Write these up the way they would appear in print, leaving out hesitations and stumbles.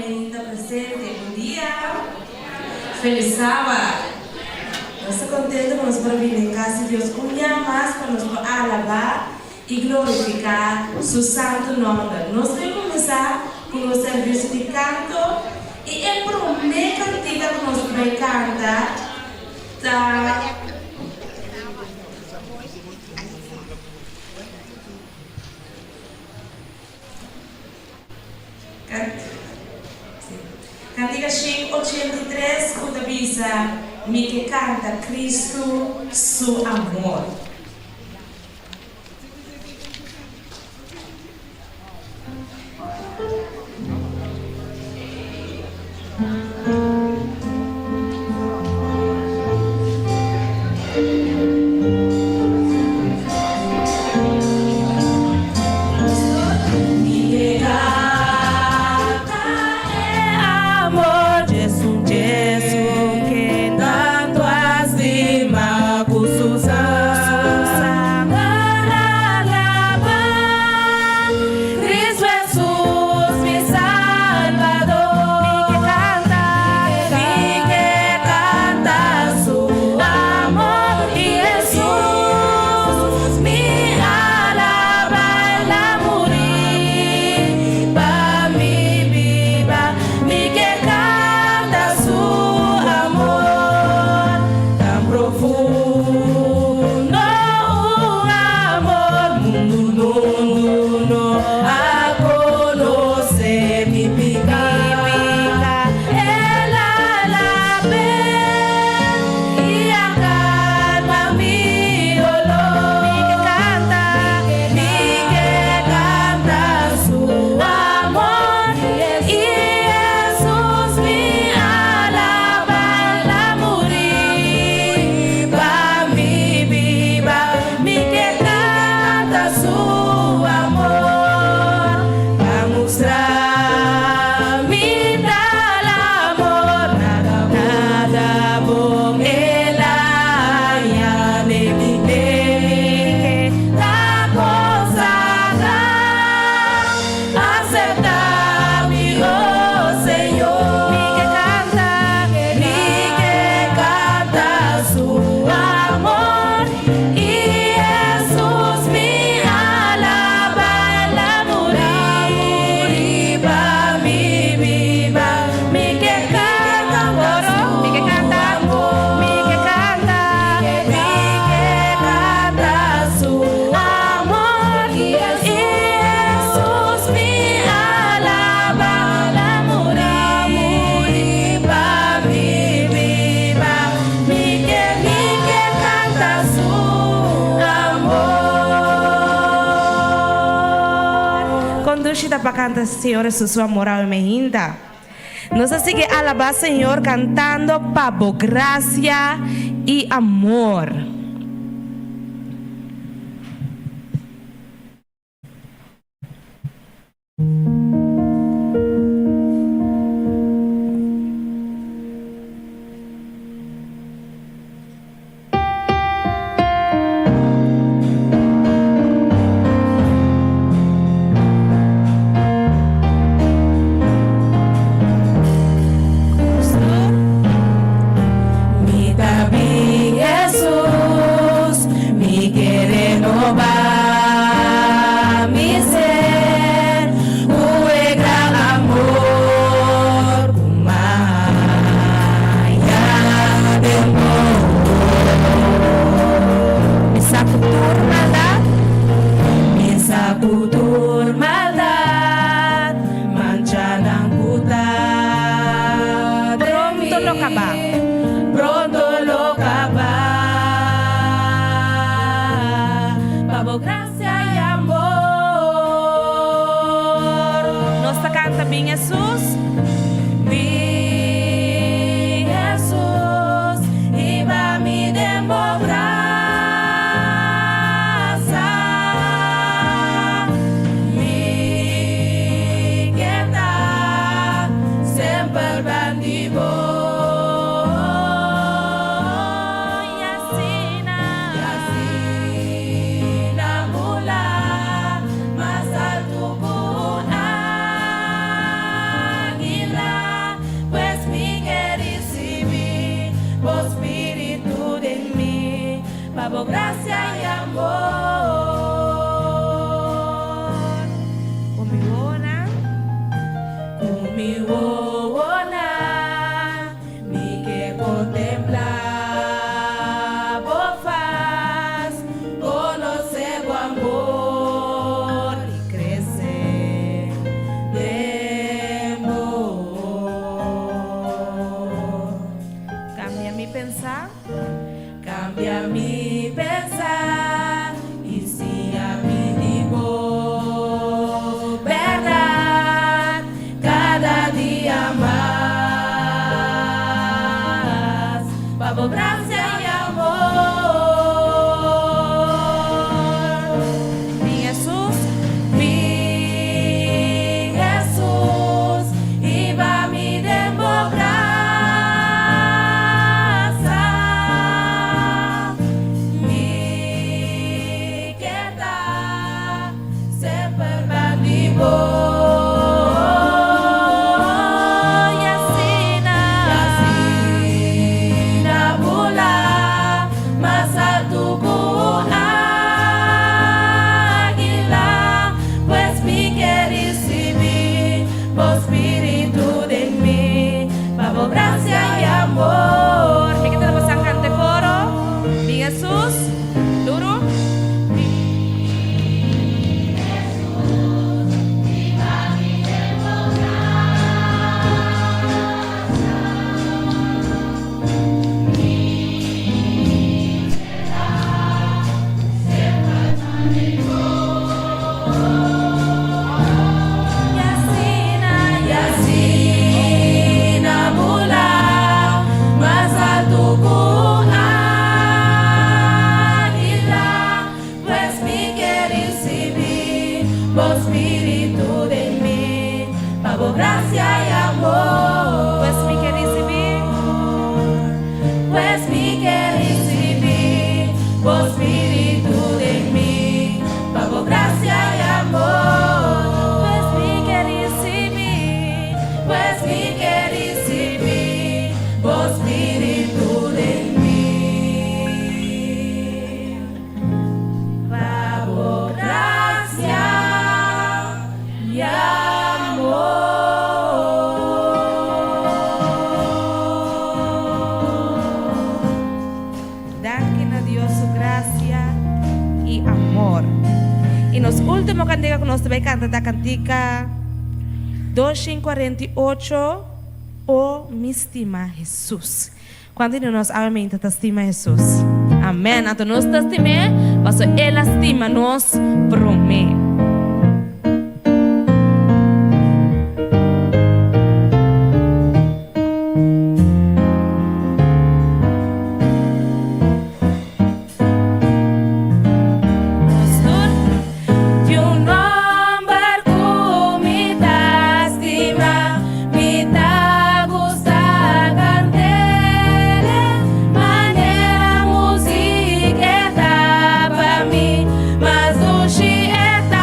ainda presente. Bon dia! Felis Sabat! Nos ta contento cu nos por a bini den cas di Dios un bia mas pa nos por alaba y glorifica Su santo nomber. Nos ta cuminsa cu nos servicio di canto y e prome cantica cu nos ta bay canta ta. Kantika 183 ku ta bisa, Mi ke kanta Kristu su amor. Condushi ta pa canta Señor Jesus su amor awe mehinta. Nos a sigui alaba Señor cantando pa bo gracia y amor. Mi sa ku tur maldat. Mi sa ku tur maldat. Manchanan ku ta den mi. Pronto lo kaba. Pronto lo kaba. Pa bo grasia i amor. Nos ta kanta Bin Hesus. Bin Hesus, hiba mi den bo brasa. Mi ke ta semper ban di bo. mi wowonan, mi ke kontemplá bo fas, konosé bo amor i krese den bo. Kambia mi pensá. Kambia mi pensá i siña mi di bo bèrdat kada dia mas pa bo grasia i amor. Mi Hesus, Mi Hesus, hiba mi den bo brasa. Mi ke ta semper band'i bo. I asina, Asina bula, mas altu ku águila, pues mi ke risibí bo spiritu den mi, pa bo grasia i amor. Mi ke pasa kanta koro. Mi Hesus, duru. Mi I asina, I asina bula, mas altu ku águila, pues mi ke risibí bo spiritu den mi, pa bo grasia i amor. Pues mi ke risibí, Pues mi ke risibí bo spiritu den mi, pa bo grasia i amor. Pues mi ke risibí, Pues mi ke risibí bo spiritu den mi. Pa bo grasia i amor. Danki na Dios su grasia i amor. I nos último kantika ku nos ta bai kanta ta kantika 248, O mi stima Hesus. Kuantu di nos awe mainta ta stima Hesus? Amèn. Anto nos ta stim'é, paso El a stima nos promé. Nos tur. Tin un nòmber ku mi ta stima, mi ta gusta kant'é, manera músika ta pa mi, mas dushi e ta.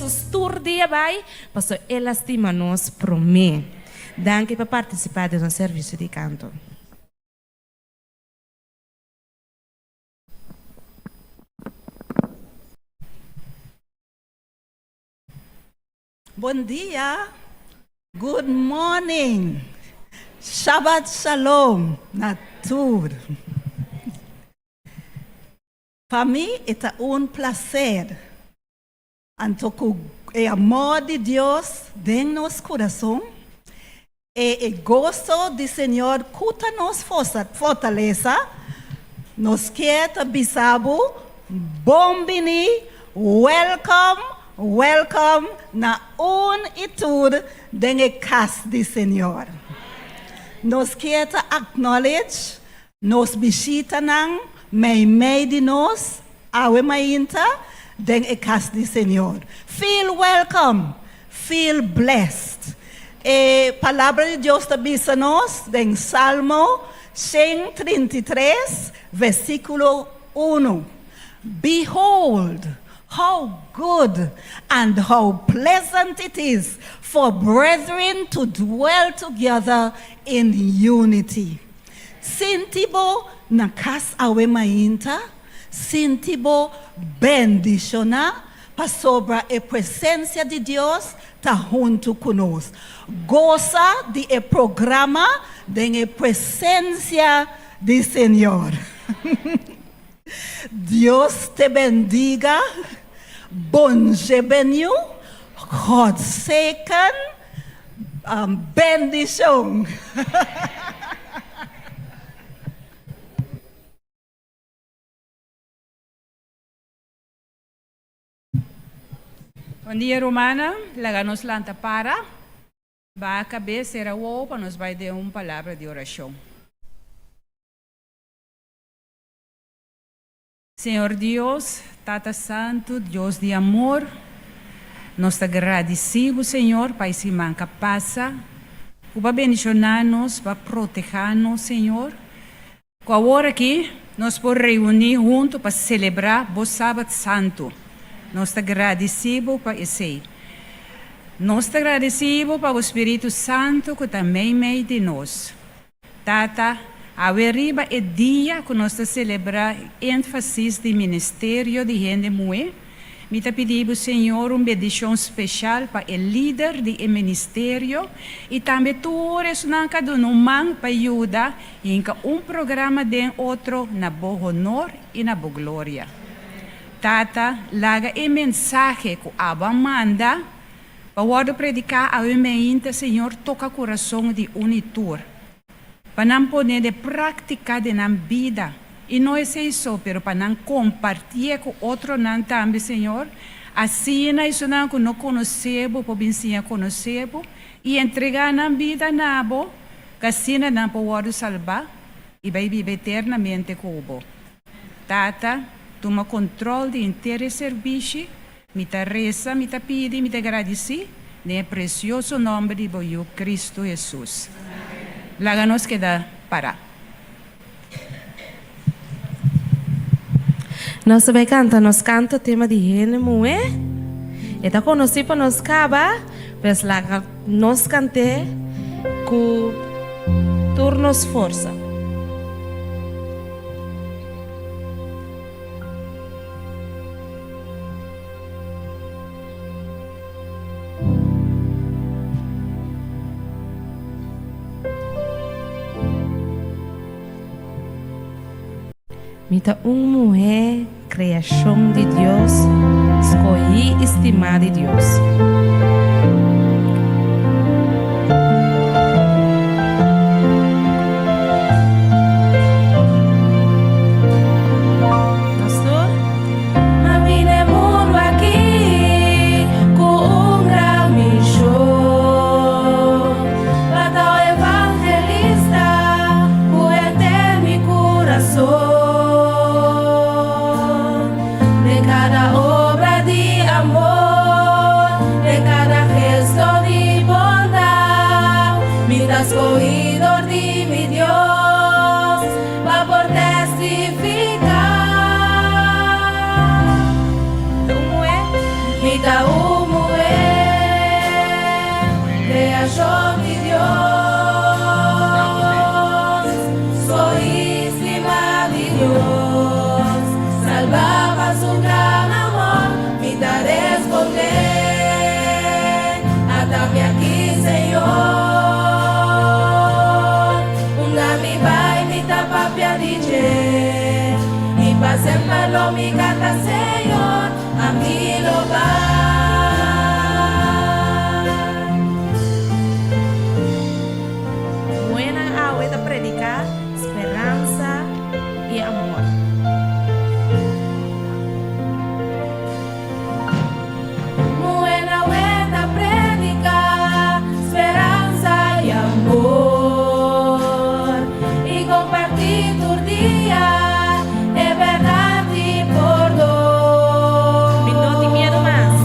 Hesus tur dia bai, paso El a stima nos promé. Danki pa partisipá den nos servisio di kanto. Bon dia, good morning, Shabbat Shalom na tur. Pa mi e ta un placer anto cu e amor di Dios den nos curason e e goso di Señor cu ta nos fortalesa, nos kier ta bisa bo bon bini, welcome, welcome na un y tur den e cas di Señor. Nos kier ta acknowledge nos bishitanan meimei di nos awe mainta den e cas di Señor. Feel welcome, feel blessed. E Palabra di Dios ta bisa nos den Salmo 133, versículo 1, Behold, how good and how pleasant it is for brethren to dwell together in unity. Sinti bo na kas awe mainta, sinti bo bendishoná pasobra e presensia di Dios ta huntu ku nos. Gosa di e programa den e presensia di Señor. Dios te bendiga, Bonje beniu, God zegen, bendishon. Bon dia rumannan, laga nos lanta para, baha kabes, sera wowo pa nos bai den un palabra di orashon. Señor Dios, Tata Santu, Dios di amor, nos ta gradisí Bo, Señor, pa e siman ka pasa, ku Bo a bendishoná nos, Bo a protehá nos, Señor, ku awor aki nos por reuní huntu pa selebrá Bo Sabat Santu. Nos ta gradisí Bo pa esei. Nos ta gradisí Bo pa Bo Spiritu Santu ku ta meimei di nos. Tata, awe riba e dia ku nos ta selebrá énfasis di ministerio di hende muhé, mi ta pidi bo Señor un bendishon speshal pa e lider di e ministerio i tambe tur esnan ku a duna un man pa yuda hinka un programa den otro na bo honor i na bo gloria. Tata, laga e mensahe ku abo a manda Pa wòrdu prediká awe meinta, Señor toka kurason di un i tur, pa nan pone den práktika den nan bida, i no esei so, pero pa nan kompartié ku otronan tambe, Señor, asina esunnan ku no konosé Bo por bin siña konosé Bo i entregá nan bida na Bo, k'asina nan por wòrdu salbá i bai biba eternamente ku Bo. Tata, tuma kontrol di henter e serbishi. Mi ta resa, mi ta pidi, mi ta gradisí den e presioso nòmber di bo Yu Kristu Hesus. Laga nos keda pará. Nos ta bai kanta nos kanto tema di hende muhé. E ta konosí pa nos kaba, pues laga nos kant'é ku tur nos forsa. Mi ta un muhé kreashon di Dios, skohí i stimá di Dios. Pastor, Ma bini e mundu aki ku un gran mishon, pa ta un evangelista ku henter mi kurason. Den kada obra di amor, den kada. pa semper lo mi canta Señor, ami lo bai. Muhénan awe ta prediká speransa i amor. Muhénan awe ta prediká speransa i amor i kompartí tur dia e bèrdat di pordon. Mi no tin miedu mas.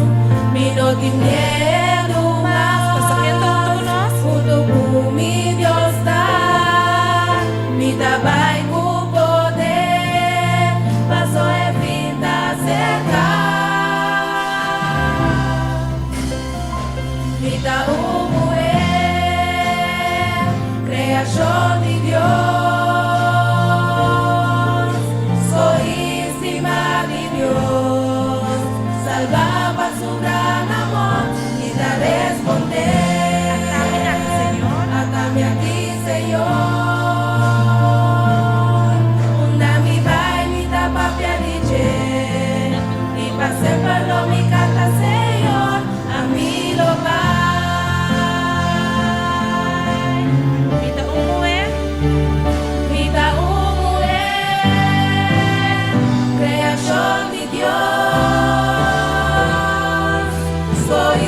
Mi no tin miedu mas. Paso ken ta huntu ku nos? Huntu ku mi Dios ta. Mi ta bai ku poder. Paso e fin ta serka. Mi ta un muhé, kreashon di Dios. Soy stimá di Dios, salbá pa su gran amor i ta respondé. At'ami aki, Señor. At'ami aki, Señor. Unda mi bai, mi ta papia di dje. I pa semper lo mi kanta, Señor, ami lo bai. Mi ta un muhé. Mi ta un muhé, kreashon di Dios. Soy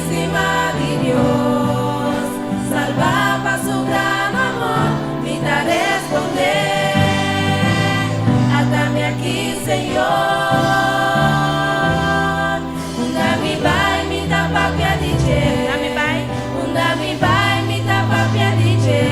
stimá di Dios, salbá pa su gran amor, mi ta respondé. At'ami aki, Señor. Unda mi bai, mi ta papia di dje. Unda mi bai. Unda mi bai, mi ta papia di dje.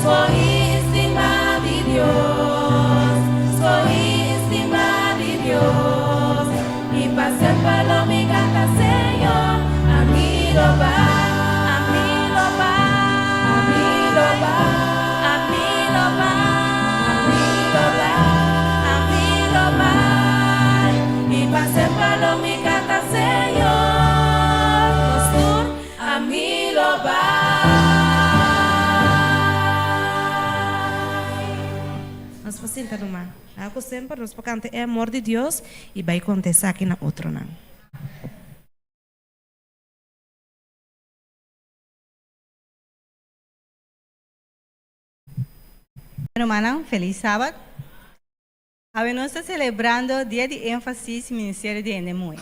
Soy stimá di Dios. Soy stimá di Dios. I pa semper lo mi kanta, Señor. Ami lo bai. Ami lo bai. Ami lo bai. Ami lo bai. Ami lo bai. Ami lo bai. I pa semper lo mi kanta, Señor. Nos tur. Ami lo bai. Nos por sinta numa. Ako semper nos por kanta e amor di Dios i bai konta esaki na otronan. Rumannan, felis sabat. Awe nos ta selebrando Dia di Énfasis Ministerio di Hende Muhé.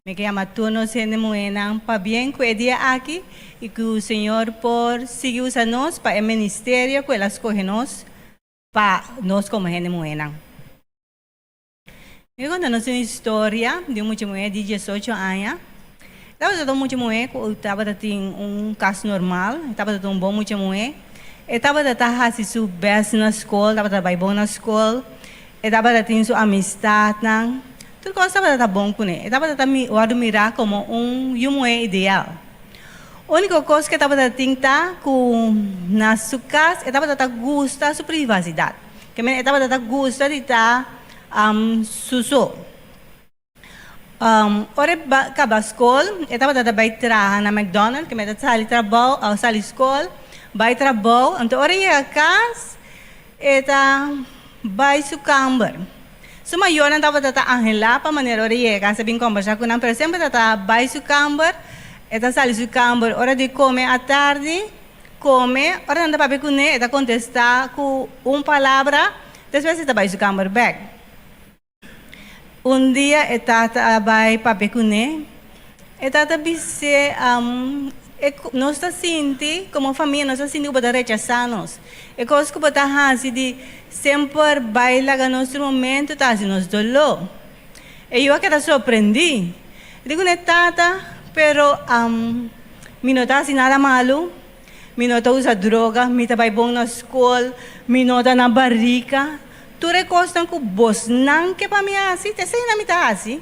Mi ke yama tur nos hende muhénan pabien ku e dia aki i ku Señor por sigui usa nos pa e ministerio ku El a skohe nos pa nos komo hende muhénan. Mi konta nos un historia di un mucha muhé di diesocho aña. E tabata un mucha muhé ku tabata tin un kas normal, e tabata un bon mucha muhé. E tabata ta hasi su bèst na skol, tabata bai bon na skol, e tabata tin su amistatnan, tur kos tabata ta bon kuné. E tabata ta wòrdu mirá komo un yu muhé ideal. Úniko kos ku e tabata tin ta ku na su kas e tabata ta gusta su privasidat. Ke men e tabata ta gusta di ta su so. Ora e kaba skol, e tabata ta bai traha na McDonald, ke men ta sali trabou, sali skol, bai trabou. Anto ora e yega kas, e ta bai su kamber. Su mayornan tabata ta anhelá pa manera ora e yega kas e bin kombersá ku nan, pero semper ta ta bai su kamber, e ta sali su kamber ora di kome atardi, kome, ora nan ta papia kuné e ta kontestá ku un palabra, despues e ta bai su kamber bèk. Un dia e tata a bai papia kuné. E tata bis'é, E nos ta sinti, komo famia nos ta sinti ku bo ta rechasá nos. E kos ku bo ta hasi di semper bai laga nos tur momentu ta hasi nos doló. E yu a keda sorprendí. E di kuné, Tata, pero mi no ta hasi nada malu. Mi no ta usa droga, mi ta bai bon na skol, mi no ta na barika. Tur e kosnan ku bosnan ke pa mi hasi, ta eseinan mi ta hasi.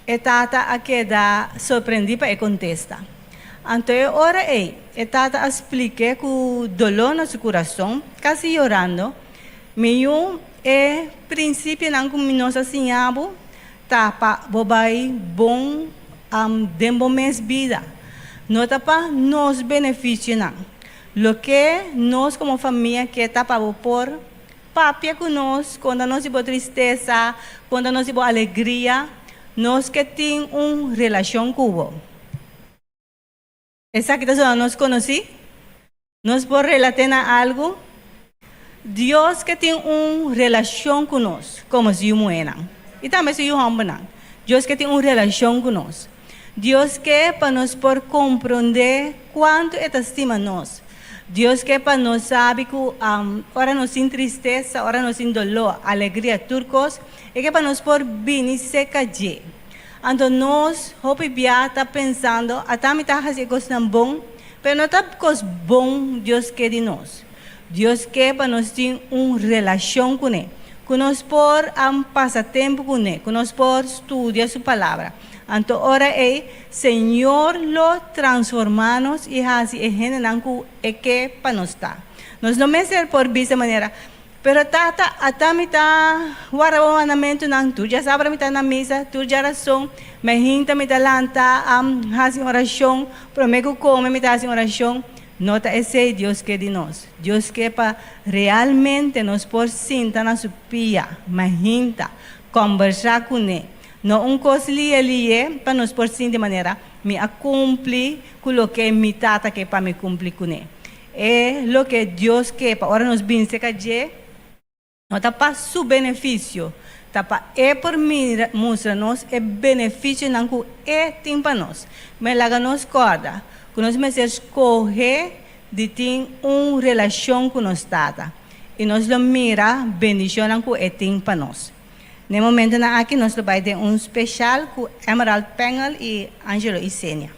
E tata a keda sorprendí pa e kontesta. Anto e ora ei, e tata a splik'é ku doló na su kurason, kasi yorando, Mi yu, e prinsipionan ku mi nos a siña bo ta pa bo bai bon den bo mes bida, no ta pa nos benefisionan. Loke nos komo famia ke ta pa bo por. papia ku nos, konta nos di bo tristesa, konta nos di bo alegria. Nos ke tin un relashon ku bo. Esaki ta sona nos konosí? Nos por relat'é na algu? Dios ke tin un relashon ku nos komo su yu muhénan i tambe su yu hòmbernan. Dios ke tin un relashon ku nos. Dios ke pa nos por komprondé kuantu e ta stima nos. Dios ke pa nos sabi ku ora nos tin tristesa, ora nos tin doló, alegria, tur kos, e ke pa nos por bini serka dje. Anto nos hopi bia ta pensando, Ata mi ta hasi e kosnan bon, pero no ta kos bon Dios ke di nos. Dios ke pa nos tin un relashon kuné, ku nos por pasa tempu kuné, ku nos por studia su Palabra. Anto ora ei, Señor lo transformá nos i hasi e hendenan ku e ke pa nos ta. Nos no mester por bisa manera, Pero Tata, ata mi ta warda bo mandamentunan, tur djasabra mi ta na misa, tur djarason, mainta mi ta lanta hasi un orashon, promé ku kome mi ta hasi un orashon. No ta esei Dios ke di nos. Dios ke pa realmente nos por sinta na su pia, mainta, kòmbersá kuné. No un kos lie lie pa nos por sinti manera mi a kumpli ku loke mi tata ke pa mi kumpli kuné. E loke Dios ke pa ora nos bin serka dje no ta pa su benefisio, ta pa e por mira mustra nos e benefisionan ku e tin pa nos. Me laga nos kòrda ku nos mester skohe di tin un relashon ku nos Tata i nos lo mira bendishonnan ku e tin pa nos. Na e momentonan aki nos lo bai den un speshal ku Emerald Pengel i Angelo Isenia.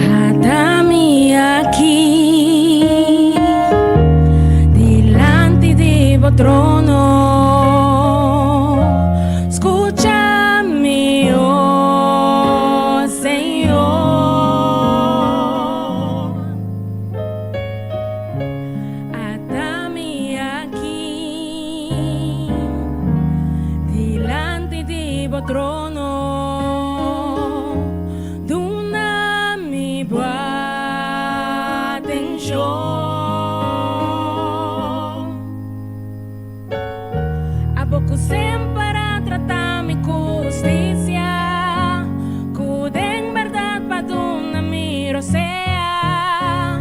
Ata mi aki dilanti di bo trono. Skucha mi, oh Señor. Ata mi aki dilanti di bo trono. Duna mi bo atenshon. Abo ku semper a trata mi ku hustisia, ku den bèrdat pa duna mi rosea.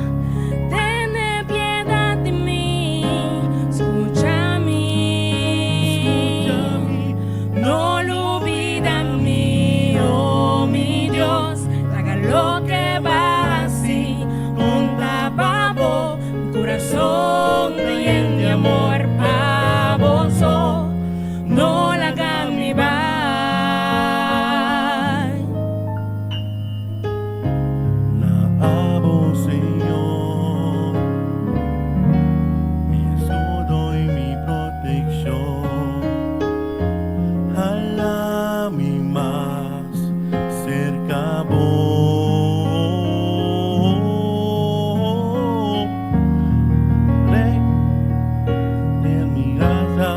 Tene piedat di mi, skucha mi, no lubida mi, oh mi Dios, laga loke b'a hasi konta pa bo. Mi kurason ta yen di amor pa bo so, no laga mi bai. Na abo, Señor, mi escudo y mi proteccion. Hala mi mas cerca bo. Rey den mi casa,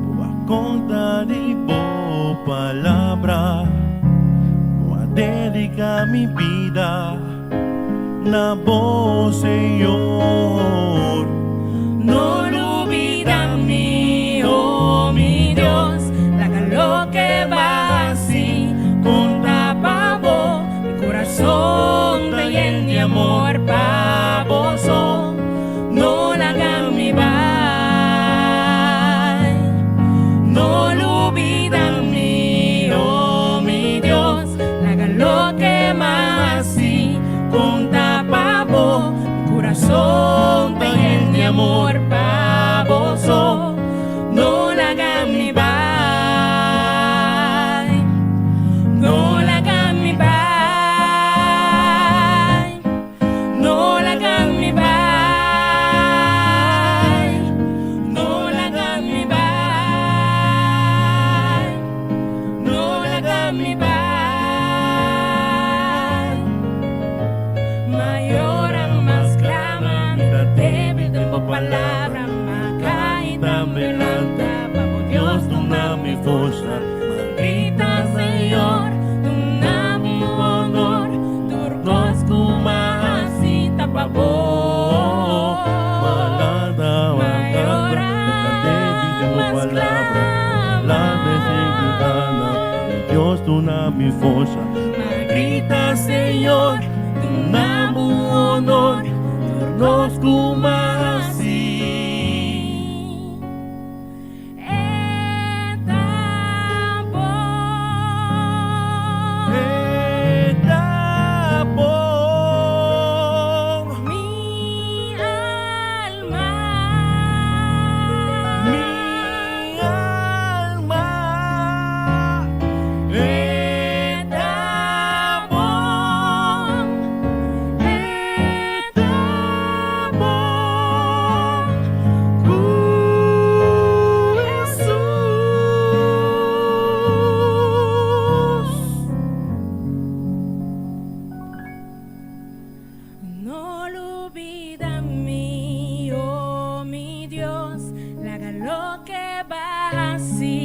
bo a conta di bo palabra, bo a dedica mi bida na bo, Señor. No lubida mi, oh mi Dios, laga loke b'a hasi konta pa bo. Mi kurason ta yen di amor pa bo so, no laga mi bai. No lubida mi, oh mi Dios, laga loke m'a hasi konta pa bo. Mi kurason ta yen di amor pa bo so, no laga mi bai. No. forsa. M'a grita, Señor, duna mi honor, tur kos ku m'a hasi ta pa bo. M'a lanta, m'a kanta, mi ta débil den bo palabra. Lanta i sigui gana, mi Dios duna mi forsa. M'a grita, Señor, duna bo honor, tur kos ku m'a hasi. E ta bon. E ta bon. Mi alma. Mi alma. E ta bon. E ta bon. Ku Hesus. No lubida mi, oh mi Dios, laga loke b'a hasi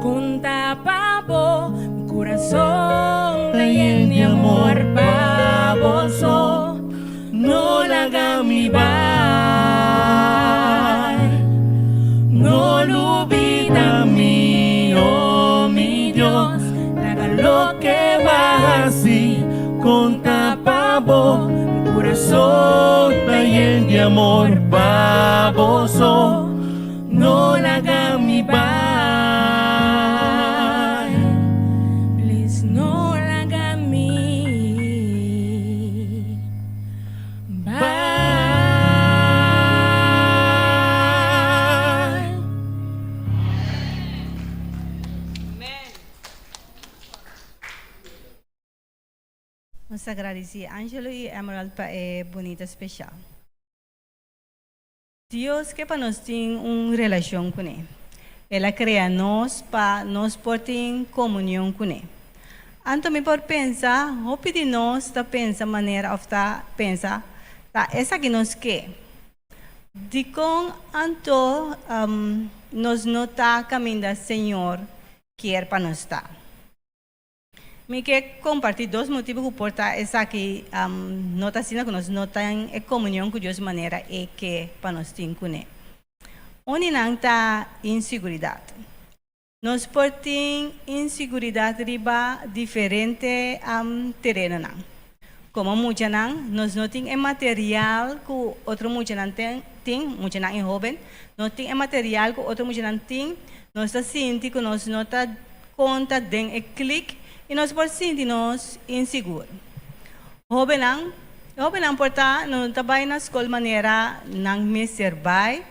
konta pa bo, mi kurason ta yen di amor pa bo so, No laga mi bai. No lubida mi, oh mi Dios, laga loke b'a hasi konta pa bo, mi kurason ta yen di amor pa bo so, no laga mi bai. Please no laga mi bai. Nos ta gradisí Angelo i Emerald pa e bunita speshal. Dios ke pa nos tin un relashon kuné. El a krea nos pa nos por tin komunion kuné. Anto mi por pensa, hopi di nos ta pensa manera òf ta pensa, ta esaki nos ke. Dikon anto nos no ta kaminda Señor kier pa nos ta? Mi ke kompartí dos motibu ku por ta esaki no ta asina ku nos no ta en e komunion ku Dios manera e ke pa nos tin kuné. Un di nan ta insiguridat. Nos por tin insiguridat riba diferente terenonan. Komo muchanan, nos no tin e material ku otro muchanan tin, muchanan i hóben no tin e material ku otro muchanan tin, nos ta sinti ku nos no ta konta den e klik i nos por sinti nos insigur. Hóbennan, E hóbennan por ta no ta bai na skol manera nan mester bai.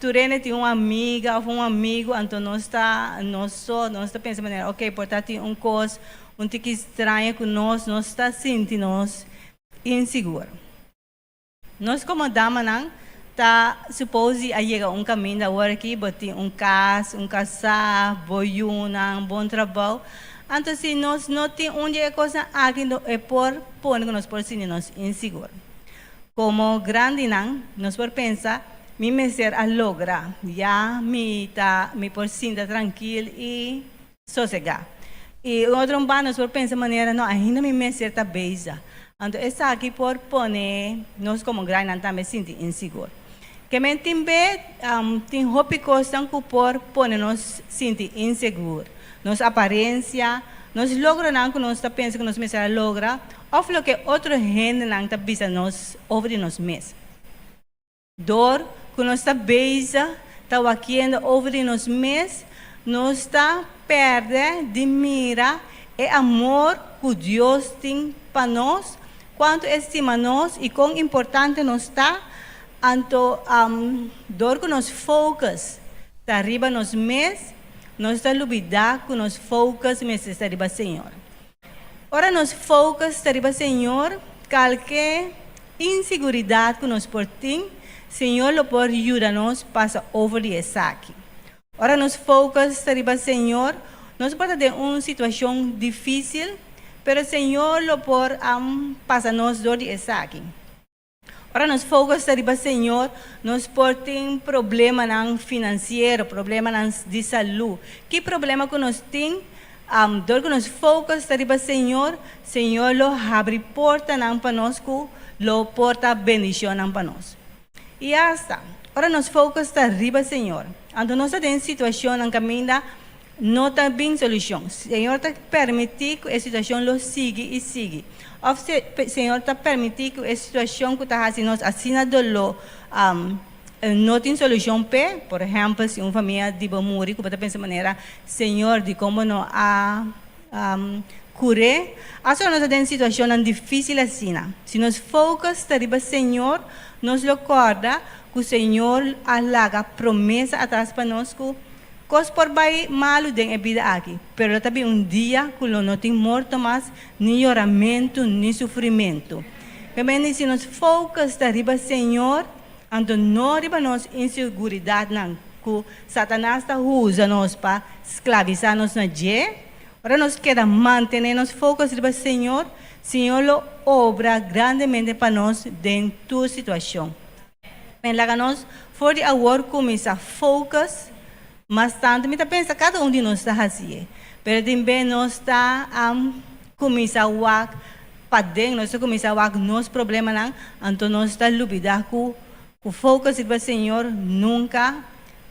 Tur hende tin un amiga òf un amigu, anto nos ta nos so, nos ta pensa manera ok por ta tin un kos un tiki straño ku nos, nos ta sinti nos insigur. Nos komo damanan ta suppose di a yega un kaminda awor aki bo tin un kas, un kasá, bo yunan, bon trabou. Anto si nos no tin un di e kosnan aki no e por pone ku nos por sinti nos insigur. Komo grandinan nos por pensa mi mester a logra ya mi ta mi por sinta trankil i sosegá. I un otro banda nos por pensa manera, no, ainda mi mester ta bezig. Anto esaki por pone nos komo grandinan tambe sinti insigur. Ke men tin be tin hopi kosnan ku por pone nos sinti insegur. Nos aparensia, nos logronan ku nos ta pensa ku nos mester a logra, òf loke otro hendenan ta bisa nos over di nos mes. Dor ku nos ta bezig ta wakiendo over di nos mes, nos ta pèrdè di mira e amor ku Dios tin pa nos, kuantu e stima nos i kon importante nos ta. Anto, dor ku nos focus ta riba nos mes, nos ta lubidá ku nos focus mester sta riba Señor. Ora nos focus ta riba Señor, kalke insiguridat ku nos por tin, Señor lo por yuda nos pasa over di esaki. Ora nos focus ta riba Señor, nos por ta den un situashon difísil, pero Señor lo por pasa nos dor di esaki. Ora nos focus ta riba Señor, nos por tin problemanan financiero, problemanan di salú. Ki problema ku nos tin, dor ku nos focus ta riba Señor, Señor lo habri portanan pa nos ku lo por ta bendishonnan pa nos. I asta ora nos focus ta riba Señor, anto nos ta den situashonnan kaminda No ta bin solucion. Señor ta permiti cu e situacion lo sigui y sigui. Of Señor ta permiti cu e situacion cu ta haci nos asina dolor no tin solucion p'e. Por ehempel, si un famia di bo muri cu bo ta pensa manera, Señor, dicon bo no a cur'e? Asta ora nos ta den situacionnan dificil asina, si nos focus ta riba Señor, nos lo corda cu Señor a laga promesa atras pa nos cu Kos por bai malu den e bida aki, pero lo ta bin un dia ku lo no tin morto mas, ni yoramentu, ni sufrimentu. P'e si nos focus ta riba Señor, anto no riba nos inseguridatnan ku Satanas ta usa nos pa sklavisá nos na dje. Ora nos keda mantené nos focus riba Señor, Señor lo obra grandemente pa nos den tur situashon. Men laga nos for di awor cuminsa focus mas tanto, mi ta pensa cada un di nos ta haci'e, pero tin be nos ta cuminsa wak paden, nos ta cuminsa wak nos problemanan, anto nos ta lubida cu cu focus riba Señor nunca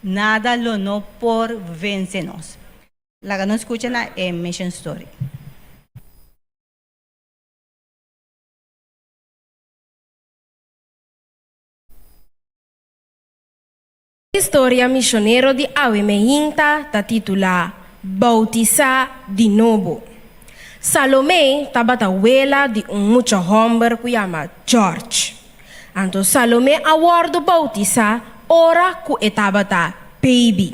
nada lo no por vence nos. Laga nos scucha na e mission story. Historia misionero di awe meinta ta titulá Boutisá di Nobo. Salomé tabata wela di un mucha hòmber ku yama George. Anto Salomé a wòrdu boutisá ora ku e tabata beibi.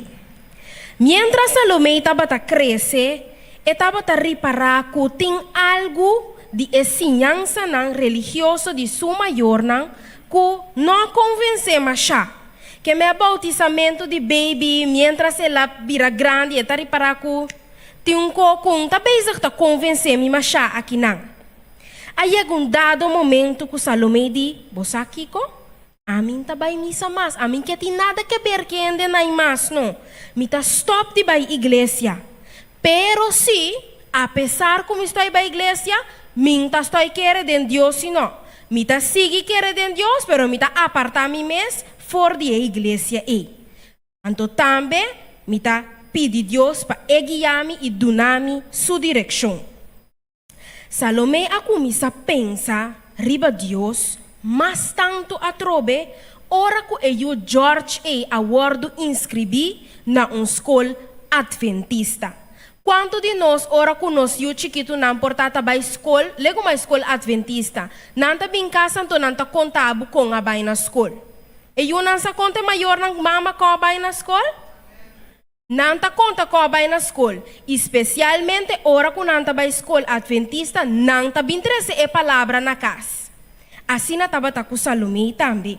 Miéntras Salomé tabata krese, e tabata ripará ku tin algu di e siñansanan religioso di su mayornan ku no a konvensé mashá. Kem'é boutisamentu di beibi miéntras el a bira grandi e ta ripará ku tin un ko ku N ta bezig ta konvensé mi mashá akinan. A yega un dado momentu ku Salomé di, Bo sa kiko? Ami n'ta bai misa mas, ami n'ke tin nada ke ber ke hende nai mas no. Mi ta stop di bai iglesia. Pero si, apesar ku mi stoi bai iglesia, mi n'ta stoi kere den Dios si no. Mi ta sigui kere den Dios, pero mi ta aparta mi mes for di e iglesia ei. Anto tambe mi ta pidi Dios pa e guia mi i duna mi su direkshon. Salomé a kuminsá pensa riba Dios mas tantu atrobe ora ku e yu George ei a wòrdu inskribí na un skol atventista. Kuantu di nos ora ku nos yu chikitunan por ta ta bai skol, legumai skol atventista, nan ta bin kas anto nan ta konta bo kon a bai na skol? E yunan sa konta e mayornan mama kon a bai na skol? Nan ta konta ku a bai na skol, i spesialmente ora ku nan ta bai skol atventista, nan ta bin trese e palabra na kas. Asina tabata ku Salomé tambe.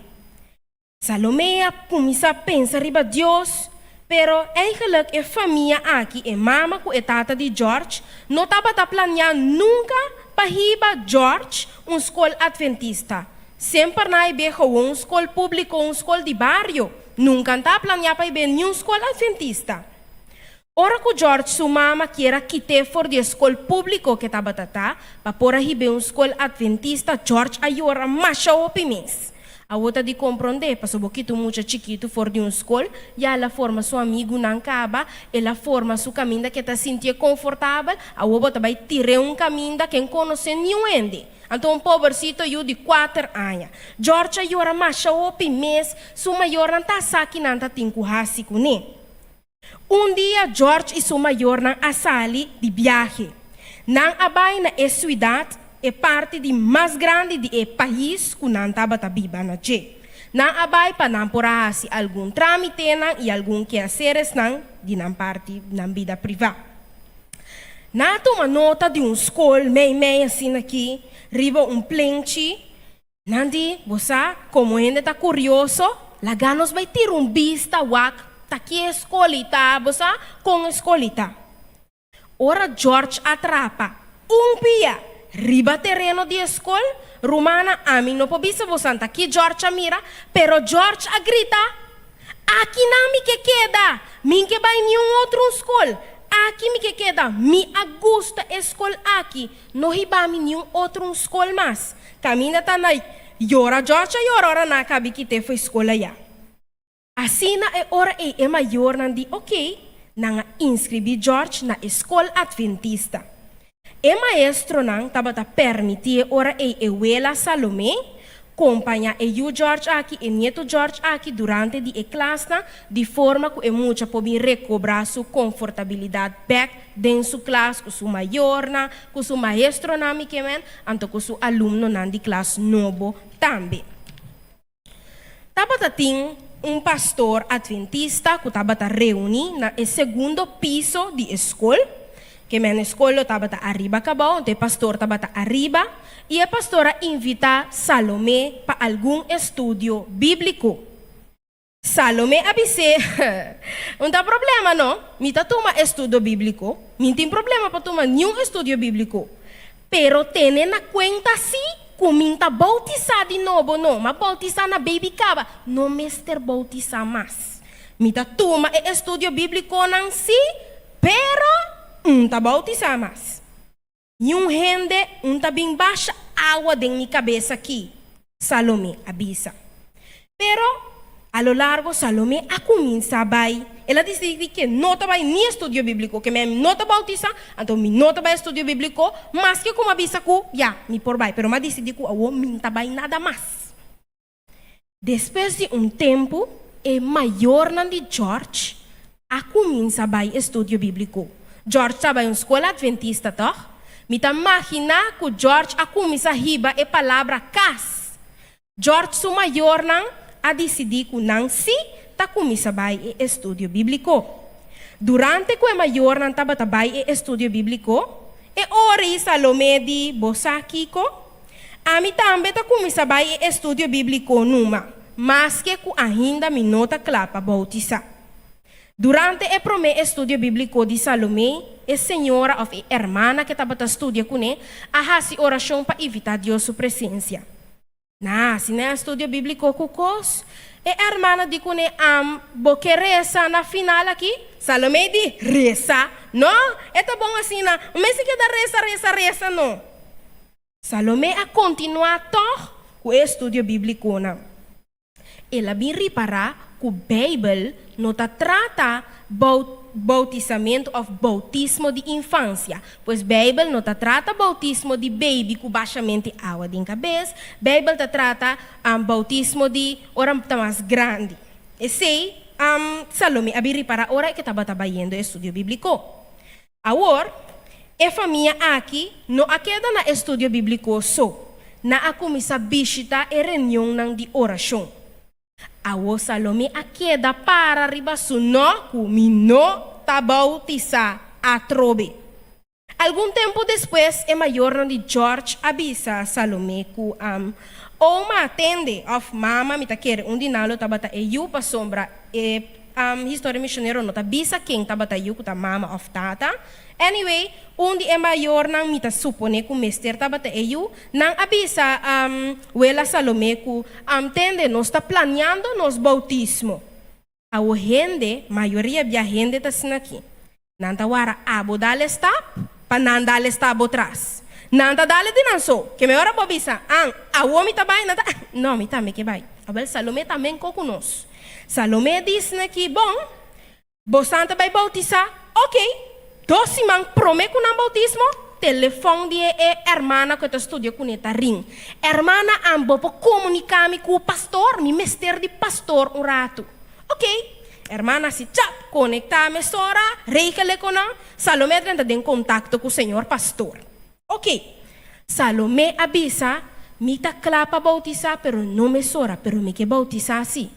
Salomé a kuminsá pensa riba Dios, pero eigenlijk e famia aki, e mama ku e tata di George, no tabata planiá nunka pa hiba George un skol atventista. Semper nan a hib'é gewoon skol públiko, un skol di bario. Nunka nan ta a planiá pa hib'é niun skol atventista. Ora ku George su mama kier a kit'é for di e skol públiko ku e tabata ta, pa por a hib'é un skol atventista, George a yora masha hopi mes. Awor ta di komprondé, pasobra bo kita un mucha chikitu for di un skol, ya el a forma su amigunan kaba, el a forma su kaminda ku e ta sintié konfortabel, awor bo ta bai tir'é un kaminda ku e konosé niun hende. Anto un pobercito yu di kuater aña. George a yora masha hopi mes, su mayornan ta sa ki nan ta tin ku hasi kuné. Un dia George i su mayornan a sali di biahe. Nan a bai na e suidat, e parti di mas grandi di e pais ku nan tabata biba na dje. Nan a bai pa nan por a hasi algun tramitenan i algun keaseresnan di nan parti nan bida privá. Nan a tuma nota di un skol mei mei asina aki riba un plenchi. Nan di, Bo sa, komo hende ta kurioso, laga nos bai tira un bista wak ta ki e skol ei ta, bo sa, kon e skol ei ta. Ora George a trapa un pia. Riba tereno di e skol, rumannan, ami no por bisa bosan ta ki George a mira, pero George a grita, Akinan mi ke keda! Mi n'ke bai niun otro un skol! Aki mi ke keda! Mi a gusta e skol aki! No hiba mi niun otro un skol mas! Kaminda ta na yora George a yora ora nan a kabi kit'é fo'i skol ayá. Asina e ora ei e mayornan di oké, nan a inskribí George na e skol atventista. E maestronan tabata permití e ora ei e wela Salomé kompañá e yu George aki, e nietu George aki durante di e klasnan di forma ku e mucha por bin rekobrá su konfortabilidat bèk den su klas ku su mayornan, ku su maestronan mi ke men, anto ku su alumnonan di klas nobo tambe. Tabata tin un pastor adventista ku tabata reuní na e segundo piso di e skol. Ke men e skol lo tabata ariba kabou, anto e pastor tabata ariba, i e pastor a invitá Salomé pa algun estudio bíbliko. Salomé a bis'é, Un ta problema no, mi ta tuma estudio bíbliko, mi n'tin problema pa tuma niun estudio bíbliko. Pero tene na kuenta sí ku mi n'ta boutisá di nobo no, m'a boutisá na baby kaba, no mester boutisá mas. Mi ta tuma e estudio bíblikonan sí, pero N ta boutisá mas. Niun hende un ta bin basha awa den mi kabes aki, Salomé a bisa. Pero, a lo largo Salomé a kuminsá bai. El a disidí ke no ta bai ni estudio bíbliko, ke mi no ta boutisá, anto mi no ta bai estudio bíbliko, maske ku mi a bisa ku ya, mi por bai, pero mi a disidí ku awor mi no ta bai nada mas. Despues di un tempu, e mayornan di George a kuminsá bai estudio bíbliko. George ta bai un skol atventista, tòg? Mi ta maginá ku George a kuminsá hiba e palabra kas. George su mayornan a disidí ku nan sí ta kuminsá bai e estudio bíbliko. Durante ku e mayornan tabata bai e estudio bíbliko, e ora ei Salomé di, Bo sa kiko? Ami tambe ta kuminsá bai e estudio bíbliko numa, maske ku ainda mi no ta kla pa boutisá. Durante e promé estudio bíbliko di Salomé, e señora òf e hermana ke tabata studia kuné a hasi orashon pa invitá Dios su presensia. Na hasi nan estudio bíbliko ku kos, e hermana di kuné, Am, bo ke resa na final aki? Salomé di, Resa? No, e ta bon asina. Un mester keda resa, resa, resa, no. Salomé a kontinuá tòg ku e estudio bíblikonan. El a bin ripará ku Beibel no ta trata boutisamentu òf boutismo di infansia. Pues Beibel no ta trata boutismo di beibi ku bashamente awa den kabes. Beibel ta trata boutismo di ora ta mas grandi. Esei Salomé a bin ripará ora e ke tabata bayendo e estudio bíbliko. Awor, e famia aki no a keda na estudio bíbliko so, nan a kuminsá bishitá e reunionnan di orashon. Awor Salomé a keda para riba su no ku mi no ta boutisá atrobe. Algun tempu despues e mayornan di George a bisa Salomé ku Oma, tende, òf Mama, mi ta kere un di nan lo tabata e yu pasobra e Historia Misionero no ta bisa ken tabata yu ku ta mama òf tata. Anyway, un di e mayornan, mi ta suponé ku mester tabata e yu, nan a bisa wela Salomé ku, Tende, nos ta planiando nos boutismo. Awo hende, mayoria bia hende ta asina aki. Nan ta wara abo dal e stap pa nan dal e stap bo tras. Nan ta dal e di nan so. Ke me ora bo bisa, An, awo mi ta bai? Nan ta, No, mi tambe ke bai. Awel, Salomé ta menko ku nos. Salomé dis na ki, Bon, bosan ta bai boutisá? Oké. Dos siman promé ku nan boutismo, telefòn di e e hermana ku e ta studia kuné ta rin. Hermana, an, bo por komuniká mi ku pastor? Mi mester di pastor un ratu. Oké. Hermana si chap, konektá mesora, regel e ku nan. Salomé a drenta den kontakto ku señor pastor. Oké. Salomé a bisa, Mi ta kla pa boutisá, pero no mesora, pero mi ke boutisá sí.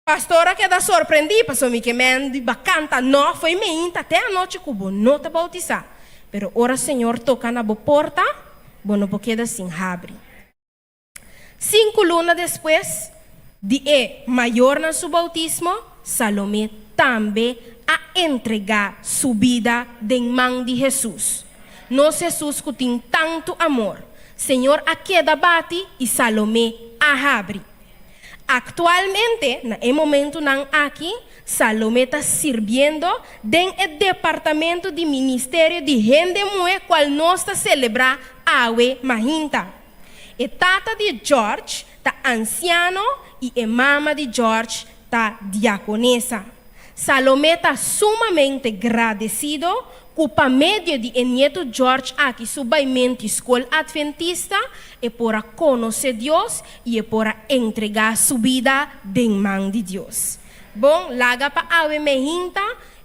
Pastor a keda sorprendí, pasobra mi ke men di bakanta no fo'i meinta te anochi ku bo no ta boutisá. Pero ora Señor toka na bo porta, bo no por keda sin habri. Sinku luna despues di e mayornan su boutismo, Salomé tambe a entregá su bida den man di Hesus. Nos Hesus ku tin tantu amor. Señor a keda bati i Salomé a habri. Aktualmente, na e momentunan aki, Salomé ta sirbiendo den e departamento di Ministerio di Hende Muhé kual nos ta selebrá awe mahinta. E tata di George ta ansiano i e mama di George ta diakonesa. Salomé ta sumamente gradesido ku pa medio di e nietu George aki su baimentu skol adventista e por a konosé Dios i e por a entregá su bida den man di Dios. Bon, laga pa awe mehinta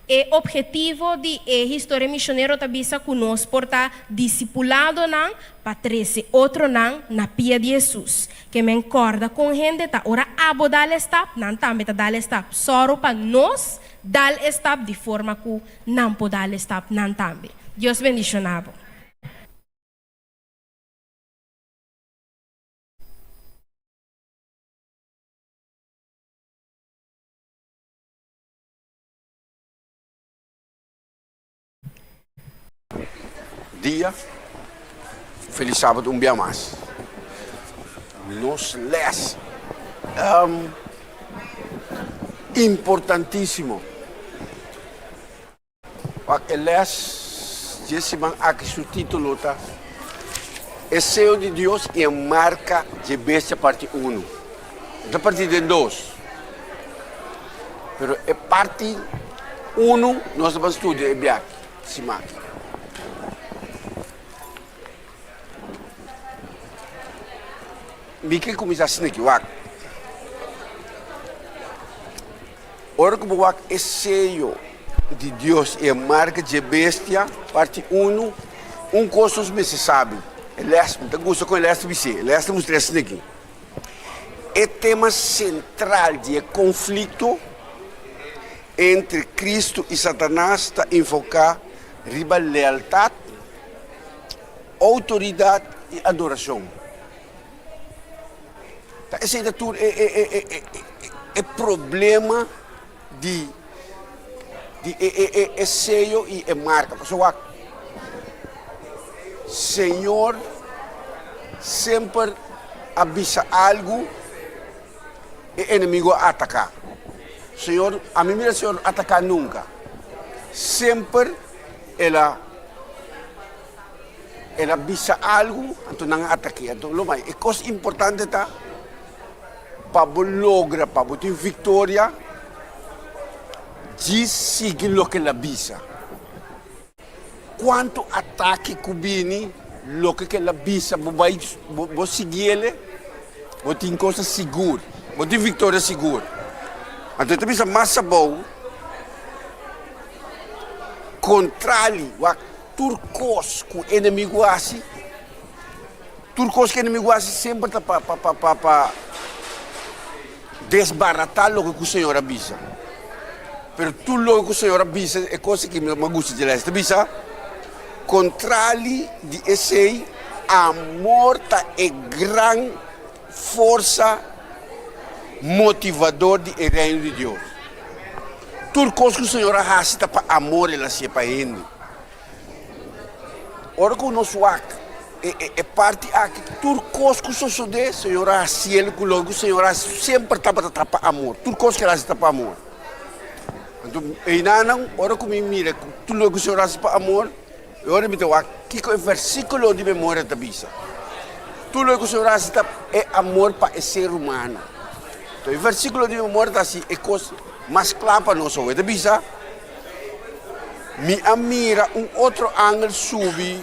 e obhetivo di e historia misionero ta bisa ku nos por ta disipuladonan pa trese otronan na pia di Hesus. Ke men kòrda kon hende ta ora abo dal e stap, nan tambe ta dal e stap. Sòru pa nos dal e stap di forma ku nan por dal e stap nan tambe. Dios bendishoná bo. Dia, Felis Sabado un bia mas. Nos les um, importantísimo. Wak e les dje siman aki su título ta E Seo di Dios i e Marka dje Bestia parti unu. E ta partí den dos. Pero e parti unu nos ta ban studia e biaha siman aki. Mi ke kuminsá sniki wak. Ora ku bo wak e seyo di Dios i e marka dje bestia, parti unu, un kos nos mester sabi, e lès, mi ta gusta kon e lès ta bis'é, e lès ta mustra esaki. E tema sentral di e konflikto entre Kristu i Satanas ta enfoká riba lealtat, outoridat i adorashon. Ta esei ta tur e problema di e seyo i e marka. Pasobra wak, Señor semper a bisa algu, e enemigo a ataká. Señor, ami mira Señor ataká nunka. Semper el a el a bisa algu, anto nan a atak'é. Anto lo mai, e kos importante ta pa bo logra, pa bo tin viktoria, djis sigui loke el a bisa. Kuantu atake ku bini, loke ku el a bisa, bo bai, bo sigui el, bo tin cosa sigur, bo tin victoria sigur. Anto e ta bisa mas abou, kontrali wak tur kos ku enemigu hasi, tur kos ku enemigu hasi semper ta pa pa pa pa pa desbaratá loke ku Señor a bisa. Pero tur loke ku Señor a bisa, e kos aki mi gusta dje lès. Ta bisa, Kontrali di esei, amor ta e gran forsa motivador di e Reino di Dios. Tur kos ku Señor a hasi ta pa amor el a hasié pa hende. Ora ku nos wak e parti aki, tur kos ku sosodé, Señor a hasiel ku loke ku Señor a hasi semper tabata ta pa amor. Tur kos ku el a hasi ta pa amor. Anto einanan, ora ku mi mira ku tur loke ku Señor a hasi pa amor, e ora mi ta wak kiko e versíkulo di memoria ta bisa. Tur loke ku Señor a hasi ta e amor pa e ser humano. Anto e versíkulo di memoria ta hasi e kos mas kla pa nos awe. E ta bisa. Mi a mira un otro angel subi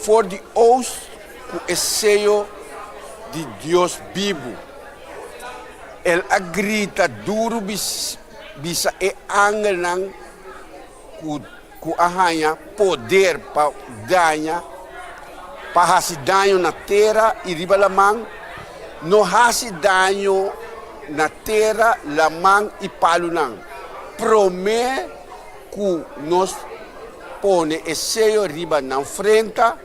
for di oost ku e seyo di Dios bibu. El a grita duru bisa e angelnan ku a haña poder pa daña, pa hasi daño na tera i riba laman, No hasi daño na tera, laman i palunan. Promé ku nos pone e seyo riba nan frenta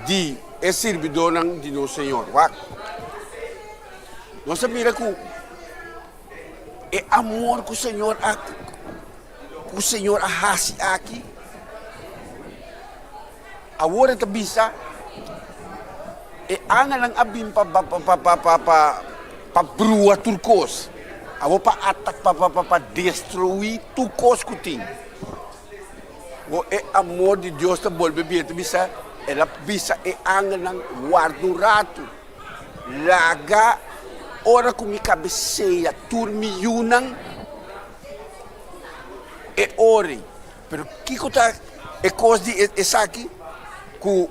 di e sirbidónan di nos Señor. Wak, nos a mira ku e amor ku Señor a ku Señor a hasi aki. Awor e ta bisa, E angelnan a bin pa pa brua tur kos, awor pa pa pa pa destruí tur kos ku tin. Awor e amor di Dios ta bolbe bin, e ta bisa, el a bisa e angelnan, Warda un ratu, laga ora ku mi kabesea tur mi yunan, e ora ei. Pero kiko ta e kos di esaki? Ku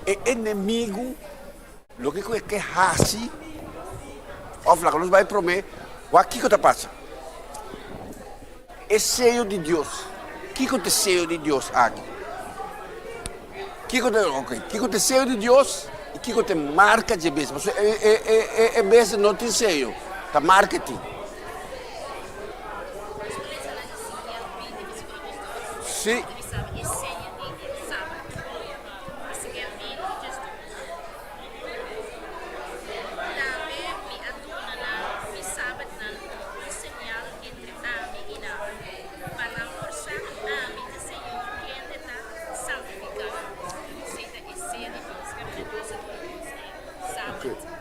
e enemigu loke ku e ke hasi, òf laga nos bai promé, wak kiko ta pasa. E seyo di Dios, kiko ta e seyo di Dios aki? Kiko ta, ok, kiko ta e seyo di Dios i kiko ta e marka dje bestia? Pasobra e, e, e, e, e bestia no tin seyo, ta marka e tin. Sí.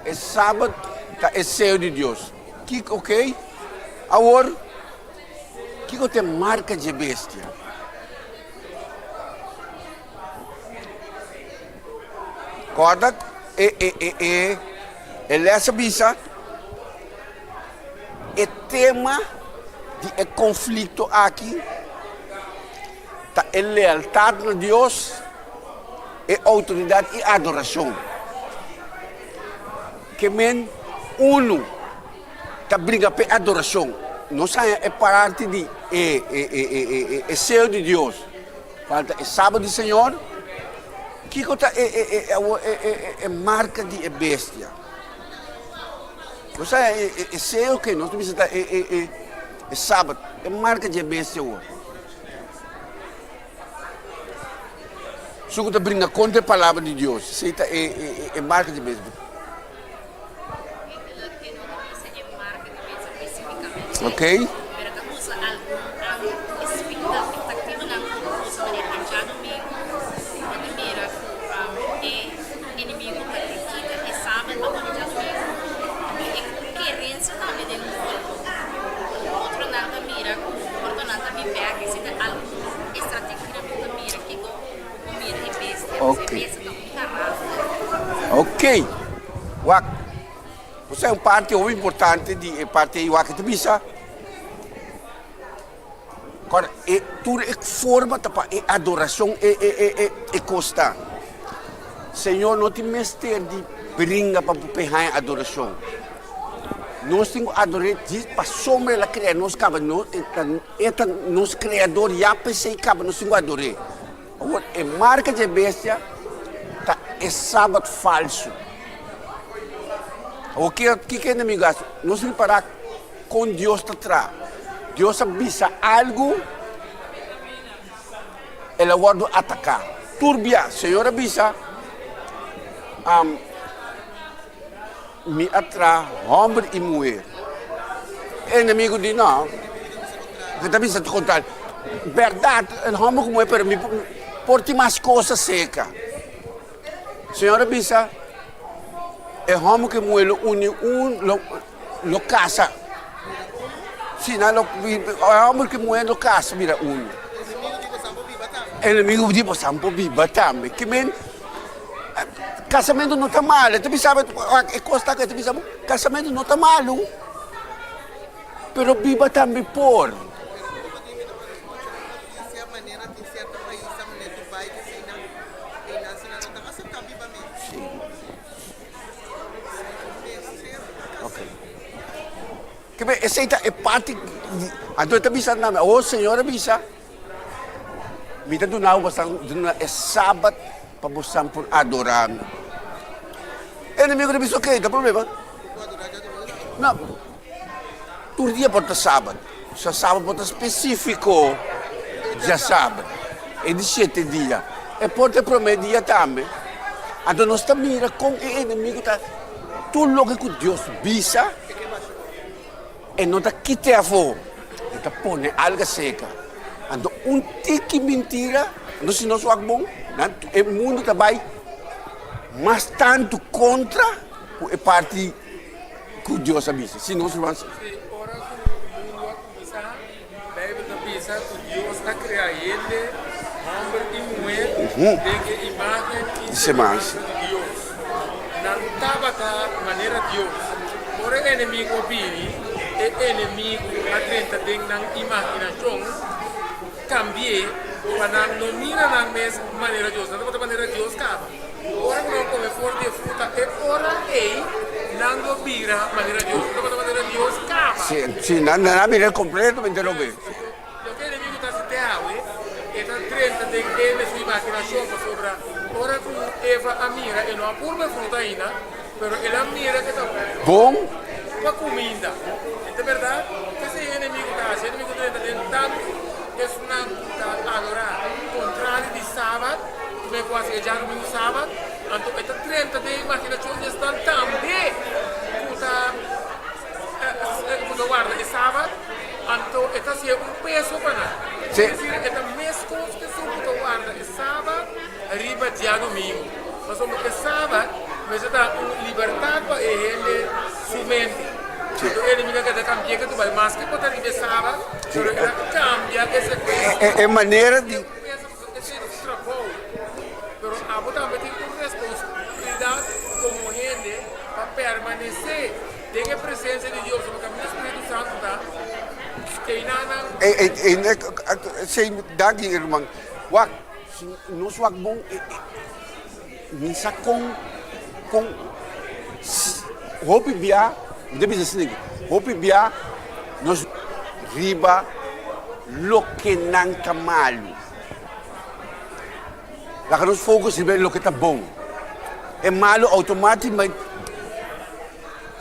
E sabat ta e seyo di Dios. Kiko, ok. Awor, kiko ta e marka dje bestia? Kòrda e, e, e, e, e lès a bisa e tema di e konflikto aki ta e lealtat na Dios, e outoridat i adorashon. Ke men unu ta bringa p'e adorashon. Nos haña e parti di e e e e e e seo di Dios, kual ta e Sabat di Señor. Kiko ta e e e awor e e e e marka di e bestia? Nos haña e e e seo ke nos ta bisa ta e e e e Sabat, e marka di e bestia awor. Su ku ta bringa kontra e palabra di Dios, esei ta e e e marka di bestia. Ok. Ok. Ok. Wak, bo sa un parti hopi importante di e parti ei wak e ta bisa, kor e tur e forma ta pa e adorashon e e e e e kos ta. Señor no tin mester di bringa pa bo por haña adorashon. Nos tin ku ador'é djis pasobra el a krea nos kaba no e ta e ta nos kreador ya p'esei kaba nos tin ku ador'é. Awor, e marka dje bestia ta e sabat falsu. Awor, kiko e enemigu a hasi? Nos ripará kon Dios ta traha. Dios a bisa algu, el a wòrdu ataká. Tur bia, Señor a bisa, Mi a traha hòmber i muher. E enemigu di, No, bo ta bisa kontrario. Bèrdat, e hòmber ku muher, pero mi por tin mas kos aserka. Señor a bisa, E hòmber ku e muher lo uni un, lo lo kasa. Si, nan lo, e hòmber ku e muher lo kasa bira unu. Enemigu di boso por biba tambe. Ke men. Kasamentu no ta malu, e ta bisa bo, e kos ta ku e ta bisa bo, kasamentu no ta malu, pero biba tambe por. Esei ta e parti, anto e ta bisa nan, oh Señor a bisa. Mi ta duna bo bosan duna e sabat pa bosan por adorá mi. E enemigo ta bisa, ok, ta problema. No, tur dia por ta sabat. So sabat por ta spesífiko djasabra, e di shete dia. E por ta e promé dia tambe. Anto nos ta mira kon e enemigo ta tur loke ku Dios bisa. E no ta kit'é afó, e ta pone alga seka. Anto un tiki mintira, anto si nos wak bon, nan e mundu ta bai mas tantu kontra ku e parti ku Dios a bisa. Si nos ruman. Si ora ku mundu a kuminsá, Beibel ta bisa ku Dios a krea hende, hòmber i muhé, den e imágen i semehansa di Dios. Nan tabata manera Dios. Ora e enemigu a bini, e enemigu a drenta den nan imaginashon, kambi'é pa nan no mira nan mes manera Dios. Nan tabata manera Dios kaba. Ora ku nan kome for di e fruta, e ora ei nan lo bira manera Dios. Nan tabata manera Dios kaba. Sí, sí, nan a bira kompletamente loke. Loke e enemigu ta hasi te awe, e ta drenta den hende su imaginashon, pasobra ora ku Eva a mira, e no a purba e fruta ainda, pero el a mira ku e ta bon pa kuminda. E ta bèrdat? P'esei e enemigu ta hasi. E enemigu ta drenta den tantu esnan ku ta adorá kontrali di Sabat, ku men ku hasi e djadumingu Sabat, anto e ta drenta den imaginashon di esnan tambe ku ta ku ta warda e Sabat. Anto e ta hasié un peso pa nan. Sí. Es desir, e ta meskos ku esun ku ta warda e Sabat riba djadumingu. Pasobra e Sabat mester ta un libertat pa e hende su mente. Sí. Anto e enemigu a keda kambi'é ke tu bai maske por ta riba e Sabat, Sí. pero el a kambia e sekuensia. E, e manera di. E un peso pasobra esei ta su trabou. Pero abo tambe tin un responsabilidat komo hende pa permanesé. Den e presencia di Dios, pasobra caminda Spiritu Santo ta keinanan. E e e danki herman. Wak, si nos wak bon e e mi sa kon kon hopi bia, mi ta bisa asina aki, hopi bia nos riba loke nan ta malu. Laga nos focus riba e loke ta bon. E malu automaticamente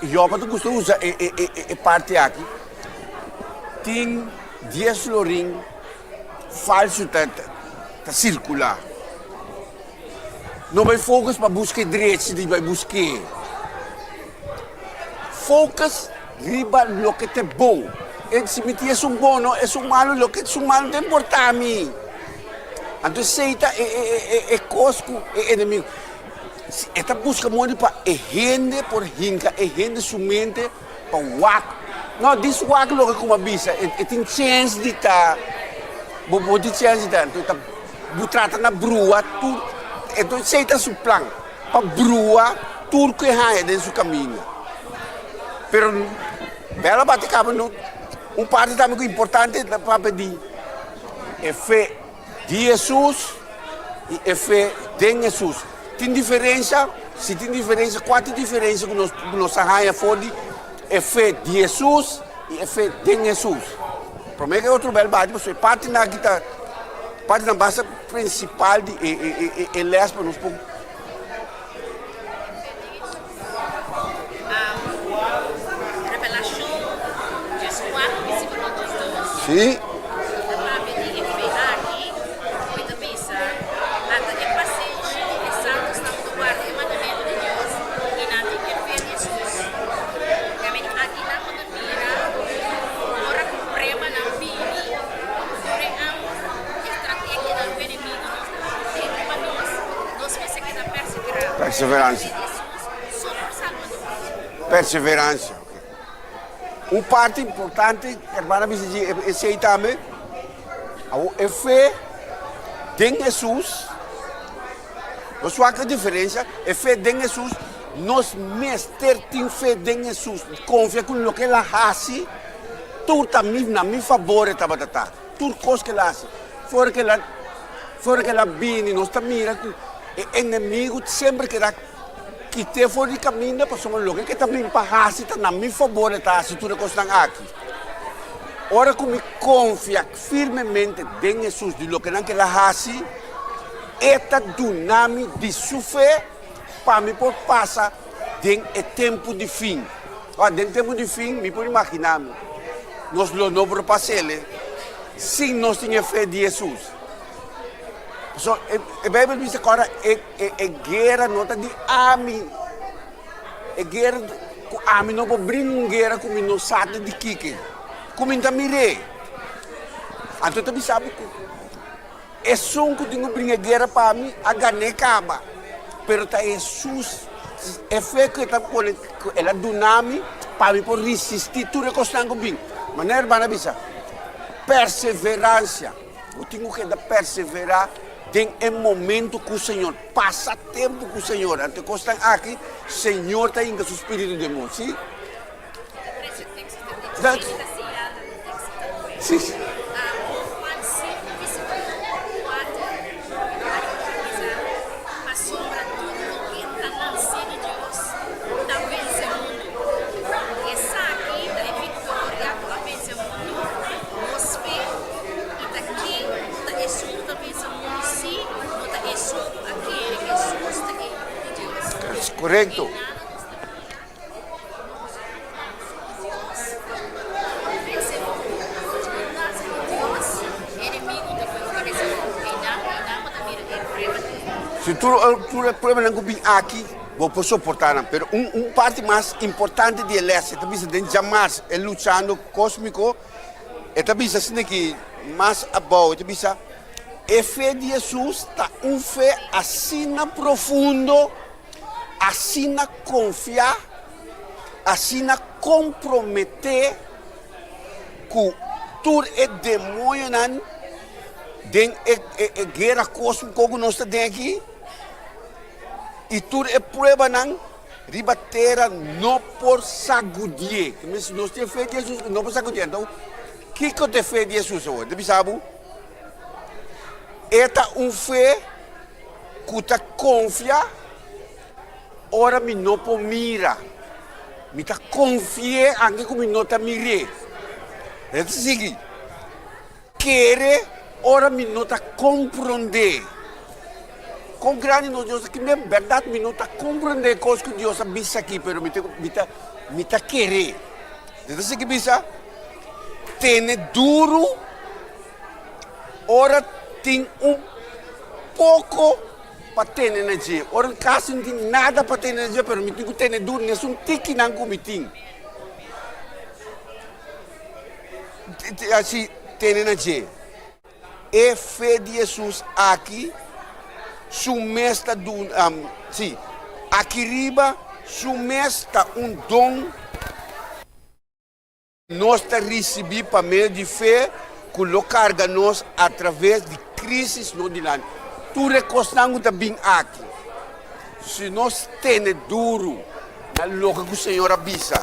Job ta gusta usa e e e e parti aki. Tin dies florin falsu ta ta circula. No bai focus pa busca e drechi di bai busque. Focus riba loke ta bon. E si mi tin esun bon no esun malu loke esun malu ta importa mi. Anto esei ta e e e e kos ku e enemigu si e ta buska modo pa e hende por hinka e hende su mente pa wak no dis wak loke ku mi a bisa e e tin chèns di ta bo bo tin chèns di ta anto ta bo trata na brua tur enton esei ta su plan pa brua tur ku e haña den su kaminda pero bèla bati kaba no un parti tambe ku importante ta papia di. E fe di Hesus i e fe den Hesus. Tin diferensia? Si tin diferensia, kua ta e diferensia ku nos ku nos a haña for di e fe di Hesus i e fe den Hesus? Promé ku e otro bèl bati, pasobra e partinan aki ta partinan basta prinsipal di e e e lès pa nos por. Revelashon 14, versíkulo 22. Sí. Ta papia di e fe aki, ku e ta bisa, Ata e pasenshi di e santusnan ku ta warda e mandamentu di Dios i nan tin e fe di Hesus. Tambe aki nan bo ta mira ora ku pruebanan bini, tur e estrategianan ku enemigunan tin riba nos, nos mester keda perseverá. Perseverancia. Perseverancia. Un parti importante, hermana bisa di esei tambe, awo e fe den Hesus, nos wak e diferencia, e fe den Hesus, nos mester tin fe den Hesus, konfia ku loke el a hasi, tur ta mi, na mi fabor e tabata ta, tur kos ku el a hasi, for ku el a, for ku el a bini, nos ta mira ku E enemigu semper keda kit'é for di kaminda pasobra loke ke ta bin pa hasi ta na mi fabor e ta hasi tur e kosnan aki. Ora ku mi konfia firmemente den Hesus di lokenan ku el a hasi, e ta duna mi di su fe pa mi por pasa den e tempu di fin. Ora, den tempu di fin mi por imaginá mi nos lo no por pas'el sin nos tin e fe di Hesus. Pasobra e e Bijbel bisa ku ora e e e guera no ta di ami. E guera ku ami no por bringa un guera ku mi no sa ta di kiko. Ku mi ta mir'é. Anto e ta bisa bo ku esun ku tin ku bringa guera pa mi a gan'é kaba. Pero ta Hesus, e fe ku e ta pone, ku el a duna mi pa mi por risistí tur e kosnan ku bin. Manera hermana a bisa, perseveransia. Bo tin ku keda perseverá den e momento ku Señor. Pasa tempu ku Señor. Anto e kosnan aki, Señor ta hinka su spiritu den bo. Sí. Sí. Korekto. Si tur tur e pruebanan ku bin aki, bo por soportá nan. Pero un un parti mas importante di e lès, e ta bisa den djamars e luchando kósmiko, e ta bisa asina ki mas abou, e ta bisa, E fe di Hesus ta un fe asina profundo, asina konfiá, asina komprometé ku tur e demoñonan den e e guera kósmiko ku nos ta den aki i tur e pruebanan riba tera no por sagudié. Nos tin e fe di Hesus no por sagudié. Anto, kiko ta e fe di Hesus awor? Ta bisa bo, e ta un fe ku ta konfia ora mi no por mira. Mi ta konfi'é anke ku mi no ta mir'é. E ta sigui, Kere ora mi no ta komprondé. Kon grandi nos Dios ta ki mi bèrdat mi no ta komprondé kos ku Dios a bisa aki, pero mi ta mi ta mi ta ker'é. E ta sigui bisa, Tene duru Ora tin un poko pa tene na dje, ora kasi no tin nada pa tene na dje, pero mi tin ku tene duru nesun tikinan ku mi tin. Asi tene na dje. E fe di Hesus aki su mes ta duna, si, aki riba su mes ta un don. Nos ta risibí pa medio di fe ku lo karga nos atraves di krísis no dilanti. Tur e kosnan ku ta bin aki, si nos tene duru na loke ku Señor a bisa,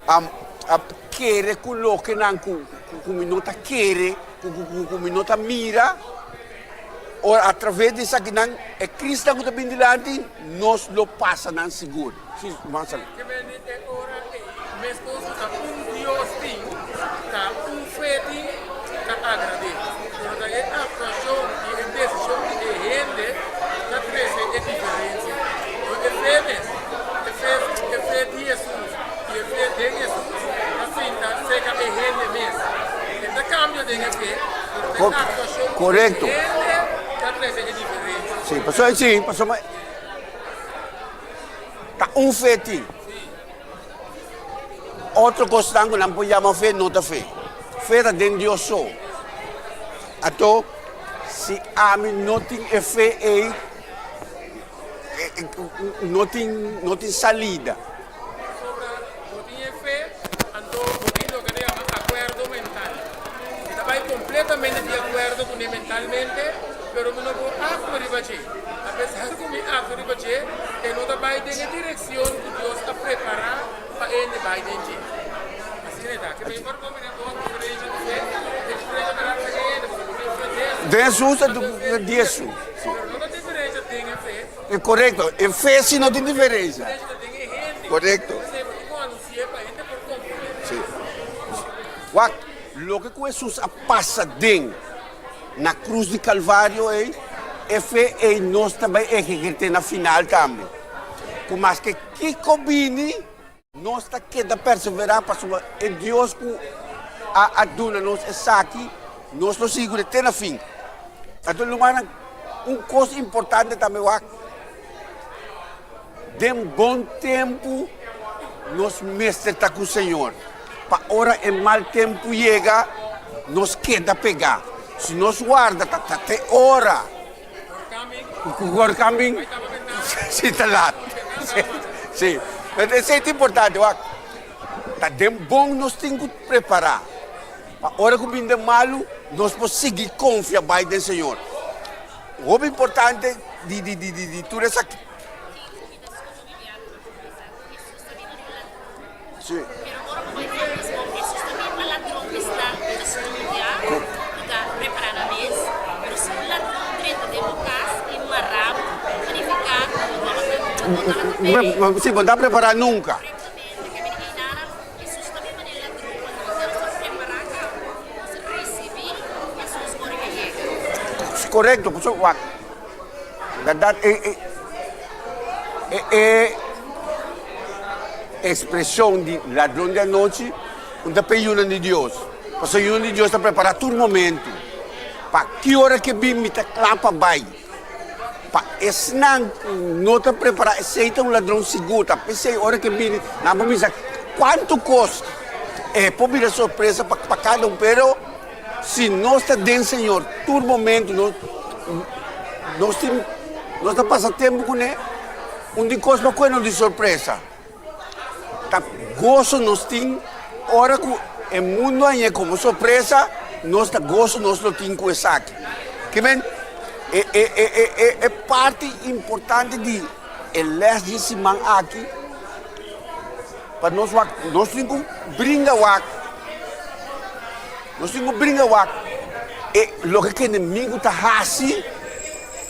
a kere ku lokenan ku ku mi no ta kere, ku ku mi no ta mira, ora atraves di esakinan e krisnan ku ta bin dilanti, nos lo pasa nan sigur. Sí, Marcel. Ke bende e ora ei, meskos ku ta un Dios tin, ta un fe tin, ta agrad'é. Pero ta e aktuashon i e desishon di e hende ta trese e diferensia. No e fe mes, e fe, e fe di Hesus i e fe den Hesus ta sinta serka e hende mes. E ta kambia den e fe, pero ta e aktuashon di e hende ta trese e diferensia. Sí, pasobra, sí, pasobra. Ta un fe tin. Otro kosnan ku nan por yama fe no ta fe. Fe ta den Dios so. Anto, si ami no tin e fe ei, no tin, no tin salida. Pasobra bo tin e fe, anto bo tin loke ta yama akuerdo mental. Mi ta bai kompletamente di akuerdo kuné mentalmente, pero mi no por aktua riba dje. Apesar ku mi aktua riba dje, e no ta bai den e direkshon ku Dios a prepará pa hende bai den dje. Asina e ta. Ke mihor kombiná dos diferensha di fe, e diferensha ta rasa e hende, pasobra bo tin fe den Den Hesus anto di Hesus. Pero no ta diferensha den e fe. E korekto, e fe si no tin diferensia. Korekto. Si. Wak, loke ku Hesus a pasa den na krus di Kalvario ei, e fe ei nos ta bai ehegert'é na final tambe. Ku maske kiko bini, nos ta keda perseverá pasobra e Dios ku a duna nos esaki, nos lo sigui kuné te na fin. Anto lumannan, un kos importante tambe wak, den bon tempu nos mester ta ku Señor, pa ora e mal tempu yega, nos keda pegá. Si nos warda ta ta te ora ku horkan bin, si ta lat. Si, esei ta importante wak. Ta den bon nos tin ku prepará pa ora ku bin den malu nos por sigui konfia bai den Señor. Hopi importante di di di di tur esaki. Sí. Pero ora bo bai wak es bon, Hesus ta bin pa ladron ku esnan ku ta studia, ku ta prepará nan mes. Pero si un ladron drenta den bo kas i mará bo, ta nifiká ku bo tabata, bo no tabata prepará. Sí, bo no ta prepará nunka. Korektamente, ke mira einan Hesus ta bin manera ladron pa nos, ya nos ta prepará kaba, nos risibí Hesus ora ke yega. Korekto, pasobra wak, bèrdat e e. Expresion di ladron di anochi un ta p'e yunan di Dios, pasobra yunan di Dios ta prepara tur momento pa ki ora ke bin mi ta kla pa bai. Pa esnan ku no ta prepara esei ta un ladron sigur, ta p'esei ora ke bini nan por bisa kuantu kos e por bira sorpresa pa kada un, pero si nos ta den Señor tur momento nos nos tin nos ta pasa tempu kuné. Un di kos pa kue nos di sorpresa ta goso nos tin ora ku e mundu a hañ'é komo sorpresa, nos ta goso nos lo tin ku esaki. Ke men e e e e e e parti importante di e lès di e siman aki pa nos wak nos tin ku bringa wak nos tin ku bringa wak e loke ku enemigu ta hasi.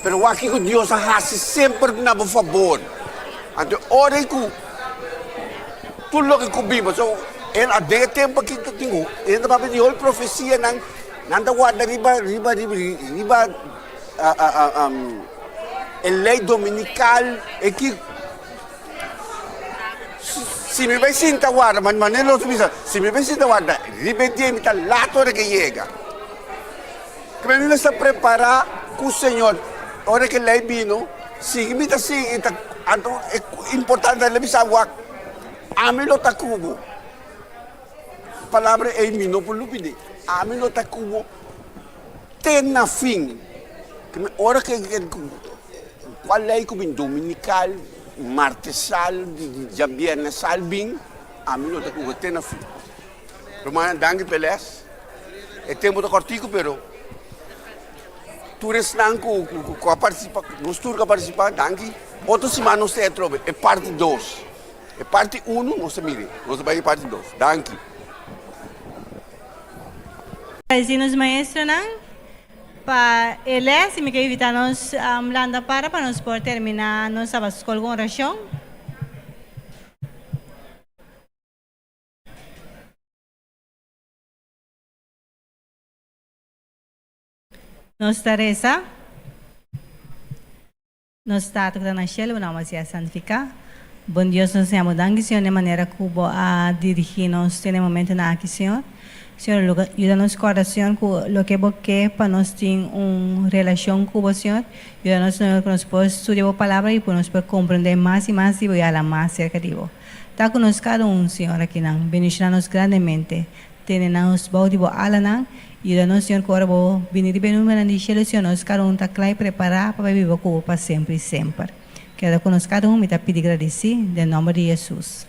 Pero wak kiko Dios a hasi semper na bo fabor. Anto ora ku tur loke ku bin, pasobra el a den e tempu aki ta tin hende ta papia di hopi profesianan, nan ta warda riba riba riba riba e lei dominikal e ki si mi bai sinta warda, manera nos ta bisa, si mi bai sinta warda riba e dia mi ta lat ora ke yega. Kende mi mester prepará ku Señor ora ku lei bino? Sigui mi ta sigui ta anto e importante ta bisa wak ami lo ta ku bo. Palabra ei mi no por lubid'é. Ami lo ta ku bo te na fin. Ora ku kual lei ku bin dominikal, martesal, djabièrnèsal bin, ami lo ta ku bo te na fin. Rumannan danki p'e les. E tempu ta kòrtiku pero tur esnan ku ku a partisipá, nos tur ku a partisipá danki. Otro siman nos ta atrobe e parti dos. E parti unu nos ta mira, nos ta bai e parti dos. Danki. Agradesí nos maestronan pa e les y mi ke invitá nos lanta para pa nos por terminá nos sabaskol ku orashon. Nos ta resa, Nos Tata ku ta na shelu, bo nòmber sea santifiká. Bon Dios, nos ta yama bo danki, Señor, na e manera ku bo a dirigí nos te na e momentunan aki, Señor. Señor, yuda nos kòrda, Señor, ku loke bo ke pa nos tin un relashon ku bo, Señor. Yuda nos, Señor, ku nos por studia bo Palabra i ku nos por komprendé mas i mas di bo i hala mas serka di bo. Ta ku nos kada un, Señor, akinan. Bendishoná nos grandemente. Tene nos bou di bo alanan. Yuda nos, Señor, ku ora bo bini riba e nubenan di shelu, Señor, nos kada un ta kla i prepará pa bai biba ku bo pa semper i semper. Keda ku nos kada un, mi ta pidi gradisí, den nòmber di Hesus.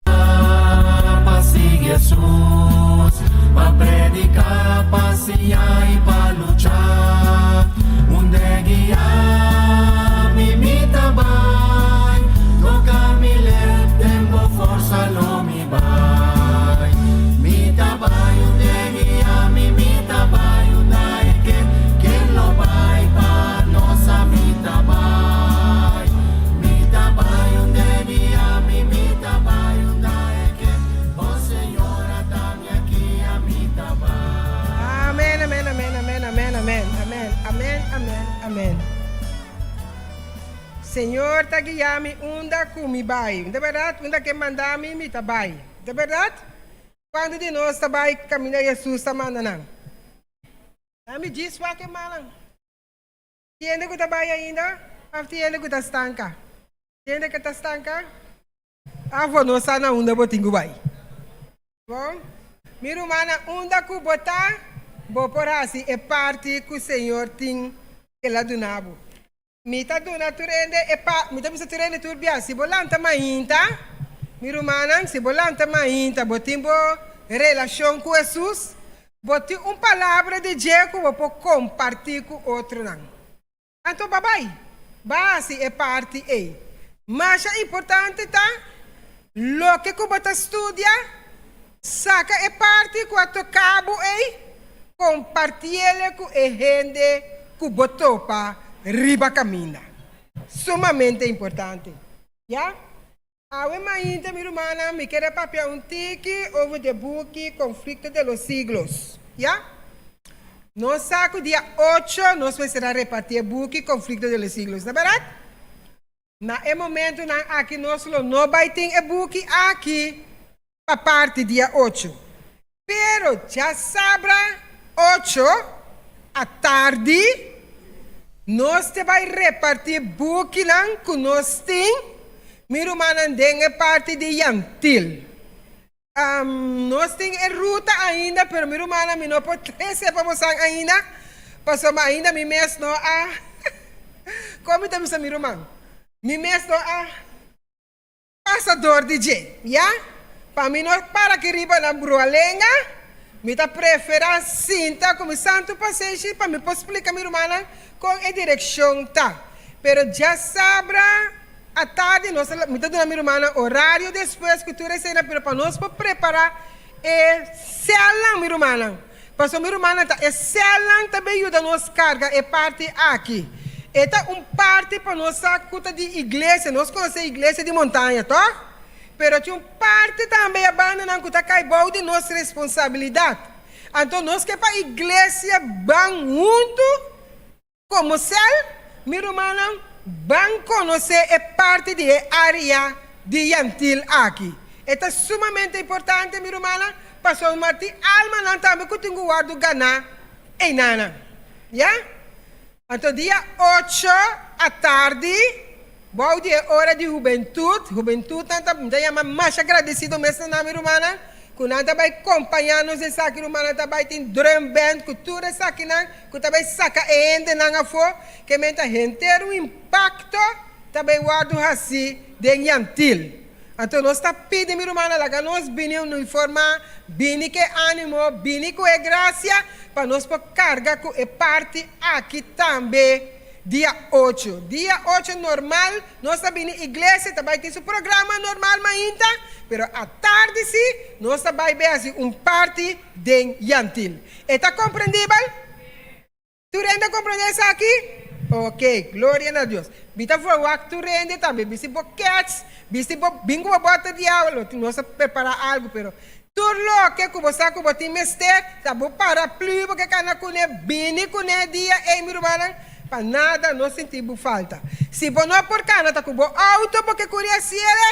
Pa sigui Hesus, pa prediká, pa siña i pa lucha. Unda e guia mi, mi ta bai. Toka mi lep, den bo forsa lo mi bai. Mi ta bai unda e guia mi, mi ta bai unda e ke. Ken lo bai pa nos? Mi ta bai. Mi ta bai unda e guia mi, mi ta bai unda e ke. Oh Señor, ata mi aki, ami ta bai. Amen amen amen amen amen amen amen amen amen amen Señor ta guia mi unda ku mi bai de berdad unda ke manda mi mi ta bai de berdad kuantu di nos ta bai kaminda Jesus ta manda nan ami djis wak e manan. Tin hende ku ta bai ainda òf tin hende ku ta stanka? Tin hende ku ta stanka? Afo no sa na unda bo tin ku bai. Bon, mi rumannan, unda ku bo ta, bo por hasi e parti ku Señor tin el a duna bo. Mi ta duna tur hende e pa, mi ta bisa tur hende tur bia, si bo lanta mainta, mi rumannan, si bo lanta mainta, bo tin bo relashon ku Hesus, bo tin un palabra di dje ku bo por kompartí ku otronan. Anto ba bai, ba hasi e parti ei. Masha importante ta, loke ku bo ta studia, saka e parti ku a toka bo ei, kompartiele ku e hende ku bo topa riba kaminda. Sumamente importante, ya. Awe mainta, mi rumannan, mi kere papia un tiki over de buki Conflicto de los Siglos. Ya? Nos sa ku dia ocho nos mester a reparti e buki Conflicto de los Siglos, ta bèrdat? Na e momentunan aki nos lo no bai tin e buki aki pa parti dia ocho. Pero djasabra ocho atardi nos te bai reparti bukinan ku nos tin, mi rumannan den e parti di Yantil. Nos tin e ruta ainda pero mi rumannan mi no por trese pa bosan ainda pasobra ainda mi mes no a kon mi ta bisa mi ruman? Mi mes no a. Pasa dor di dje, ya. Pa mi no para aki riba na brua lenga, mi ta prefera sinta ku mi santu pasenshi pa mi por splika mi rumannan kon e direkshon ta. Pero djasabra atardi nos ta, mi ta duna mi rumannan orario despues ku tur esena, pero pa nos por prepara e sèlnan mi rumannan. Pasobra mi rumannan ta e sèlnan ta bin yuda nos karga e parti aki. E ta un parti pa nos sa ku ta di iglesia. Nos konosé iglesia di montaña, tòg? Pero tin un parti tambe e bandanan ku ta kai bou di nos responsabilidat. Anto nos ke pa iglesia ban huntu Komo sèl, mi rumannan, ban konosé e parti di e área di Yantil aki. E ta sumamente importante, mi rumannan, pasobra tin almanan tambe ku tin ku wòrdu ganá einanan. Ya? Anto dia ocho atardi, bou di e ora di hubentut, hubentutnan ta, mi ta yama masha gradesido mes na nan, mi rumannan, Ku nan ta bai kompañá nos esaki rumannan ta bai tin drum band ku tur esakinan ku ta bai saka e hendenan afó ke men ta henter un impakto ta bai wòrdu hasí den Yantil. Anto nos ta pidi mi rumannan laga nos bini uniformá, bini ku e ánimo, bini ku e grasia pa nos por karga ku e parti aki tambe dia ocho. Dia ocho normal Nos ta bini iglesia, ta bai tin su programa normal mainta, pero atardi si nos ta bai bay haci un party den Yantil. E ta comprendibel? Tur hende a comprende esaki? Ok, gloria na Dios. Mi ta verwagt tur hende tambe bisti bo kets, bisti bo, bin cu bo boter di awa, lo nos ta prepara algo, pero tur loke cu bo sa cu bo tin mester, ta bo paraplu bo ke cana cune, bini cune dia ey mi rumannan, Pa nada no sinti bo falta. Si bo no por cana ta cu bo auto bo ke curi haciele,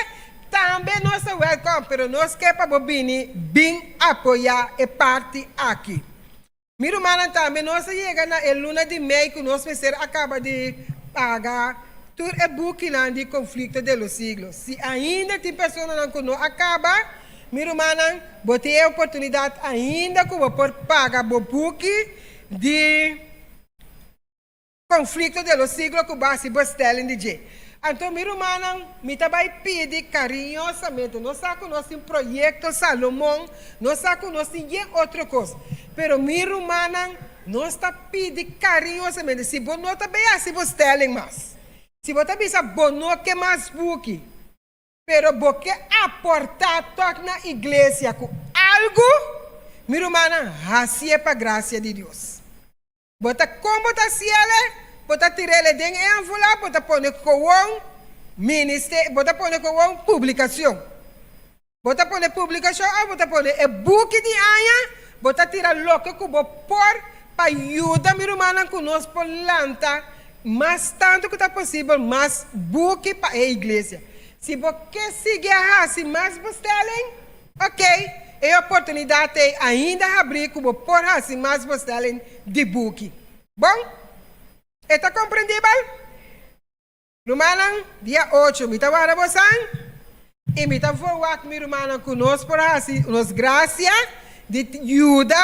tambe nos ta welcome, pero nos ke pa bo bini bin apoya e parti aki. Mi rumannan tambe nos a yega na e luna di mei cu nos mester a caba di paga tur e bukinan di Conflicto de los Siglos. Si ainda tin personanan cu no a caba, mi rumannan, bo tin e oportunidad ainda cu bo por paga bo buki di. Conflicto de los siglos cu basi bestelling di dje. Anto mi rumannan, mi ta bay pidi cariñosamente, nos sa cu nos tin proyecto Salomon, nos sa cu nos tin yen otro cos, pero mi rumannan, nos ta pidi cariñosamente, si bo no ta bay haci bestelling mas, si bo ta bisa bo no ke mas buki, pero bo ke aporta tok na iglesia cu algo, mi rumannan, haci'e pa gracia di Dios. Bo ta kon bo ta hasiel? Bo ta tir'el den e envelop, bo ta pone kowon ministe, bo ta pone kowon publicacion. Bo ta pone publicacion of bo ta pone e buki di aña, bo ta tira loke ku bo por pa yuda mi rumannan ku nos por lanta mas tantu ku ta posibel mas buki pa e iglesia. Si bo ke sigui a hasi mas bestelling, Ok, e oportunidat ei ainda habrí ku bo por hasi mas bestelling di buki. Bon? E ta komprendibel? Rumannan, dia ocho mi ta warda bosan. I mi ta verwagt mi rumannan ku nos por hasi nos grasia di yuda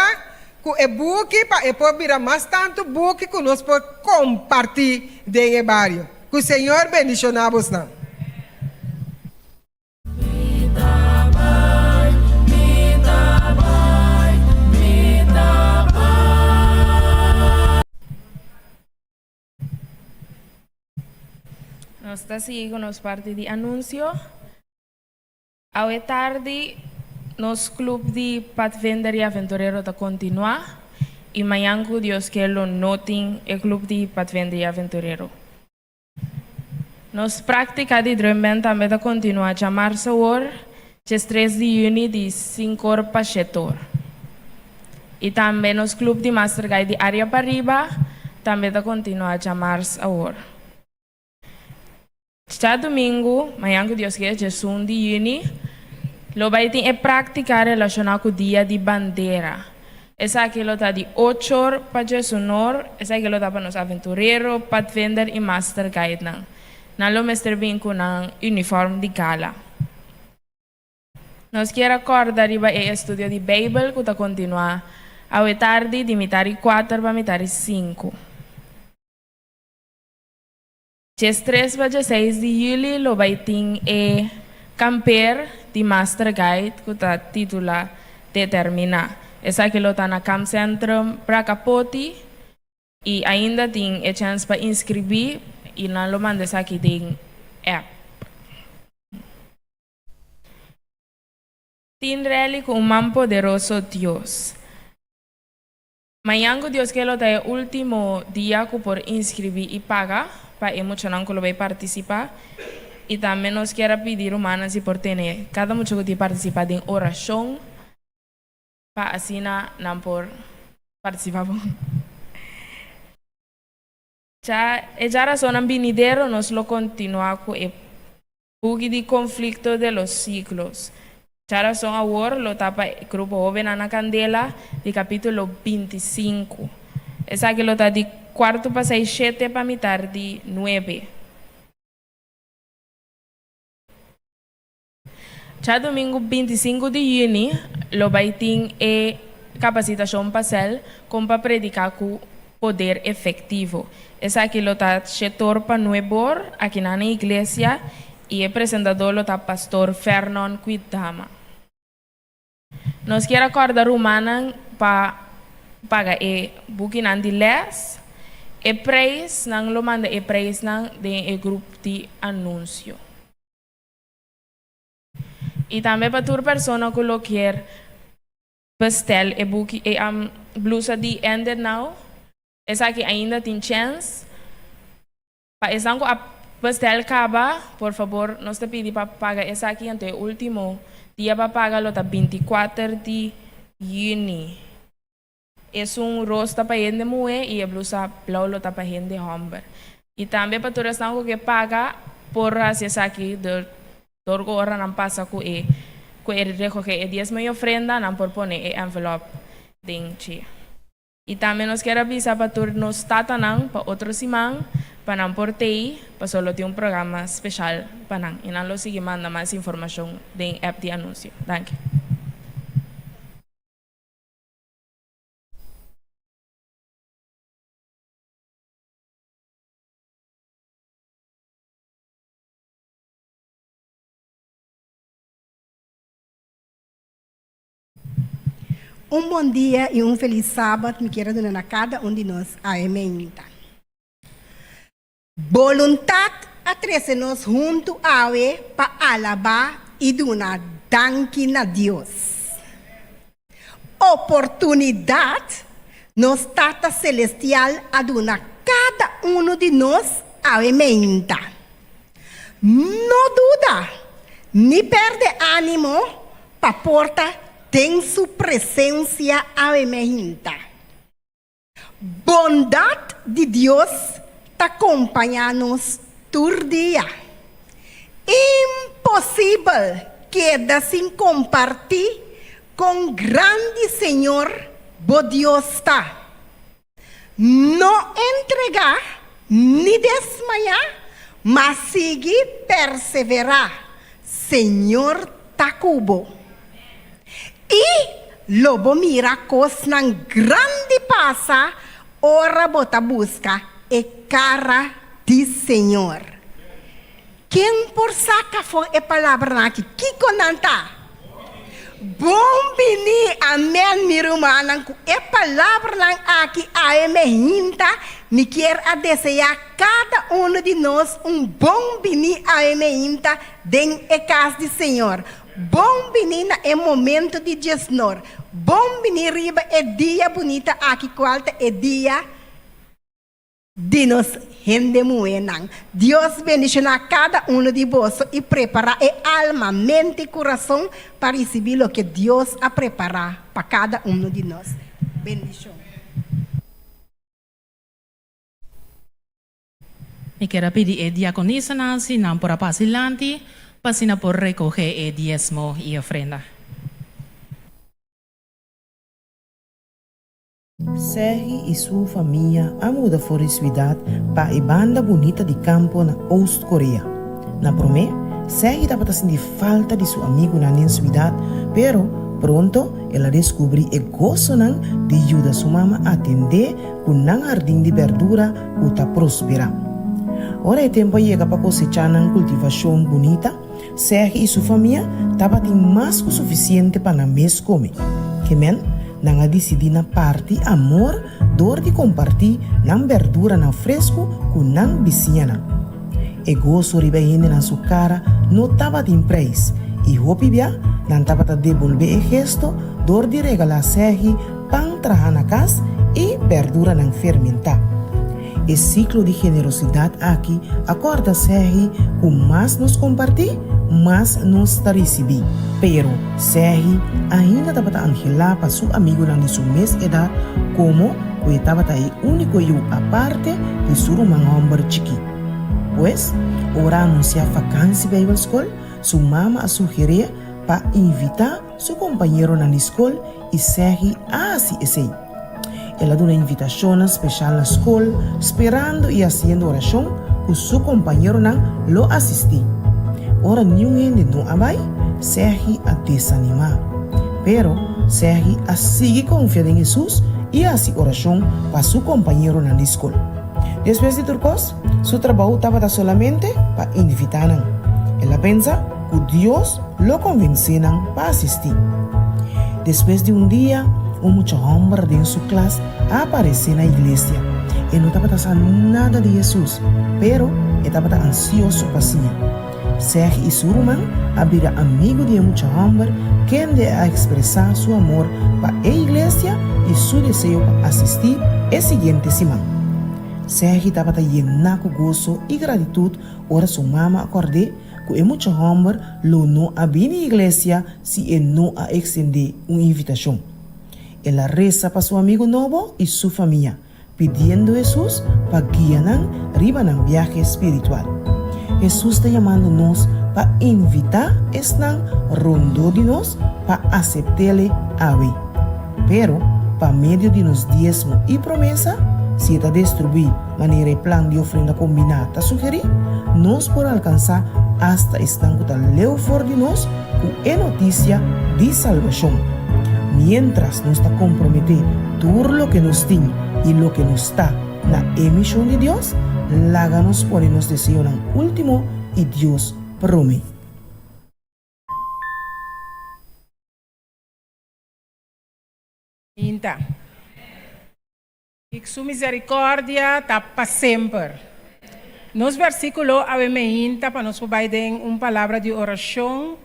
ku e buki pa e por bira mas tantu buki ku nos por kompartí den e bario. Ku Señor bendishoná bosnan. Nos ta sigui ku nos parti di anunsio. Awe tardi nos club di Pathfinder y Aventurero ta kontinuá i mañan ku Dios ke lo no tin e club di Pathfinder y Aventurero. Nos práktika di drum band tambe ta kontinuá djamarsa awor, djes tres di yüni di sinkor pa shetor. I tambe nos club di Master Guide di Área Pariba tambe ta kontinuá djamars awor. Djadumingu, mañan ku Dios ke, 11 di yüni, lo bai tin e práktika relashoná ku Dia di Bandera. Esaki lo ta di ochor pa 11 or, esaki lo ta pa nos aventurero, pathfinder i master guidenan. Nan lo mester bin ku nan uniform di gala. Nos kier a kòrda riba e estudio di Beibel ku ta kontinuá awe tardi di mitar i kuater pa mitar i sinku. 13 pa 16 di yüli lo bai tin e kamper di Master Guide ku ta titulá Determiná. Esaki lo ta na Kamp Centrum Brakapoti i ainda tin e chèns pa inskribí i nan lo manda esaki den app. Tin rally ku un man poderoso Dios. Mañan ku Dios ke lo ta e último dia ku por inskribí i paga pa e muchanan ku lo bai partisipá. I tambe nos kier a pidi rumannan si por tene kada mucha ku tin partisipá den orashon pa asina nan por partisipá bon. Dja e djarasonnan binidero nos lo kontinuá ku e Buki di Conflicto de los Siglos. Djarason awor lo ta pa e grupo Hobennan na Candela di capítulo 25. Esaki lo ta di cuarto pa seis shete pa mitar di nuebe. Djadumingu 25 di yüni lo bai tin e capacitacion pa cel con pa predica cu poder efectivo. Esaki lo ta shetor pa nuebor akinan na iglesia i e presentador lo ta Pastor Fernon Kwitdama. Nos kier a kòrda rumannan pa paga e bukinan di lès. E preis, nan lo manda e preisnan den e grup di anunsio. I tambe pa tur persona ku lo kier bestel e buki e blusa di End It Now. Esaki ainda tin chèns. Pa esnan ku a bestel kaba, por fabor nos ta pidi pa paga esaki anto e último dia pa paga lo ta 24 di yüni. Esun ros ta pa hende muhé i e blusa blou lo ta pa hende hòmber. I tambe pa tur esnan ku ke paga por hasi esaki dor dor ku ora nan pasa ku e ku e rekogé e diesmo i ofrenda nan por pone e ènvelòp den dje. I tambe nos kier a bisa pa tur nos tatanan pa otro siman pa nan por tei paso lo tin un programa special pa nan i nan lo sigui manda mas informacion den app di anuncio. Danki. Un bon dia i un felis sabat mi kier a duna na kada un di nos awe meinta. Boluntat a trese nos huntu awe pa alabá i duna danki na Dios. Oportunidat nos Tata Selestial a duna kada unu di nos awe meinta. No duda ni perde ánimo pa por ta den su presencia awe meinta. Bondad di Dios ta compaña nos tur dia. Imposibel keda sin comparti con grandi Señor bo Dios ta. No entregá ni desmayá, ma sigui perseverá. Señor ta ku bo. I lo bo mira kosnan grandi pasa ora bo ta buska e kara di Señor. Ken por saka for e palabranan aki? Kiko nan ta? Bon bini, amen, mi rumannan, ku e palabranan aki awe me hinta, mi kier a deseá kada uno di nos un bon bini awe me hinta den e kas di Señor. Bon bini na e momento di Djesnor. Bon bini riba e dia bunita aki kual ta e dia Di nos hende muhénan. Dios bendishoná kada unu di boso i prepará e alma, mente i kurason pa risibí loke Dios a prepará pa kada unu di nos. Bendishon. Mi kier a pidi e diakonisanan si nan por a pasa dilanti pa asina por rekohé e diesmo i ofrenda. Serhi i su famia a muda for di suidat pa e banda bunita di kampo na Oost Korea. Na promé, Serhi tabata sinti falta di su amigunan den suidat, pero pronto el a deskubrí e gosonan di yuda su mama atendé ku nan hardin di bèrdura ku ta prosperá. Ora e tempu a yega pa kosechá nan kultivashon bunita, Sergi i su famia tabatin mas ku sufisiente pa nan mes kome. Ke men, nan a disidí na parti amor dor di kompartí nan bèrduranan fresku ku nan bisiñanan. E goso riba e hendenan su kara no tabatin preis, i hopi bia nan tabata debolbé e gesto dor di regalá Sergi pan trahá na kas i bèrduranan fermentá. E siklo di generosidat aki a kòrda Serhi ku mas nos kompartí, mas nos ta risibí. Pero, Serhi ainda tabata anhelá pa su amigunan di su mes edat komo ku e tabata e úniko yu aparte di su ruman hòmber chikí. Pues, ora a anunsiá fakansi Bijbelskol, su mama a suger'é pa invitá su kompañeronan di skol i Serhi a hasi esei. El a duna invitashonnan speshal na skol, sperando i hasiendo orashon ku su kompañeronan lo asistí. Ora niun hende no a bai, Sergi a desanimá. Pero, Sergi a sigui konfia den Hesus i hasi orashon pa su kompañeronan di skol. Despues di tur kos, su trabou tabata solamente pa invitá nan. El a pensa ku Dios lo konvensé nan pa asistí. Despues di un dia, un mucha hòmber den su klas a aparesé na iglesia. E no tabata sa nada di Hesus, pero e tabata ansioso pa siña. Serge i su ruman a bira amigu di e mucha hòmber kende a ekspresá su amor pa e iglesia i su deseo pa asistí e siguiente siman. Serge tabata yená ku goso i gratitut ora su mama a kòrd'é ku e mucha hòmber lo no a bini iglesia si e no a ekstendé un invitashon. El a resa pa su amigu nobo i su famia, pidiendo Hesus pa guia nan riba nan biahe spiritual. Hesus ta yamando nos pa invitá esnan rondó di nos pa asept'Ele awe. Pero, pa medio di nos diesmo i promesa, si e ta destruí manera e plan di ofrenda kombiná ta sugerí, nos por alkansá asta esnan ku ta leu for di nos ku e notisia di salbashon. Miéntras nos ta komprometé tur loke nos tin i loke nos ta na e mishon di Dios, laga nos pone nos deseonan último i Dios promé. Inta. I su misericordia ta pa semper. Nos versiculo awe meinta pa nos por bai den un palabra di oracion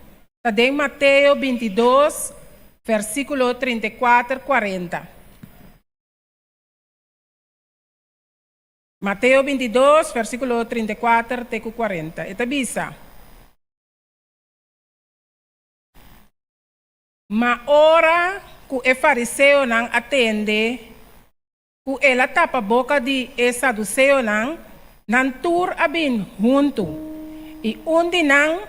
ta den Mateo 22 versiculo 34, 40. Mateo 22 versiculo 34 te cu 40. E ta bisa. Ma ora ku e fariseonan a tende ku el a tapa boka di e saduseonan, nan tur a bin huntu, i un di nan,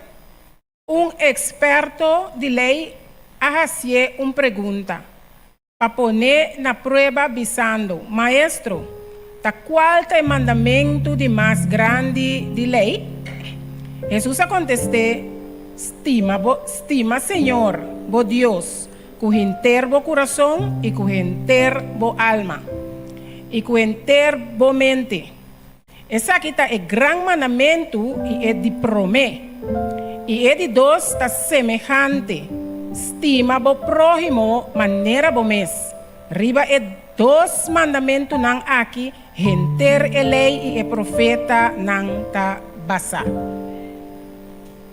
un eksperto di lei, a hasié un pregunta pa pon'é na prueba, bisando, Maestro, ta kual ta e mandamentu di mas grandi di lei? Hesus a kontest'é. Stima bo, stima Señor, bo Dios, ku henter bo kurason i ku henter bo alma i ku henter bo mente. Esaki ta e gran mandamentu i e di promé. I e di dos ta semehante, Stima bo próhimo manera bo mes. Riba e dos mandamentunan aki henter e Lei i e Profetanan ta basá.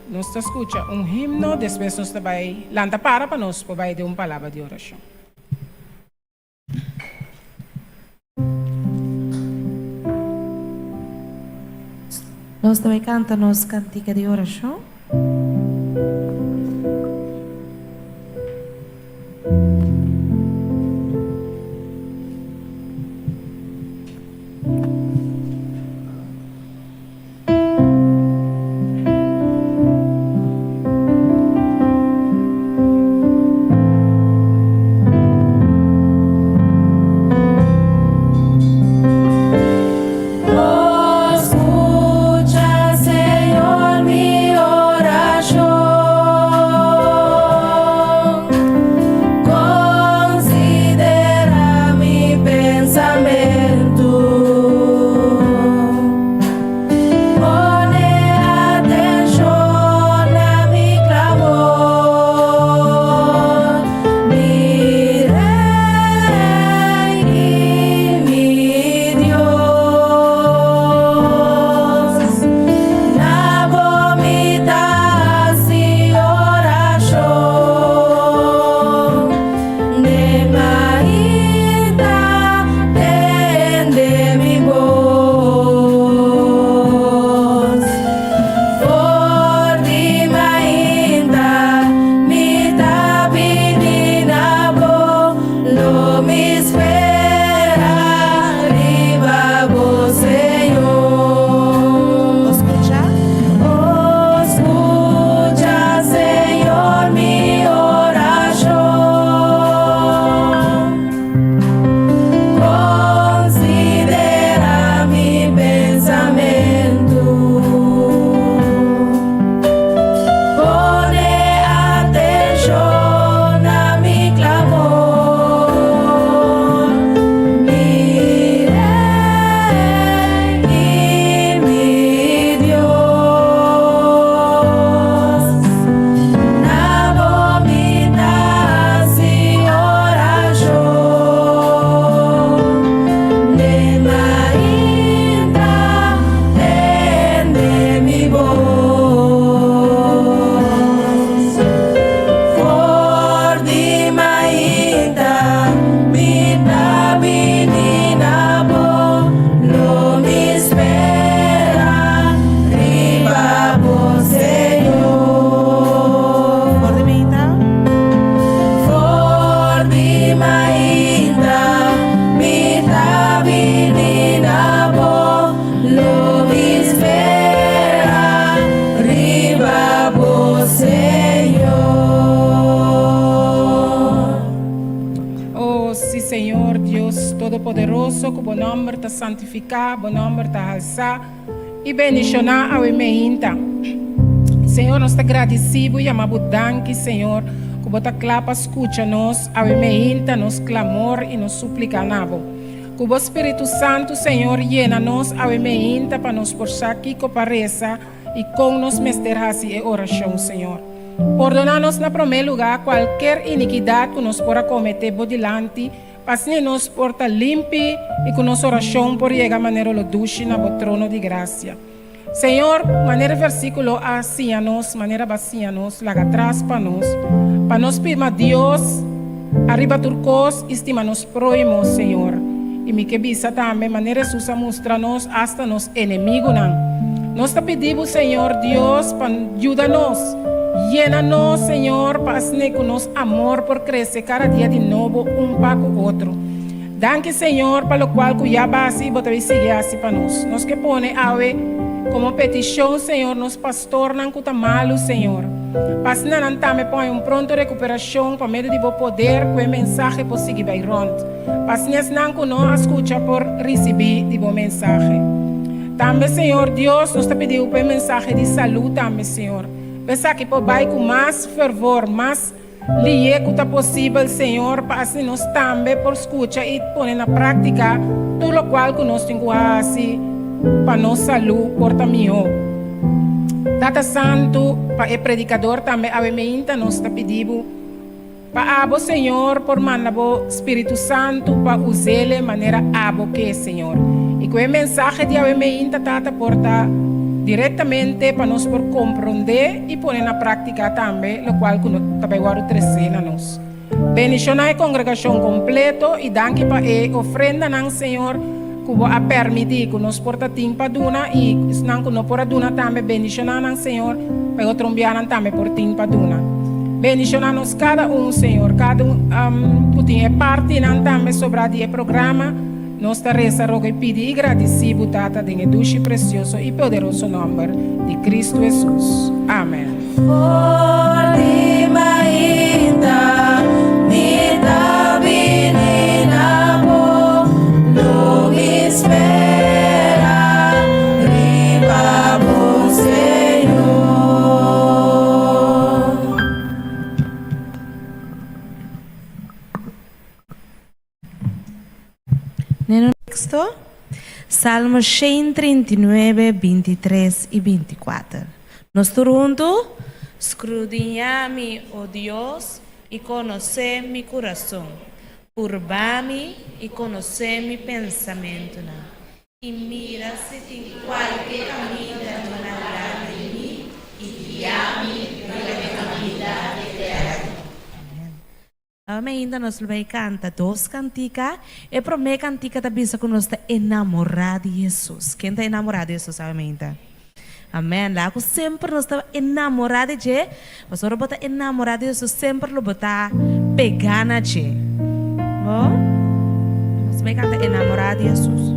Nos ta skucha un himno, despues nos ta bai lanta para pa nos por bai den un palabra di orashon. Nos ta bai kanta nos kantika di orashon. Skucha, Señor, mi orashon, konsiderá mi pensamentu. Pone atenshon na mi klamor, mi Rei i mi Dios. Na bo mi ta hasi orashon, den mainta tende mi bos. For di mainta mi ta bini na bo, lo mi spera riba bo, Señor. O skucha, Señor, mi orashon. Konsiderá mi pensamentu. Pone atenshon na mi klamor, mi Rei i mi Dios. Na bo mi ta hasi orashon, den mainta tende mi bos. For di mainta mi ta bini na bo, lo mi spera riba bo, Señor. For di mainta. For di mainta mi ta bini na bo, lo mi spera riba bo, Señor. Oh, sí, Señor Dios Todopoderoso, ku bo nòmber ta santifiká, bo nòmber ta halsá i bendishoná awe meinta. Señor, nos ta gradisí bo i yama bo danki, Señor, ku bo ta kla pa skucha nos awe meinta, nos klamor i nos suplika na bo. Ku bo Spiritu Santu, Señor, yena nos awe meinta pa nos por sa kiko pa resa i kon nos mester hasi e orashon, Señor. Pordoná nos na promé lugá kualker inikidat ku nos por a kometé bo dilanti, pa asina nos por ta limpi i ku nos orashon por yega manera lo dushi na bo trono di grasia. Señor, manera e versíkulo a siña nos, manera bo a siña nos, laga tras pa nos, pa nos stima Dios ariba tur kos i stima nos próhimo, Señor. I mi ke bisa tambe, manera Hesus a mustra nos, asta nos enemigunan. Nos ta pidi bo, Señor Dios, pa yuda nos. Yena nos, Señor, pa asina ku nos amor por krese kada dia di nobo un pa ku otro. Danki, Señor, pa lokual ku ya bo a hasi i bo ta bai sigui hasi pa nos. Nos ke pone awe komo petishon, Señor, nos pastornan ku ta malu, Señor, pa asina nan tambe por haña un pronto rekuperashon pa medio di bo poder ku e mensahe por sigui bai rònt. Pa asina esnan ku no a skucha por risibí di bo mensahe. Tambe, Señor Dios, nos ta pidi bo pa e mensahe di salú tambe, Señor. Pa esaki por bai ku mas fervor, mas lihé ku ta posibel, Señor, pa asina nos tambe por skucha i pone na práktika tur lokual ku nos tin ku hasi pa nos salú por ta mihó. Tata Santu, pa e predikador tambe awe meinta nos ta pidi Bo, Pa abo, Señor, por manda bo Spiritu Santu pa us'ele manera abo ke, Señor. I ku e mensahe di awe meinta, Tata, por ta direktamente pa nos por komprondé i pone na práktika tambe lokual ku no ta bai wòrdu tresé na nos. Bendishoná e kongregashon kompleto i danki pa e ofrendanan, Señor, ku bo a pèrmití ku nos por ta tin pa duna i esnan ku no por a duna tambe, bendishoná nan, Señor, pa e otro bianan tambe por tin pa duna. Bendishoná nos kada un, Señor, kada un ku tin e partinan tambe sobrá di e programa. Nos ta resa, roga i pidi i gradisí Bo, Tata, den e dushi, presioso i poderoso nòmber di Kristu Hesus. Amèn. For di mainta mi ta bini na bo, lo mi spera riba bo, Señor. Den un teksto, Salmo 139, 23 i 24. Nos tur huntu, Skrudiñá mi, o Dios, i konosé mi kurason. Purba mi i konosé mi pensamentunan. I mira si tin kualke kaminda di maldat den mi, i guia mi riba e kaminda eterno. Awe ainda nos lo bay canta dos cantica. E prome cantica ta bisa cu nos ta enamora di Jesus. Ken ta enamora di Jesus awe mainta? Amen. Laga cu semper nos ta enamora di dje, pasobra ora bo ta enamora di Jesus semper lo bo ta pega na dje. Bo? Nos bay canta enamora di Jesus.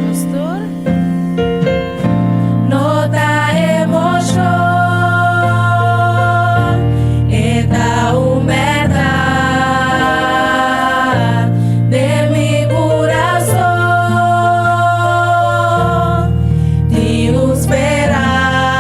Pastor. No ta emoshon, e ta un bèrdat den mi kurason. Tin un speransa.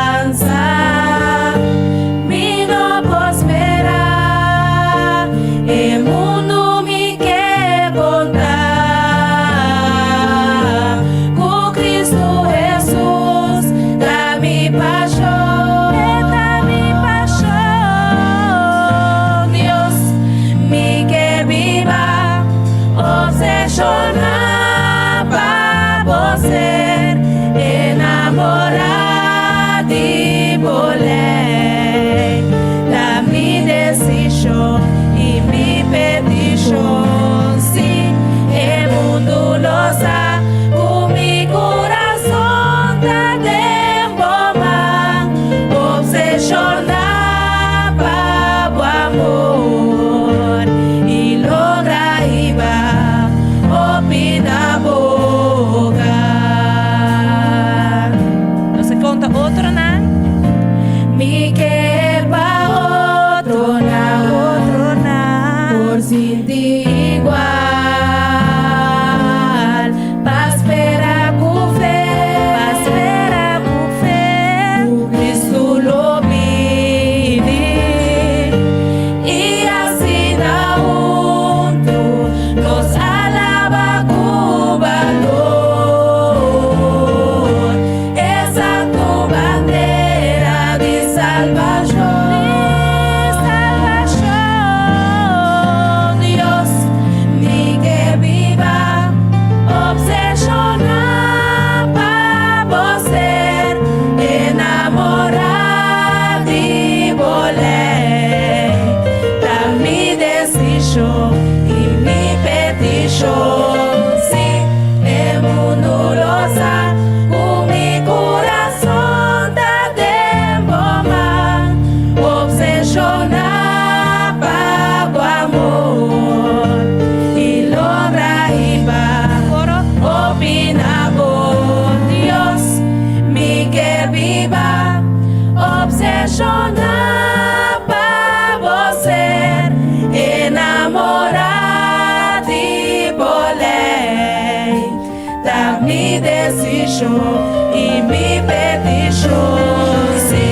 Mi desishon i mi petishon. Sí,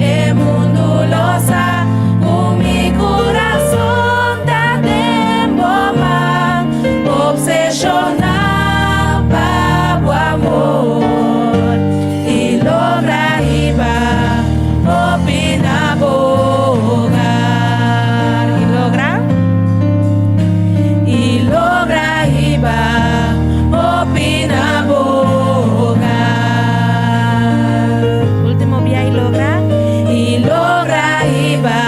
e mundu lo sa ku mi kurason ta den bo man, obseshoná pa bo amor i logra hiba hopi na bo hogar. I logra i logra hiba hopi na bo hogar. Último bia i logra i logra hiba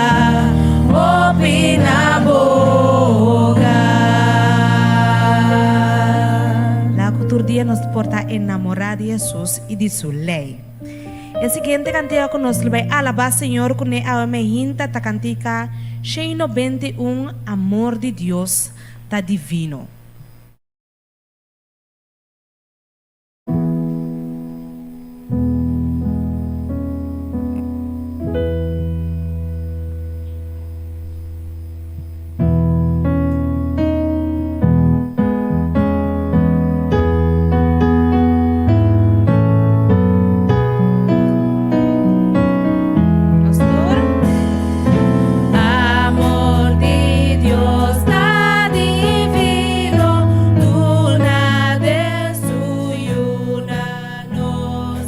hopi na bo hogar. Laga ku tur dia nos por ta enamorá di Hesus i di su lei. E siguiente kantika ku nos lo bai alabá Señor kuné awe mehinta ta kantika 191 Amor di Dios ta Divino. Amor di Dios ta divino, duna den su Yu na nos.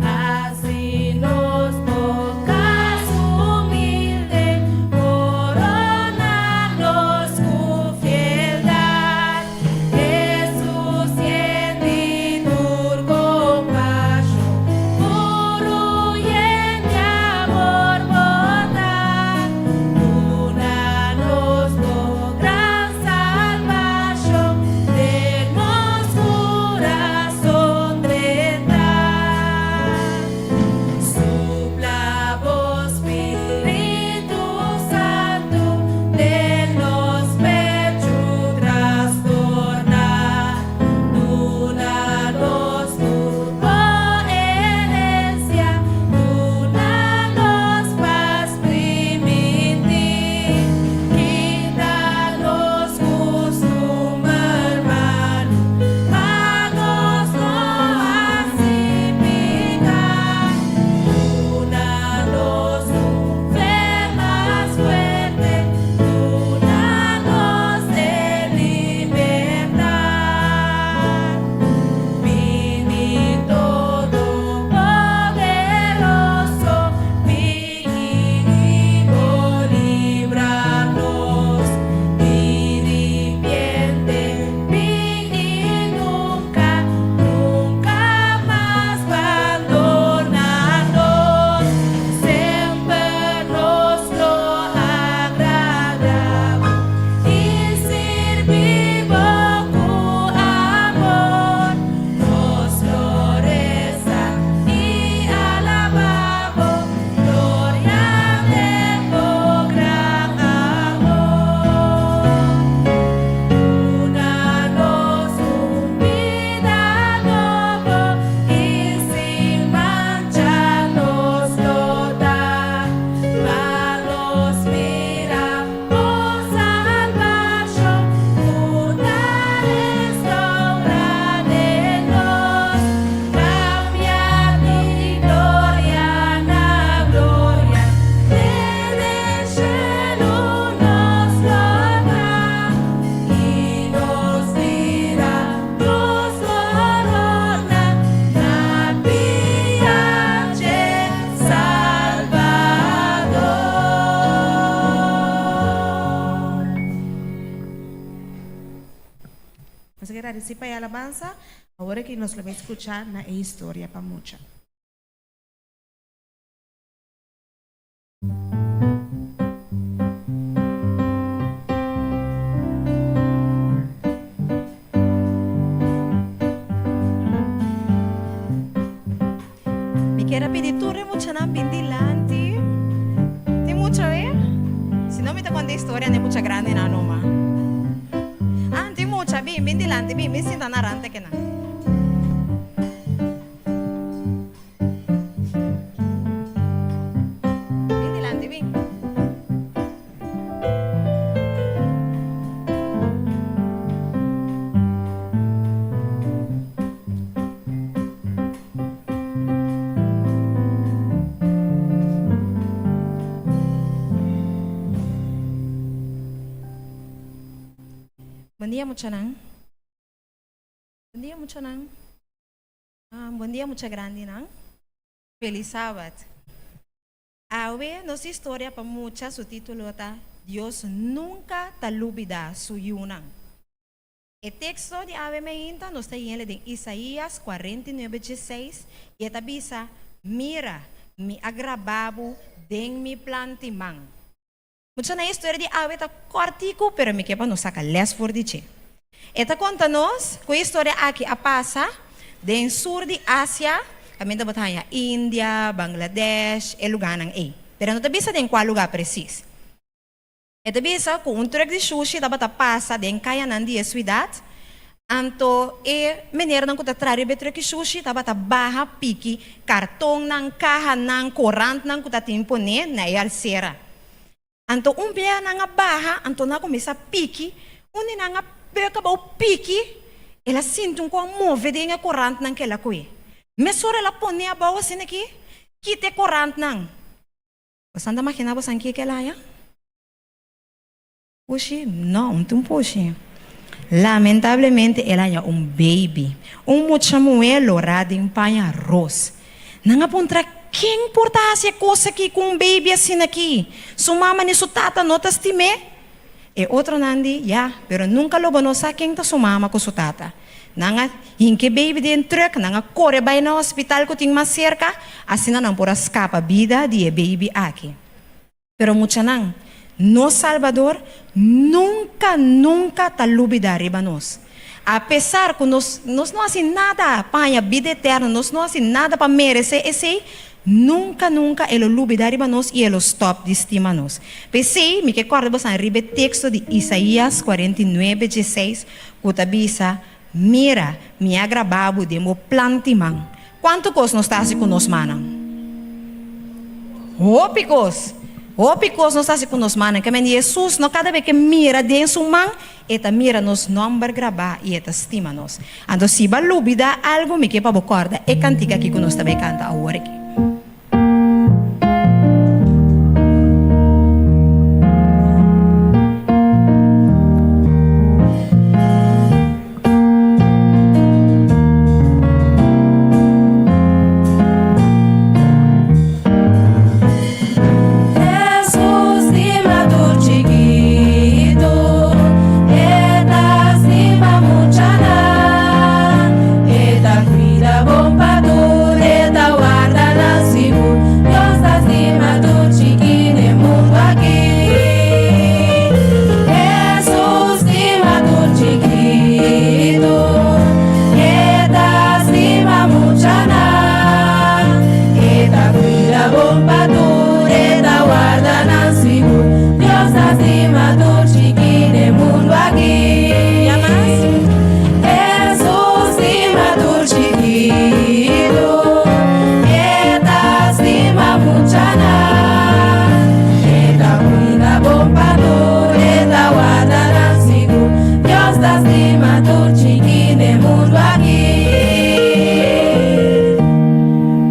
Hasi nos bo kas humilde, korona nos ku fieldat. Hesus yen di tur kompashon, puru yen di amor bo ta. Duna nos bo gran salbashon, den nos kurason drenta. Supla bo Spiritu Santu den nos pechu trastorná. Duna nos tur bo herensia, duna nos pas primintí. Kita nos kustumber malu, pa nos no hasi piká. Duna nos un fe mas fuerte, duna nos e libertat. Bini Todopoderoso, bini i bo libra nos. Di ripiente, bini nunka, nunka mas bandoná nos. Semper nos lo agradá bo i sirbi bo ku amor. Nos lo resa i alabá bo, gloria den bo gran amor. Duna nos un bida nobo i sin mancha nos lo ta. Pa nos mira bo salbashon, ku ta restourá den nos. Kambia di gloria na gloria, te den shelu nos lo ta. I nos mira nos korona na pia dje Salbador. Nos a gradisí pa e alabansa. Awor aki nos lo bai skucha na e historia pa mucha. Mi kier a pidi tur e muchanan bin dilanti. Tin mucha we? Si no mi ta konta historia na e mucha grandinan numa. Ah, tin mucha, bin, bin dilanti, bin, bin sinta na rante kenan. Bin dilanti, bin. Bon dia muchanan. Bon dia muchanan. Bon dia mucha grandinan. Felis Sabat. Awe nos historia pa mucha su titulo ta Dios nunka ta lubida su yunan. E teksto di awe meinta nos ta yele den Isaías 49 dieseis i e ta bisa, Mira, mi a graba bo den mi planti man. Mucha na e historia di awe ta kòrtiku pero mi ke pa nos saka lès for di dje. E ta konta nos ku e historia aki a pasa den sur di Asia, kaminda bo ta haña India, Bangladesh, e lugánan ei. Pero e no ta bisa den kua lugá presis. E ta bisa ku un trùk di shushi tabata pasa den kayanan di e suidat, anto e menernan ku ta traha riba e trùk di shushi tabata baha piki kartonnan, kahanan, korantnan ku ta tin poné na e alsera. Anto un bia nan a baha, anto nan a kuminsá piki. Un di nan a bek abou piki, el a sinti un ku a move den e korantnan ku el a kohe. Mesora el a pone abou asina aki, kita e korantnan. Bosan ta maginá bosan kiko el a haña? Pushi? No, un tin pushi. Lamentablemente el a haña un baby, un mucha muhé lorá den paña ros. Nan a puntra, Ken por ta hasi e kos akí ku un baby asina akí? Su mama ni su tata no ta stim'é? E otronan di, Ya, pero nunka lo bo no sa ken ta su mama ku su tata. Nan a hinka e baby den trùk, nan a kore bai na hospital ku tin mas serka, asina nan por a skapa bida di e baby aki. Pero muchanan, nos Salbador nunka, nunka ta lubidá riba nos. Apesar ku nos, nos no hasi nada pa haña bida eterno, nos no hasi nada pa meresé esei, nunka, nunka e lo lubidá riba nos i e lo stòp di stima nos. P'esei, mi ke kòrda boso riba e teksto di Isaías 49, 16 ku ta bisa, Mira, mi a grabá bo den bo plant'i man. Kuantu kos nos ta hasi ku nos mannan? Hopi kos! Hopi kos nos ta hasi ku nos mannan. Ke men Hesus no kada be ke mira den su man, e ta mira nos nòmber grabá i e ta stima nos. Anto si bo a lubidá algu, mi ke pa bo kòrda e kantika aki ku nos ta bai kanta awor aki. Hesus stima tur chikitu, E ta stima muchanan, E ta cuida bon pa tur, E ta warda nan sigur. Dios ta stima tur chiki n'e mundu aki. Hesus stima tur chikitu, E ta stima muchanan, E ta cuida bon pa tur, E ta warda nan sigur. Dios ta stima tur chiki n'e mundu aki. Hesus stima tur chikitu, E ta stima muchanan, E ta cuida bon pa tur, E ta warda nan sigur. Dios ta stima tur chiki n'e mundu aki.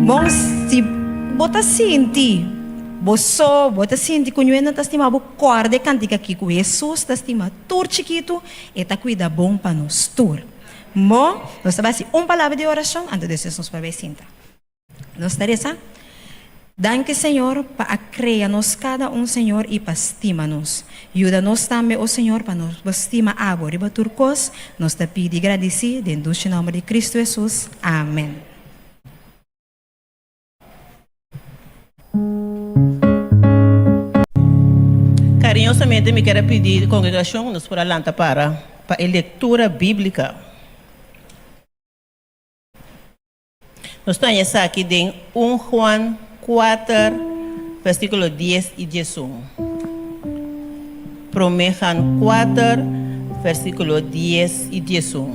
Bon, si bo ta sinti bo so, bo ta sinti ku ñuenan ta stima bo, kòrda e kantika aki ku Hesus ta stima tur chikitu, e ta kuida bon pa nos tur. Bon, nos ta bai hasi un palabra di orashon, anto despues nos por bai sinta. Nos ta resa, Danki Señor pa a crea nos cada un Señor y pa stima nos. Yuda nos tambe o Señor pa nos por stima abo riba tur cos. Nos ta pidi y gradici den dushi nomber di Cristo Jesus. Amen. Cariñosamente mi kier a pidi congregacion nos por a lanta para pa e lectura biblica. Nos ta haña esaki den un Juan kuater, versíkulo dies i diesun. Promé Jan kuater, versíkulo dies i diesun.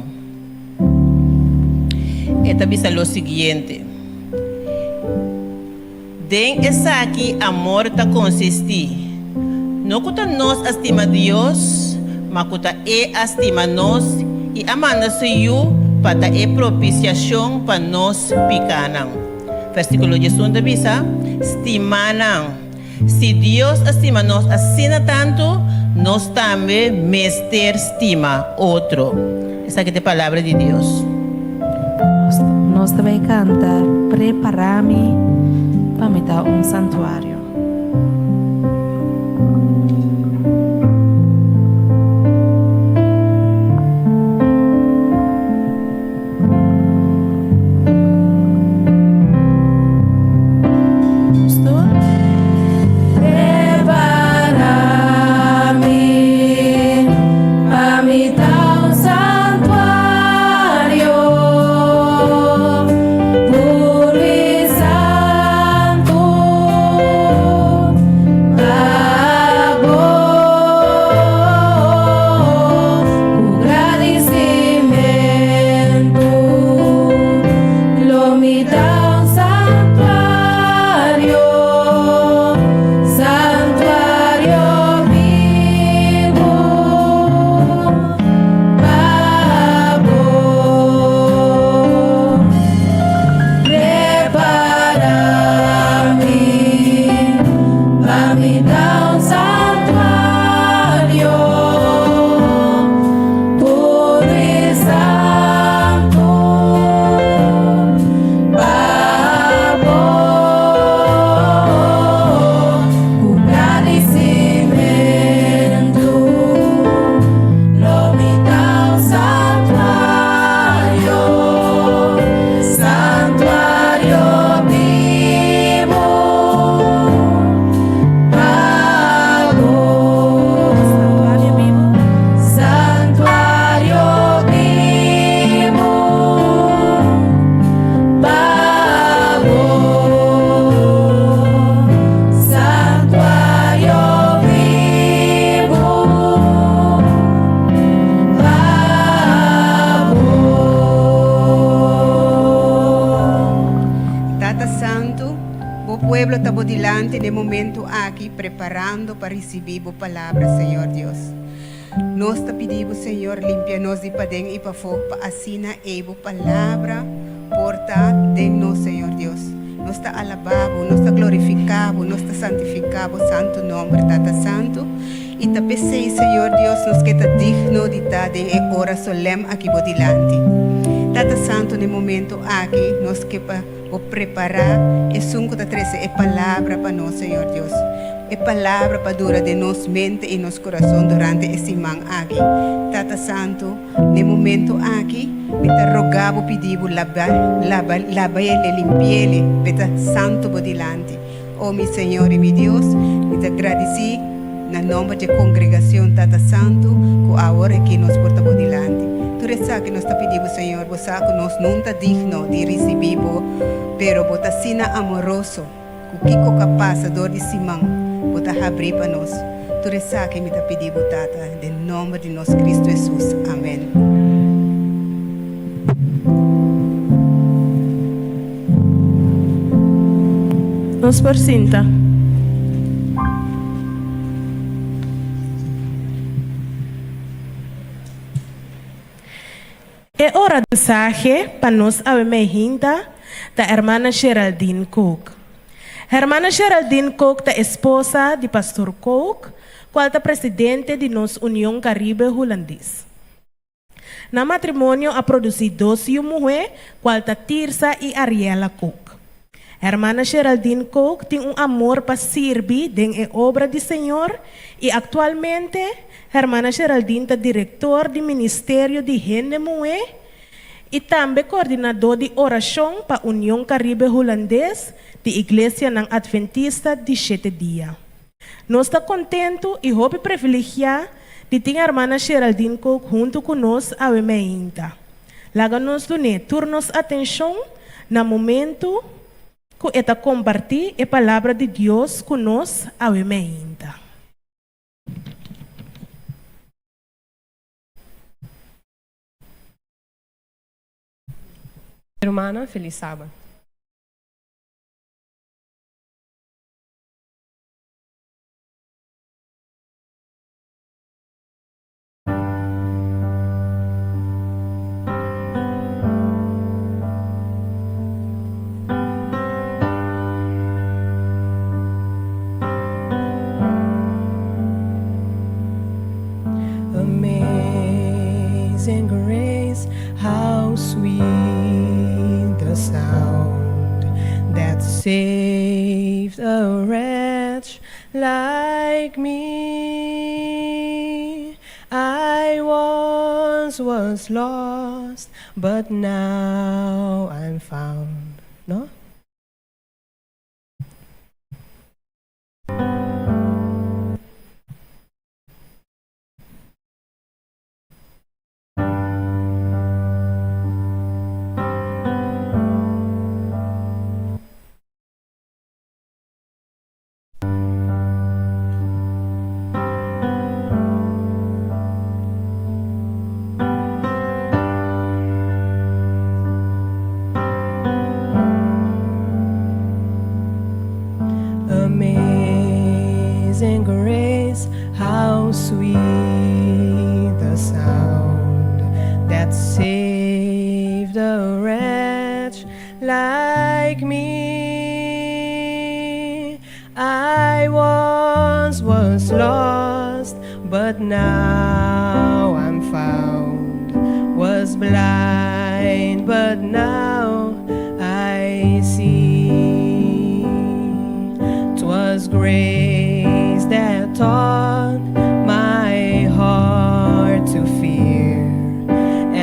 E ta bisa lo siguiente, Den esaki amor ta konsistí, no ku ta nos a stima Dios, ma ku ta E a stima nos i a manda Su Yu pa ta e propisiashon pa nos pikánan. Versíkulo diesun ta bisa, Stimánan, si Dios a stima nos asina tantu, nos tambe mester stima otro. Esaki ta e palabra di Dios. Nos ta bay canta Prepara mi pa mi ta un santuario. Prepara mi pa mi ta un santuario puro i santu pa bo ku gradisimentu lo mi ta un santuario, santuario bibu pa bo. Prepara mi pa mi ta un santuario puro i santu pa bo ku gradisimentu lo mi ta un santuario, santuario bibu pa bo. Santuario bibu pa bo. Santuario bibu pa bo. Tata Santu, bo pueblo ta bo dilanti na e momento aki preparando pa ricibi bo palabra, Señor Dios. Nos ta pidi bo, Señor, limpia nos di paden y pafó pa asina ey bo palabra por ta den nos, Señor Dios. Nos ta alaba bo, nos ta glorifica bo, nos ta santifica bo santo nomber, Tata Santu. Y ta p'esey, Señor Dios, nos ke ta digno di ta den e ora solem aki bo dilanti. Tata Santu, na e momento aki nos ke pa bo prepara esun ku ta trese e palabra pa nos, Señor Dios. E palabra pa dura den nos mente i nos kurason durante e siman aki. Tata Santu, na e momento aki, mi ta roga bo pidi bo laba, laba, labaele, limpiele, p'e ta santu bo dilanti. O mi Señor i mi Dios, mi ta gradisí na nomber dje kongregashon Tata Santu ku awor aki nos por ta bo dilanti. Tur esaki nos ta pidi bo, Señor, bo sa ku nos nun ta digno di risibí bo, pero bo ta asina amoroso ku kiko ka pasa dor di siman bo ta habrí pa nos. Tur esaki mi ta pidi bo, Tata, den nomber di nos Cristo Hesus. Amen. Nos por sinta. E ora mensahe pa nos awe meihinta ta Hermana Geraldine Kook. Hermana Geraldine Kook ta esposa di Pastor Kook, cual ta presidente di nos Union Caribe Hulandes. Nan matrimonio a produsí dos yu muhé, kual ta Tirsa i Ariella Kook. Hermana Geraldine Kook tin un amor pa sirbi den e obra di Señor i aktualmente Hermana Geraldine ta direktor di Ministerio di Hende Muhé i tambe kordinadó di orashon pa Union Karibe Hulandes di Iglesianan Adventista di Shete Dia. Nos ta kontentu i hopi privilegiá di tin Hermana Geraldine Kook huntu ku nos awe meinta. Laga nos dun'é tur nos atenshon na momentu ku e ta kompartí e Palabra di Dios ku nos awe meinta. Rumannan, felis sabat. the sound that saved a wretch like me. I once was lost, but now I'm found. No? Amazing grace, how sweet the sound that saved a wretch like me. I once was lost, but now I'm found. Was blind, but now I see. 'Twas grace that taught my heart to fear,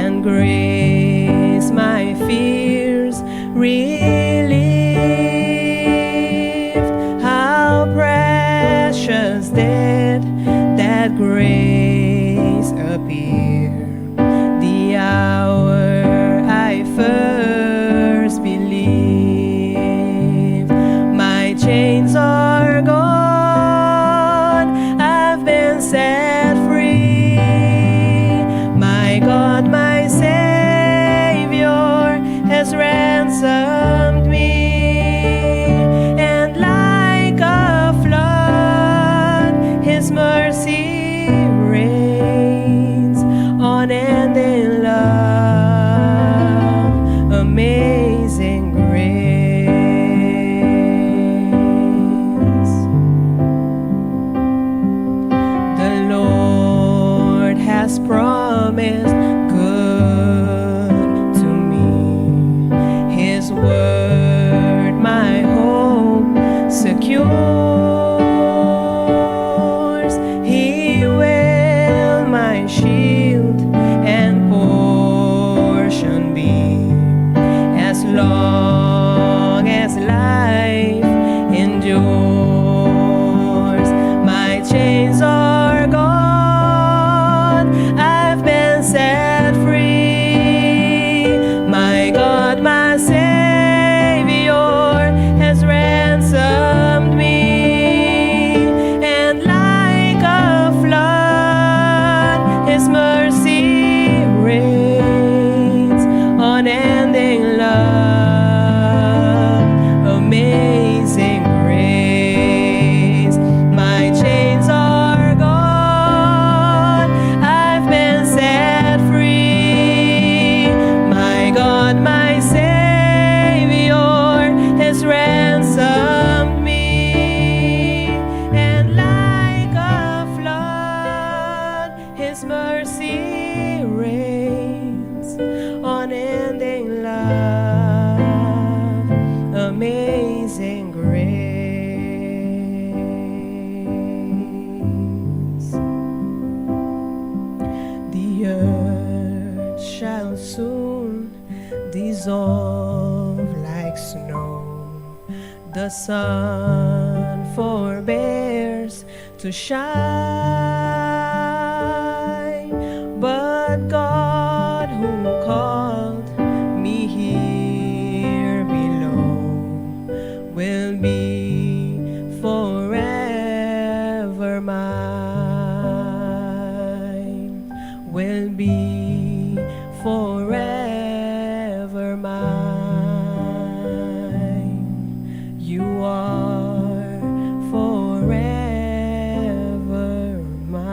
and grace my fears relieved. How precious did that grace appear the hour I first believed. My chains are gone, I've been set free. My God, my Savior, has ransomed me. And like a flood, His mercy rains, unending love, amazing grace. The Lord has promised good to me. His word, my hope secures. He will my shield and portion be as long as life endures. My chains are gone, I've been set free. My God, my Savior, has ransomed me. And like a flood, His mercy rains, unending love, amazing grace. My chains are gone, I've been set free. My God, my Savior, has ransomed me. And like a flood, His mercy rains, unending love, amazing grace. The earth shall soon dissolve like snow. The sun forbears to shine, but God who called me here below will be forever mine, will be forever mine. You are forever mine.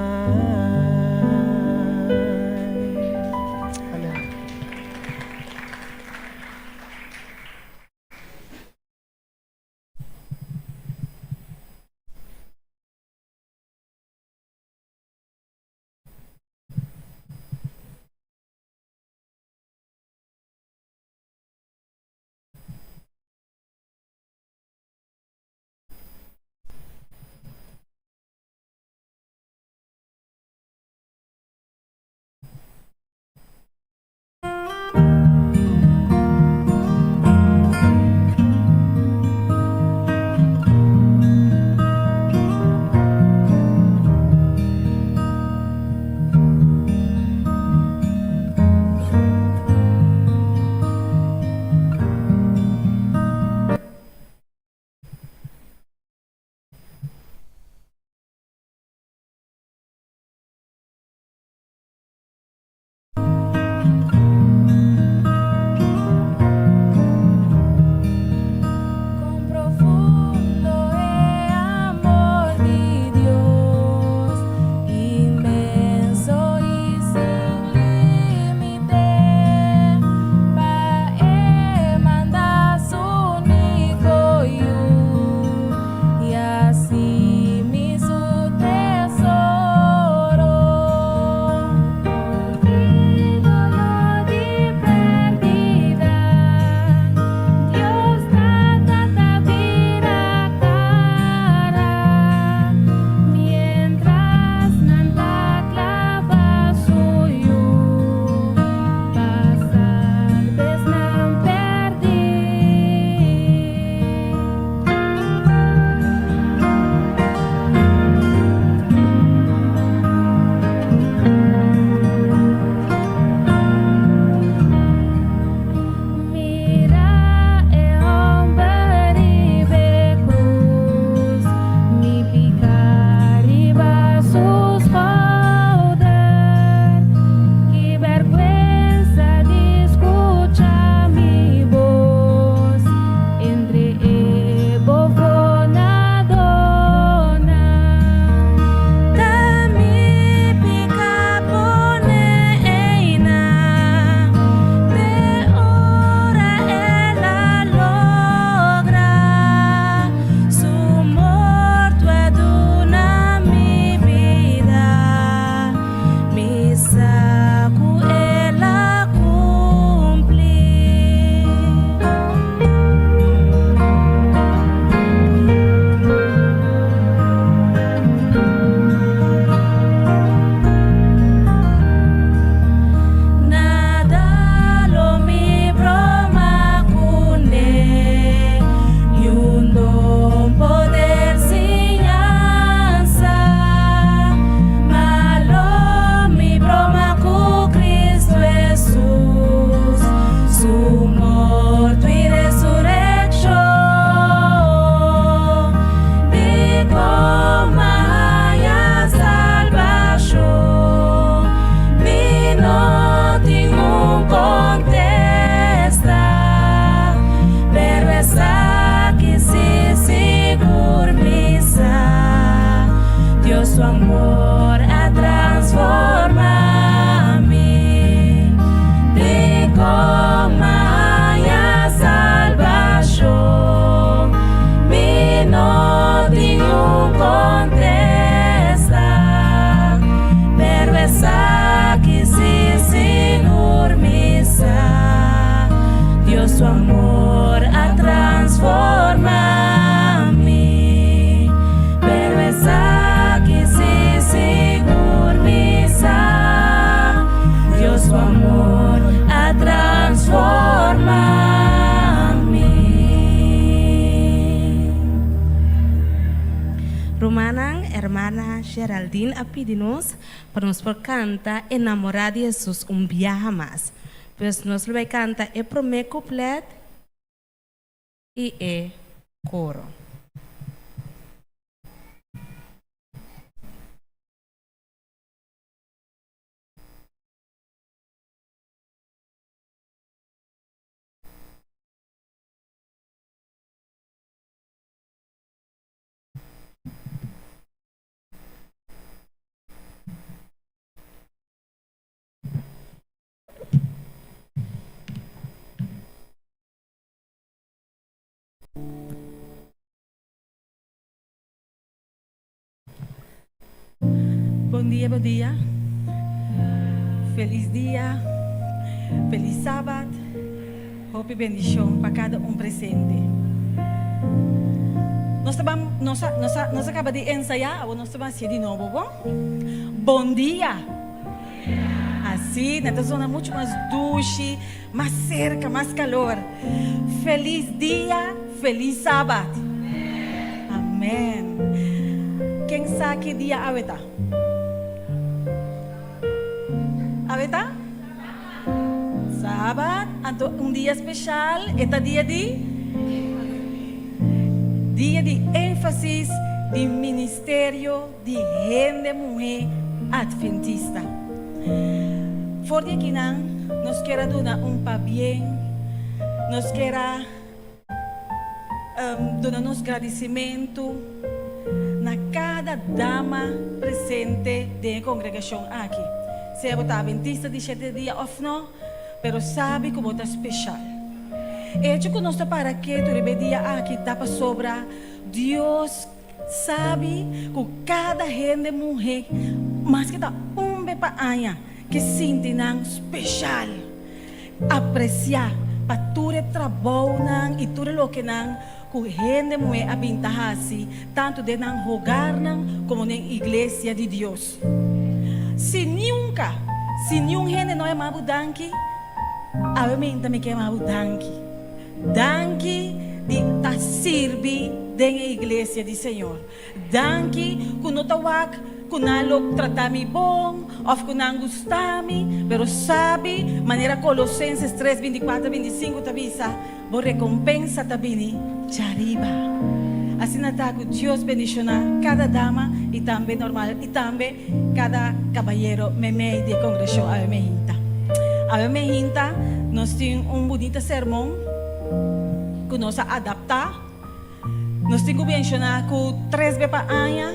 a transforma mi. Pero esaki si sigur mi sa, Dios su amor a transforma mi. Rumannan, hermana Geraldine a pidi nos pa nos por kanta Enamorá di Hesus un biaha mas. Pues nos lo bai kanta e promé kuplet i e koro. Bon dia, bon dia. Felis dia. Felis sabat. Hopi bendishon pa kada un presente. Nos ta ban, nos a, nos a, nos a kaba di ensayá, awor nos ta ban hasié di nobo, bon? Bon dia! Asina ta zona muchu mas dushi, mas serka, mas kalor. Felis dia, felis sabat. Amen. Ken sa ki dia awe ta? Awe ta? Sabat. Anto un dia speshal, e ta dia di? Dia di énfasis di ministerio di hende muhé atventista. For di akinan nos kier a duna un pabien, nos kier a duna nos gradisimentu na kada dama presente den e kongregashon aki. Sea bo ta atventista di shete dia òf no, pero sabi ku bo ta speshal. E echo ku nos ta para ketu riba e dia aki ta pasobra Dios Sabi ku kada hende muhé maske ta un be pa aña ke sinti nan speshal, apresiá pa tur e trabounan i tur e lokenan ku hende muhé a bin ta hasi tantu den nan hogarnan komo den iglesia di Dios. Si niunka, si niun hende no yama bo danki, awe meinta mi ke yama bo danki. Danki di ta sirbi den e iglesia di Señor. Danki ku no ta wak ku nan lo trata mi bon òf ku nan gusta mi, pero sabi manera Kolosenses tres, 24, 25 ta bisa, bo rekompensa ta bini djariba. Asina ta ku Dios bendishoná kada dama i tambe normal i tambe kada kabayero meimei di e kongregashon awe mehinta. Awe mehinta nos tin un bunita sermon ku nos a adaptá. Nos tin ku menshoná ku tres be pa aña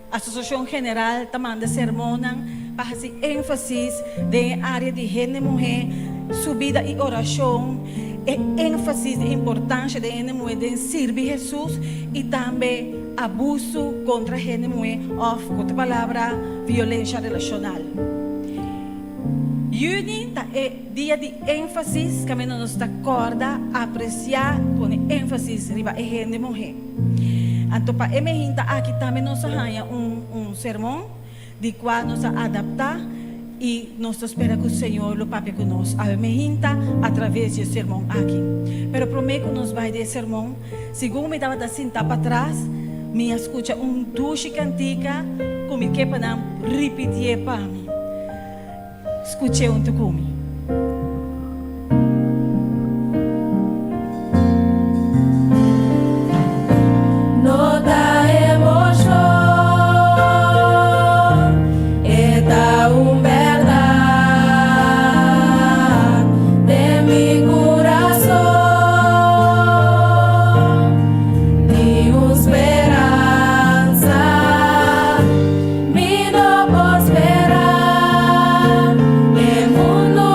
Asosiashon General ta manda sermonnan pa hasi énfasis den e área di hende muhé, su bida i orashon, e énfasis di importansha den hende muhé den sirbi Hesus i tambe abusu kontra hende muhé òf ku otro palabra violensha relashonal. Yüni ta e dia di énfasis kaminda nos ta kòrda, apresiá, pone énfasis riba e hende muhé. Anto pa e mehinta aki tambe nos a haña un un sermon di kua nos a adaptá i nos ta spera ku Señor lo papia ku nos awe mehinta atraves di e sermon aki. Pero promé ku nos bai di e sermon, segun mi tabata sintá patras, mi a skucha un dushi kantika ku mi ke pa nan ripitié pa mi. Skuch'é huntu ku mi. No ta emoshon, e ta un bèrdat den mi kurason. Tin un speransa. Mi no por spera e mundu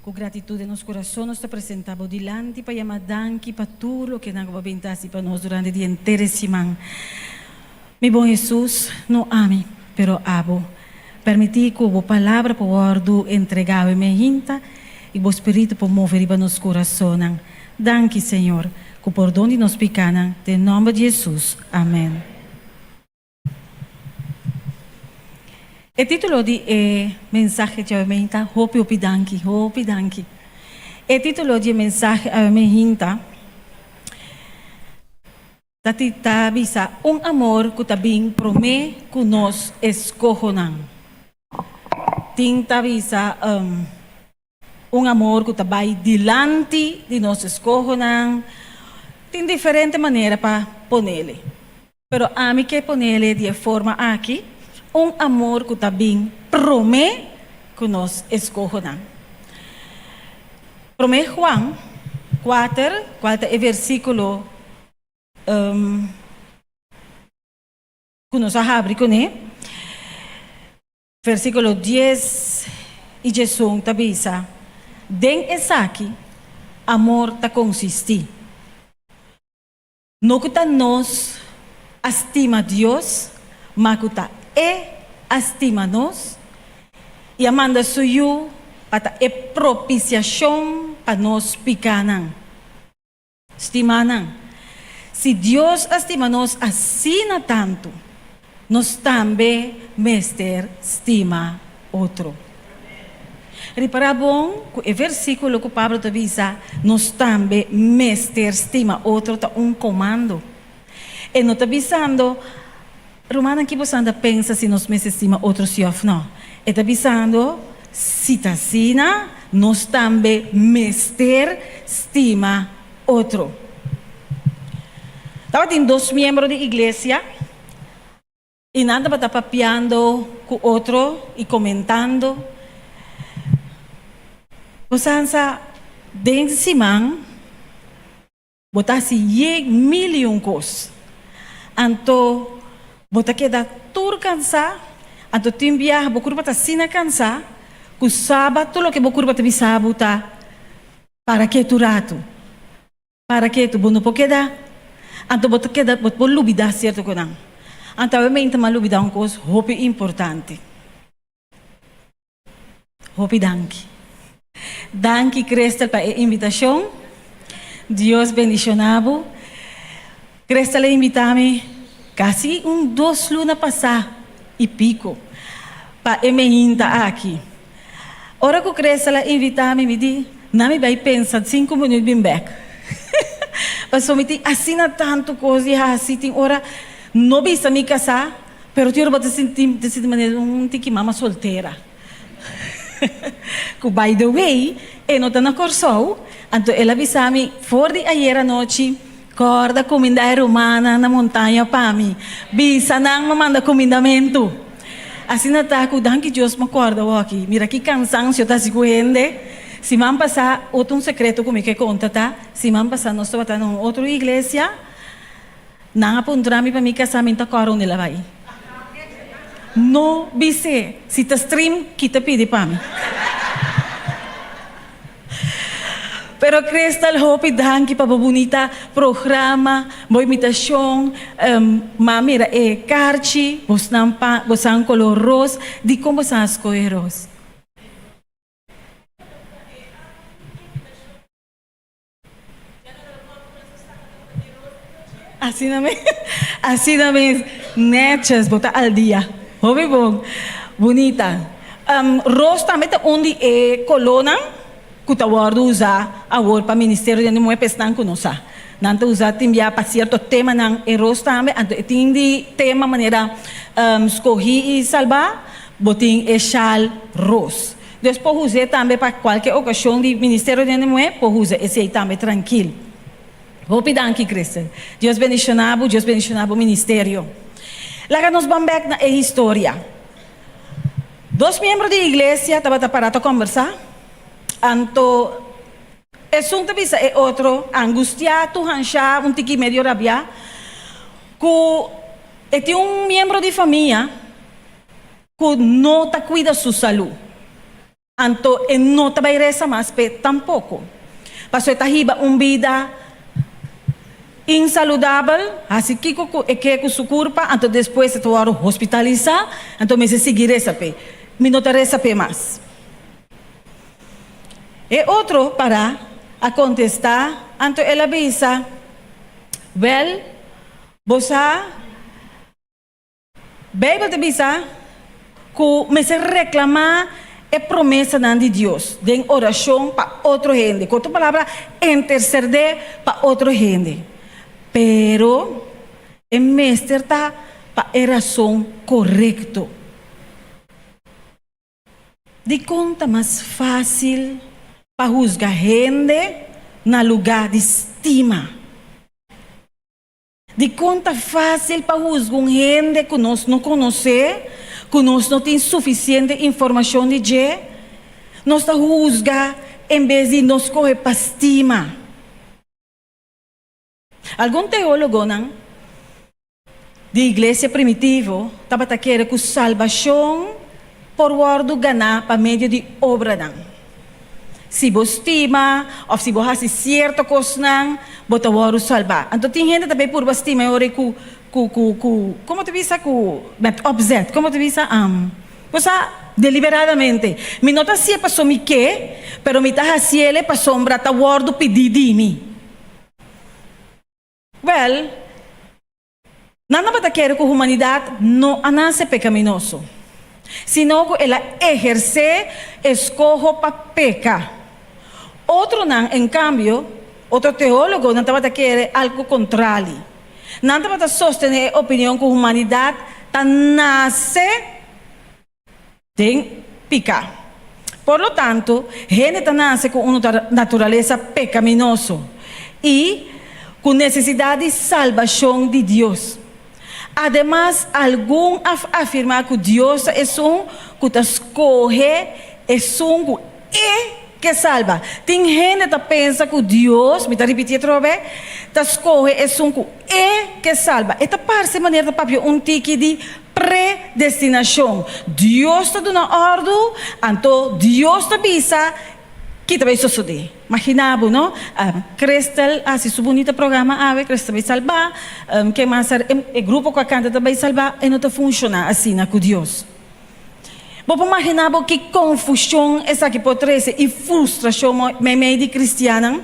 Ku gratitud den nos kurason nos ta presentá Bo dilanti pa yama danki pa tur lokenan ku Bo a bin ta hasi pa nos durante di henter e siman. Mi bon Hesus, no ami, pero Abo. Permití ku Bo Palabra por wòrdu entregá awe mehinta i Bo Spiritu por move riba nos kurasonnan. Danki, Señor, ku pordon di nos pikánan, den nòmber di Hesus. Amèn. E título di e mensahe djawe mehinta, Hopi hopi danki, hopi danki. E título di e mensahe awe mehinta ta ta bisa Un amor ku ta bin promé ku nos eskohonan. Tin ta bisa Un amor ku ta bai dilanti di nos eskohonan. Tin diferente manera pa ponele. Pero ami ke ponele di e forma aki, un amor ku ta bin promé ku nos eskohonan. Promé Juan kuater, kual ta e versíkulo ku nos a habri kuné, Versíkulo dies i diesun ta bisa, Den esaki amor ta konsistí, no ku ta nos a stima Dios, ma ku ta E a stima nos i a manda Su Yu pa ta e propisiashon pa nos pikánan. Stimanan, si Dios a stima nos asina tantu, nos tambe mester stima otro. Ripará bon ku e versíkulo ku Pablo ta bisa nos tambe mester stima otro ta un komando. E no ta bisando, Rumannan, ki boso anda pensa si nos mester stima otro si òf nò? E ta bisando, Si ta asina, nos tambe mester stima otro. Tabatin dos miembro di iglesia i nan tabata papiando ku otro i komentando. Bo sansa den siman. Bo ta hasi ye mil i un kos. Anto bo ta keda tur kansá, anto tin biaha bo kurpa ta asina kansá ku saba tur loke bo kurpa ta bisa bo ta para ketu ratu, para ketu, bo no por keda, anto bo ta keda bo por lubidá sierto konan. Anto awe meinta mi a lubidá un kos hopi importante. Hopi danki. Danki Crystal pa e invitacion. Dios bendiciona bo. Crystal a invita mi casi un dos luna pasa y pico pa e meinta aki. Ora cu Crystal a invita mi, mi di, na mi bay pensa cinco minuut bin bek. Pasobra mi tin asina tanto cos di haci, tin ora no bisa mi casa. Pero tin ora bo ta sinti ta sinti manera un tiki mama soltera. Ku by the way e no ta na Kòrsou, anto el a bisa mi for di ayer anochi, kòrda kuminda e rumannan na montaña pa mi, bisa nan ma manda kumindamentu. Asina ta ku danki Dios mi a kòrda wòki. Mira ki kansansio ta hasi ku hende. Siman pasá, otro un sekreto ku mi ke konta ta, siman pasá nos tabata na un otro iglesia, Nan a puntra mi pa mi kasá mi ta kòrda unda el a bai. No bis'é, si ta stream kita pidi pa mi. Pero Crystal hopi danki pa bo bunita programa, bo invitashon, m'a mira e karchi, bosnan pa bosan kolor ros, dikon bosan a skohe ros? Asina mes, asina mes, netjes, bo ta al dia. Hopi bon, bunita. Ros tambe ta un di e kolónan ku ta wòrdu usá awor pa Ministerio di Hende Muhé pa esnan ku no sa. Nan ta usa tin bia pa sierto temanan e ros tambe, anto e tin di tema manera Skohí i Salbá, bo tin e shal ros. Dus por us'é tambe pa kualke okashon di Ministerio di Hende Muhé, por usa esei tambe trankil. Hopi danki Christel. Dios bendishoná bo, Dios bendishoná bo ministerio. Laga nos ban bèk na e historia. Dos miembro di iglesia tabata pará ta kòmbersá, anto esun ta bisa e otro, angustiá, tur hanshá, un tiki medio rabiá, ku e tin un miembro di famia ku no ta kuida su salú. Anto e no ta bai resa mas p'e tampoko. Paso e ta hiba un bida insaludabel, hasi kiko ku e ke ku su kurpa, anto despues e ta wòrdu hospitalisá, anto mester sigui resa p'e. Mi no ta resa p'e mas. E otro pará a kontestá, anto el a bisa, Wèl, bo sa, Beibel ta bisa ku mester reklamá e promesanan di Dios den orashon pa otro hende. Ku otro palabra, interserdé pa otro hende. Pero e mester ta pa e rason korekto. Dikon ta mas fásil pa husga hende na lugá di stima? Dikon ta fásil pa husga un hende ku nos no konosé, ku nos no tin sufisiente informashon di dje? Nos ta husga en bes di nos skohe pa stima. Algun teólogonan di iglesia primitivo tabata kere ku salbashon por wòrdu ganá pa medio di obranan. Si bo stima òf si bo hasi sierto kosnan, bo ta wòrdu salbá. Anto tin hende ta bay purba stima e ora ei ku ku ku ku komo ta bisa ku met opzet, komo ta bisa bo sa deliberadamente. Mi no ta hasié paso mi ke, pero mi ta hasiele pasobra ta wòrdu pidí di mi. Wèl, nan tabata kere ku humanidat no a nase pekaminoso, sino ku el a ehersé eskoho pa peka. Otronan, en kambio, otro teólogonan tabata kere algu kontrali. Nan tabata sostené e opinion ku humanidat ta nase den piká. Por lo tanto, hende ta nase ku un naturalesa pekaminoso i ku nesesidat di salbashon di Dios. Ademas, algun a afirmá ku Dios ta esun ku ta skohe esun ku e ke salba. Tin hende ta pensa ku Dios, mi ta ripití atrobe, ta skohe esun ku e ke salba. E ta parse manera ta papia un tiki di Predestinashon. Dios ta duna òrdu, anto Dios ta bisa ki ta bai sosodé. Maginá bo, no? Crystal a hasi su bunita programa awe, Crystal ta bai salbá, ken mas a, e grupo ku a kanta ta bai salbá, e no ta funshoná asina ku Dios. Bo por maginá bo ki konfushon esaki por trese i frustrashon meimei di kristiannan?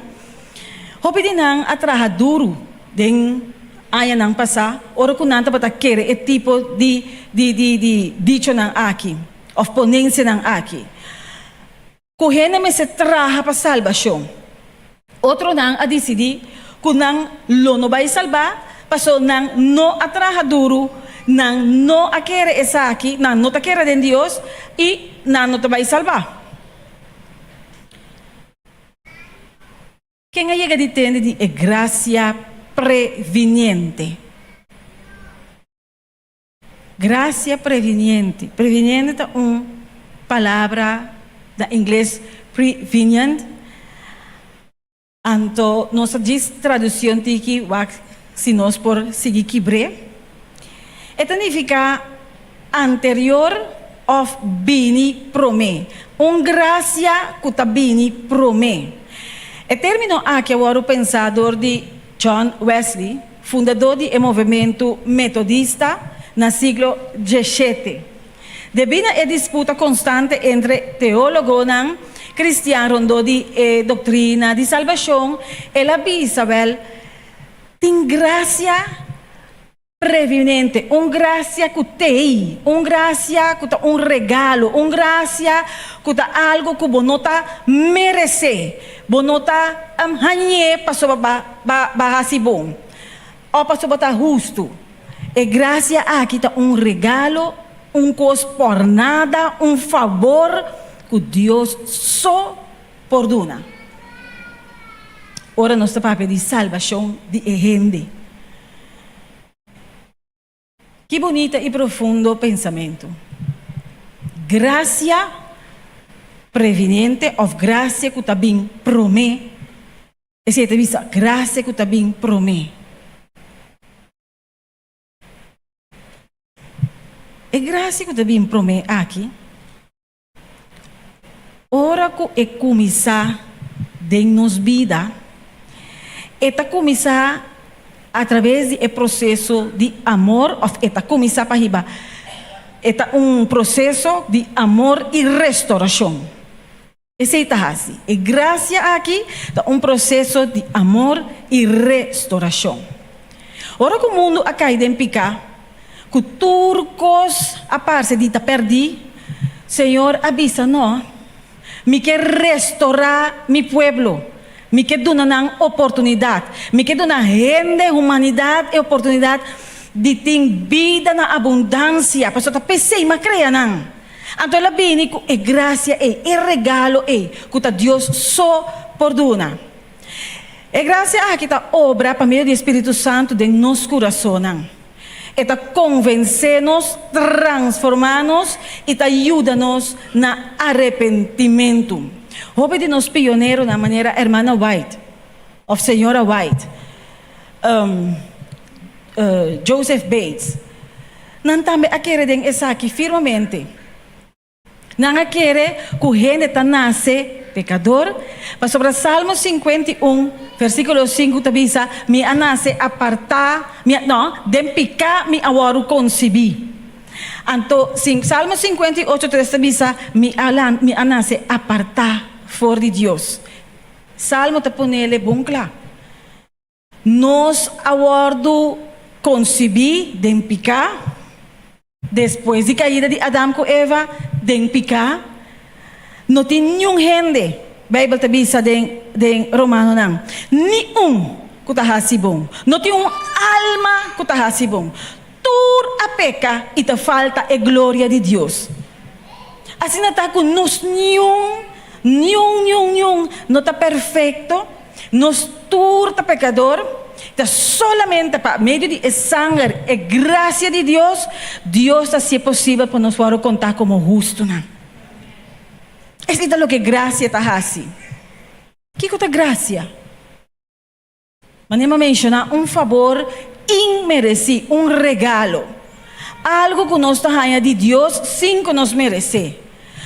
Hopi di nan a traha duru den añanan pasá ora ku nan tabata kere e tipo di di di di dichonan aki òf ponensianan aki ku hende mester traha pa salbashon. Otronan a disidí ku nan lo no bai salbá pasobra nan no a traha duru, nan no a kere esaki, nan no ta kere den Dios i nan no ta bai salbá. Ken a yega di tende di e grasia previniente? Grasia previniente. Previniente ta un palabra na ingles prevenient. Anto nos ta djis tradusi un tiki wak si nos por sigui kibr'é. E ta nifiká anterior òf bini promé. Un grasia ku ta bini promé. E término aki a wòrdu pensá dor di John Wesley, fundadó di e movementu metodista na siglo dieshete. Debí na e disputa konstante entre teólogonan kristian rondó di e doktrina di salbashon, el a bisa, Wèl, tin grasia Previnente, un gracia cu t'ey, un gracia cu ta un regalo, un gracia cu ta algo cu bo no ta merece, bo no ta hañ'é pasobra ba ba ba haci bon of pasobra bo ta hustu. E gracia aki ta un regalo, un cos por nada, un fabor cu Dios so por duna. Ora nos ta papia di salbacion di e hende. Ki bunita i profundo pensamentu! Grasia previniente òf grasia ku ta bin promé, esei ta bisa grasia ku ta bin promé. E grasia ku ta bin promé aki. Ora ku e kuminsá den nos bida, e ta kuminsá atraves di e proseso di amor òf e ta kuminsá pa hiba, e ta un proseso di amor i restorashon. Esei ta hasi. E grasia aki ta un proseso di amor i restorashon. Ora ku mundu a kai den piká, ku tur kos a parse di ta pèrdí, Señor a bisa, No, mi ke restorá mi pueblo. Mi ke duna nan oportunidat. Mi ke duna hende, humanidat, e oportunidat di tin bida na abundansia, pasobra ta p'esei mi a krea nan. Anto el a bini ku e grasia ei, e regalo ei, ku ta Dios so por duna. E grasia aki ta obra pa medio di e Spiritu Santu den nos kurasonnan. E ta konvensé nos, transformá nos i ta yuda nos na arepentimentu. Hopi di nos pioneronan manera Hermana White òf Señora White, Joseph Bates, nan tambe a kere den esaki firmemente. Nan a kere ku hende ta nase pekador, pasobra Salmo 51, versíkulo 5 ta bisa, Mi a nase apartá, mi a, no, den piká mi a wòrdu konsibí. Anto, Salmo 58, 3 ta bisa, Mi a lan, mi a nase apartá for di Dios. Salmo ta ponele bon kla. Nos a wòrdu konsibí den piká, despues di kaida di Adam ku Eva den piká. No tin niun hende, Beibel ta bisa den den Romanonan, ni un ku ta hasi bon. No tin un alma ku ta hasi bon. Tur a peka i ta falta e gloria di Dios. Asina ta ku nos niun, niun, niun, niun no ta perfekto. Nos tur ta pekador, ta solamente pa medio di e sanger, e grasia di Dios, Dios ta hasié posibel pa nos wòrdu kontá komo hustunan. Esei ta loke grasia ta hasi. Kiko ta grasia? Manera mi a menshoná, un fabor inmeresí, un regalo. Algu ku nos ta haña di Dios sin ku nos meresé.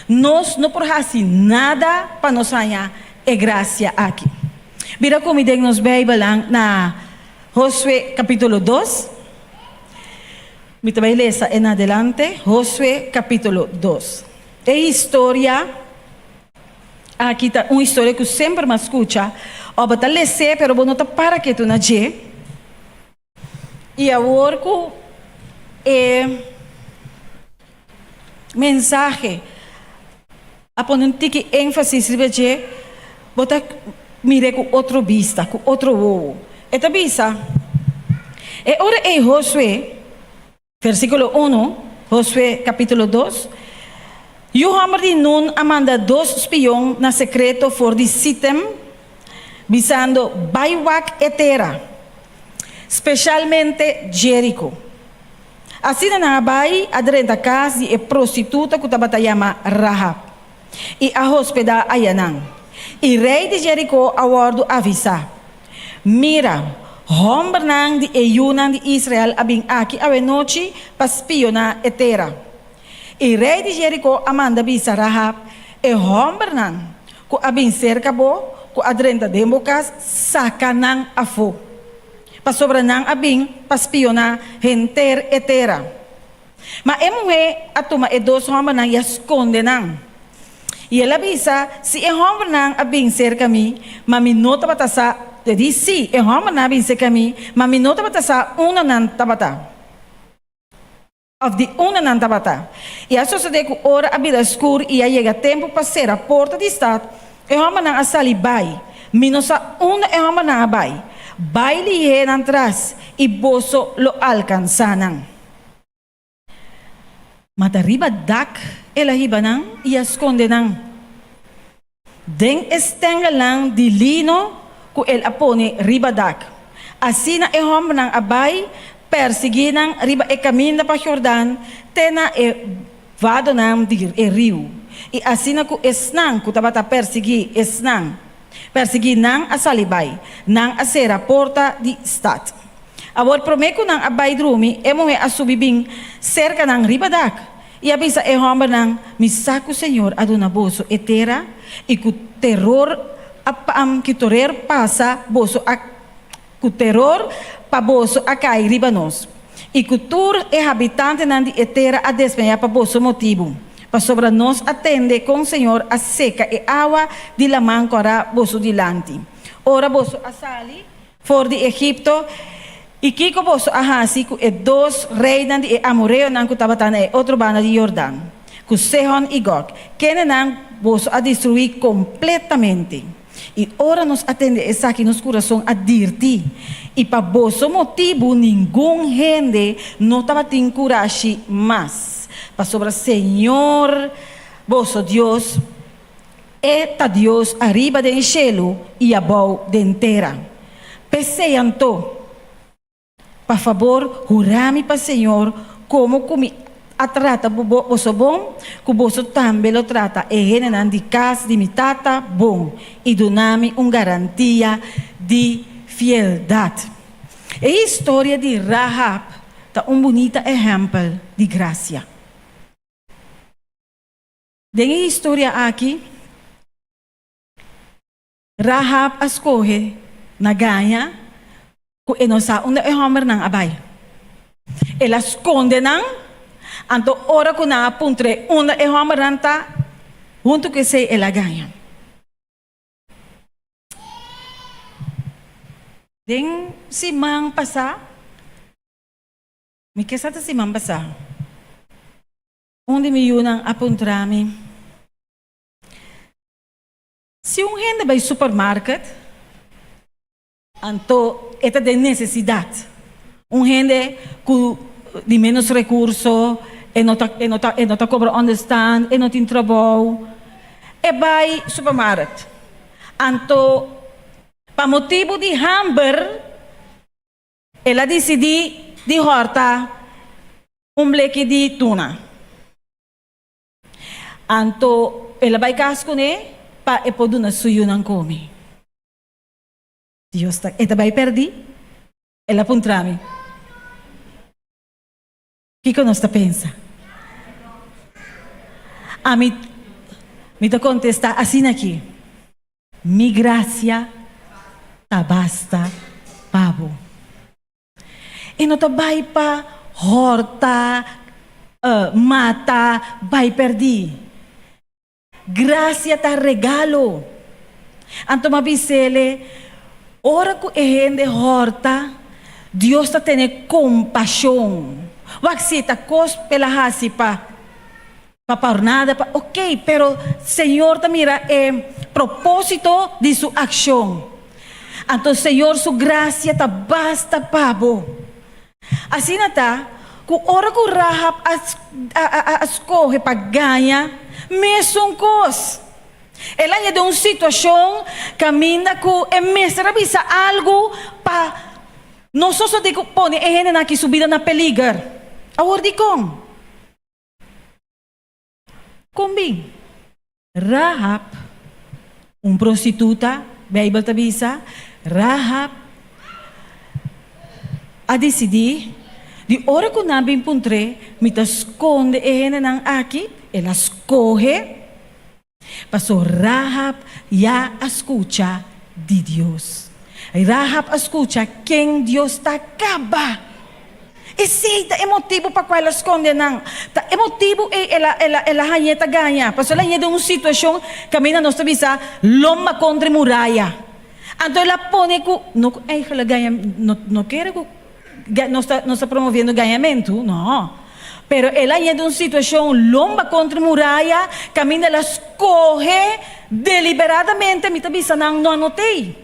Nos no por hasi nada pa nos haña e grasia aki. Bira ku mi den nos Beibelnan na Hosue kapítulo dos. Mi ta bai lesa en adelante, Hosue kapítulo dos. E historia aki ta un historia ku semper mi a skucha, òf bo ta les'é pero bo no ta para ketu na dje. I awor ku e mensahe a pone un tiki énfasis riba dje, bo ta mir'é ku otro bista, ku otro wowo. E ta bisa, E ora ei Josué, versíkulo unu, Josué kapítulo dos, Yu hòmber di Nun a manda dos spion na sekreto for di Sitem, bisando, Bai wak e tera, speshalmente Jeriko. Asina nan a bai a drenta kas di e prostituta ku tabata yama Rahab, i a hospedá ayanan. I rei di Jeriko a wòrdu avisá, Mira, hòmbernan di e yunan di Israel a bin aki awenochi pa spioná e tera. I rei di Jeriko a manda bisa Rahab, E hòmbernan ku a bin serka bo, ku a drenta den bo kas, saka nan afó, pasobra nan a bin pa spioná henter e tera. Ma e muhé a tuma e dos hòmbernan i a skonde nan. I el a bisa, Si e hòmbernan a bin serka mi, ma mi no tabata sa, e di, Sí, e hòmbernan a bin serka mi, ma mi no tabata sa unda nan tabata. Òf di unda nan tabata. I a sosodé ku ora a bira skur i a yega tempu pa sera porta di stat, e hòmbernan a sali bai. Mi no sa unda e hòmbernan a bai. Bai lihé nan tras, i boso lo alkansá nan. Ma ta riba dak el a hiba nan i a skonde nan den e stengelnan di lino ku el a pone riba dak. Asina e hòmbernan a bai pèrsiguí nan riba e kaminda pa Jordan te na e vadonan di e riu. I asina ku esnan ku tabata pèrsiguí esnan pèrsiguí nan a sali bai, nan a sera porta di stat. Awor promé ku nan a bai drumi, e muhé a subi bin serka nan riba dak. i a bisa e hòmbernan, Mi sa ku señor a duna boso e tera i ku teror a ku torer pasa boso a ku teror pa boso a kai riba nos, i ku tur e habitantenan di e tera a desmayá pa boso motibu, pasobra nos a tende kon señor a seka e awa di laman kòrá boso dilanti, ora boso a sali for di Egipto, i kiko boso a hasi ku e dos reinan di e amoreonan ku tabata na e otro banda di Yordan, ku Sehon i Gog, kendenan boso a destruí kompletamente. I ora nos a tende esaki nos kurason a dirti, i pa boso motibu ningun hende no tabatin kurashi mas, pasobra señor boso Dios, E ta Dios ariba den shelu i abou den tera. P'esei anto, pa fabor, hura mi pa Señor komo ku mi a trata boso bon, ku boso tambe lo trata e hendenan di kas di mi tata bon i duna mi un garantia di fieldat. E historia di Rahab ta un bunita ehèmpel di grasia. Den e historia aki, Rahab a skohe na gaña ku e no sa unda e hòmbernan a bai. El a skonde nan, anto ora ku nan a puntr'é unda e hòmbernan ta, huntu ku esei el a gaña. Den siman pasá, mi ke sa ta siman pasá, Un di mi yunan a puntra mi, Si un hende bai supermarket, anto e ta den nesesidat. Un hende ku di ménos rekurso, e no ta e no ta e no ta kobra ònderstant, e no tin trabou, e bai supermarket. Anto pa motibu di hamber, El a disidí di hòrta un bleki di tuna. Anto el a bai kas kuné pa e por duna su yunan kome. Dios ta, e ta bai pèrdí? El a puntra mi. Kiko nos ta pensa? Ami, mi ta kontestá asin'akí, Mi grasia ta basta pa bo. E no ta bai pa hòrta, mata, bai pèrdí. Grasia ta regalo. Anto m'a bis'ele, Ora ku e hende hòrta, Dios ta tene kompashon. Wak si ta kos p'el a hasi pa pa pòrnada, pa ok, pero Señor ta mira e propósito di su akshon. Anto Señor su grasia ta basta pa bo. Asina ta ku ora ku Rahab a a skohe pa gaña, mesun kos. El a yega den un situashon kaminda ku e mester a bisa algu pa no sosodé ku pone e hendenan aki su bida na peliger. Awor dikon? Kon bin? Rahab, un prostituta, Beibel ta bisa, Rahab a disidí di ora ku nan bin puntr'é, mi ta skonde e hendenan aki, el a skohe, paso Rahab ya a skucha di Dios. Rahab a skucha ken Dios ta kaba. Esei ta e motibu pa kua el a skonde nan. Ta e motibu ei el a el a el a hañ'é ta gaña, pasobra el a hañ'é den un situashon kaminda nos ta bisa lomba kontra e muraya. Anto el a pone ku, no ku eigentlik gaña, no no kere ku nos ta nos ta promoviendo gañamentu, no. Pero el a hañ'é den un situashon lomba kontra e muraya kaminda el a skohe deliberadamente, mi ta bisa nan no a not'ei.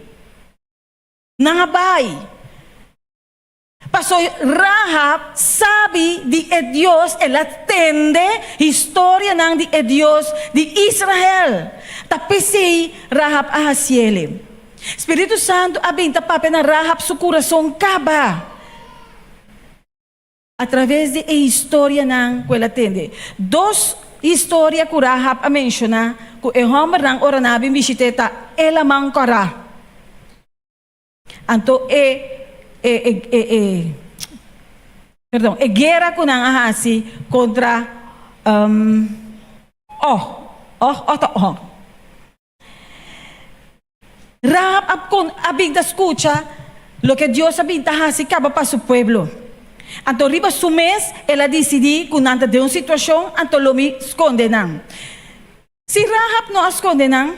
Nan a bai. Paso Rahab sabi di e Dios, el a tende historianan di e Dios di Israel. Ta p'esei Rahab a hasiele. Spiritu Santu a bin ta papia na Rahab su kurason kaba atraves di e historianan ku el a tende. Dos historia ku Rahab a menshoná ku e hòmbernan ora nan a bin bishit'é ta e laman kòrá. Anto e e e e perdon, e guera ku nan a hasi kontra Um, oh, oh, oh ta oh. Rahab a kon a bin ta skucha loke Dios a bin ta hasi kaba pa su pueblo. Anto riba su mes el a disidí ku nan ta den un situashon, anto lo mi skonde nan. Si Rahab no a skonde nan,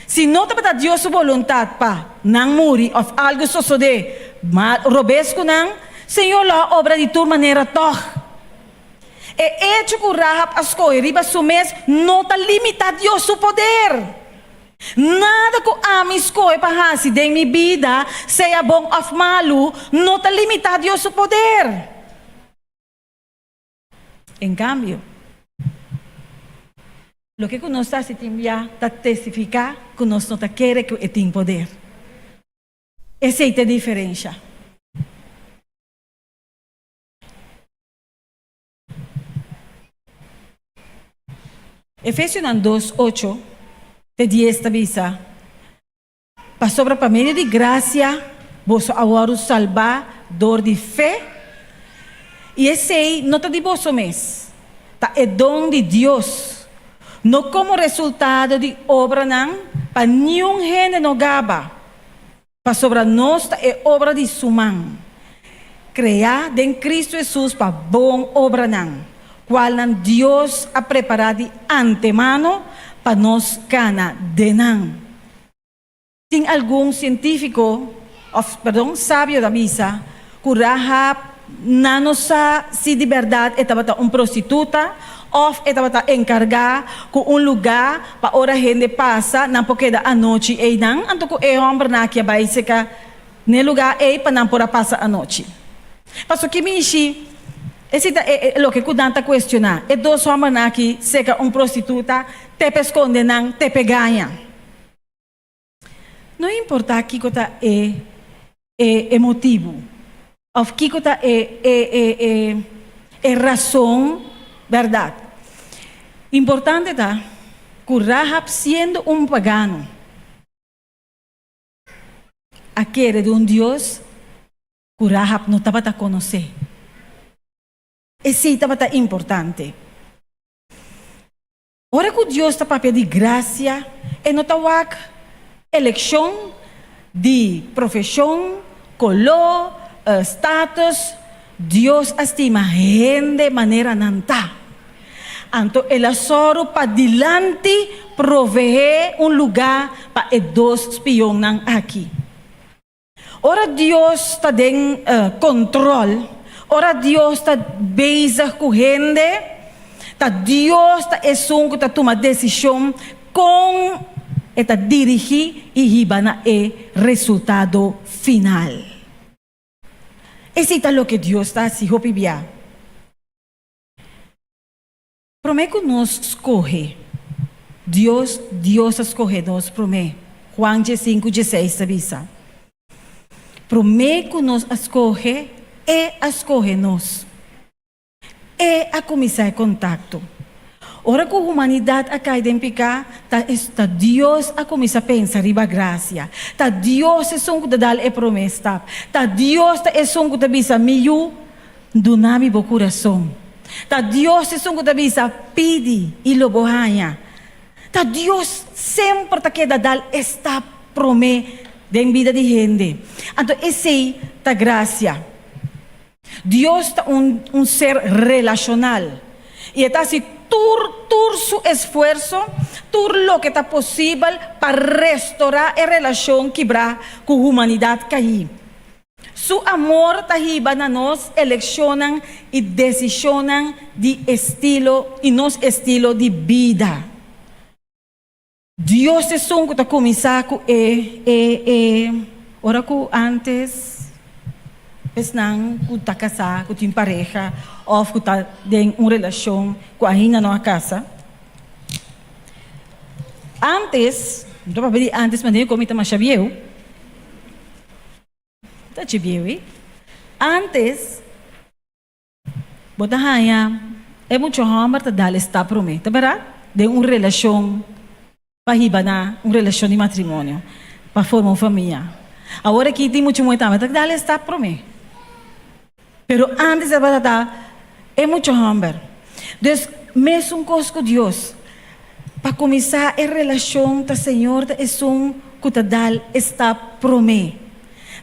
si no tabata Dios su boluntat pa nan muri òf algu sosodé mal robes ku nan, Señor lo a obra di tur manera tòg. E echo ku Rahab a skohe riba su mes no ta limitá Dios su poder. Nada ku ami skohe pa hasi den mi bida, sea bon òf malu, no ta limitá Dios su poder. En kambio, loke ku nos ta hasi tin bia ta testifiká ku nos no ta kere ku e tin poder. Esei ta e diferensha. Efesionan dos, ocho te dies ta bisa, Pasobra pa medio di grasia boso a wòrdu salbá dor di fe, i esei no ta di boso mes, ta e don di Dios, no komo resultado di obranan, pa niun hende no gaba. Pasobra nos ta e obra di Su man, kreá den Kristu Hesus pa bon obranan, kualnan Dios a prepará di antemano pa nos kana den nan. Tin algun sientífiko, òf perdon, sabio ta bisa ku Rahab nan no sa si di bèrdat e tabata un prostituta òf e tabata enkargá ku un lugá pa ora hende pasa nan por keda anochi einan, anto ku e hòmbernan aki a bai seka n'e lugá ei pa nan por a pasa anochi. Pasobra ki mishi, esei ta e loke ku nan ta kuestioná, e dos hòmbernan aki seka un prostituta te p'e skonde nan, te p'e gaña. No importá kiko ta e e e motibu òf kiko ta e e e e e rason bèrdat. Importante ta ku Rahab siendo un pagano a kere di un Dios ku Rahab no tabata konosé. Esei tabata importante. Ora ku Dios ta papia di grasia, e no ta wak elekshon di profeshon, koló, status. Dios a stima hende manera nan ta. Anto el a sòru pa dilanti proveé un lugá pa e dos spionnan aki. Ora Dios ta den control, ora Dios ta bezig cu hende, ta Dios ta esun cu ta tuma decision con e ta dirigi y hiba na e resultado final. Esey ta loke Dios ta haci hopi bia. Promé ku nos skohe Dios, Dios a skohe nos promé. Juan diesinku dieseis ta bisa, Promé ku nos a skohe, E a skohe nos. E a kuminsá e kontakto. Ora ku humanidat a kai den piká, ta ta Dios a kuminsá pensa riba grasia. Ta Dios esun ku ta dal e promé stap. Ta Dios ta esun ku ta bisa, Mi yu, Duna mi bo kurason. Ta Dios esun ku ta bisa, Pidi i lo bo haña. Ta Dios semper ta keda dal e stap promé den bida di hende. Anto esei ta grasia. Dios ta un un ser relashonal i e ta hasi tur tur su esfuerso, tur loke ta posibel pa restorá e relashon kibrá ku humanidat kaí. Su amor ta hiba na nos elekshonnan i desishonnan di estilo i nos estilo di bida. Dios esun ku ta kuminsá ku e e e ora ku ántes esnan ku ta kasá, ku tin pareha òf ku ta den un relashon ku ainda no a kasa. Ántes, mi ta papia di ántes manera ku mi ta masha bieu. Ta dje bieu ei. Antes bo ta haña e mucha hòmber ta dal e stap promé, ta bèrdat? Den un relashon pa hiba na un relashon di matrimonio, pa forma un famia. Awor aki tin mucha muhé tambe ta dal e stap promé. Pero antes tabata ta e mucha hòmber. Dus. Mesun kos ku Dios. Pa kuminsá e relashon ta Señor ta esun ku ta dal e stap promé.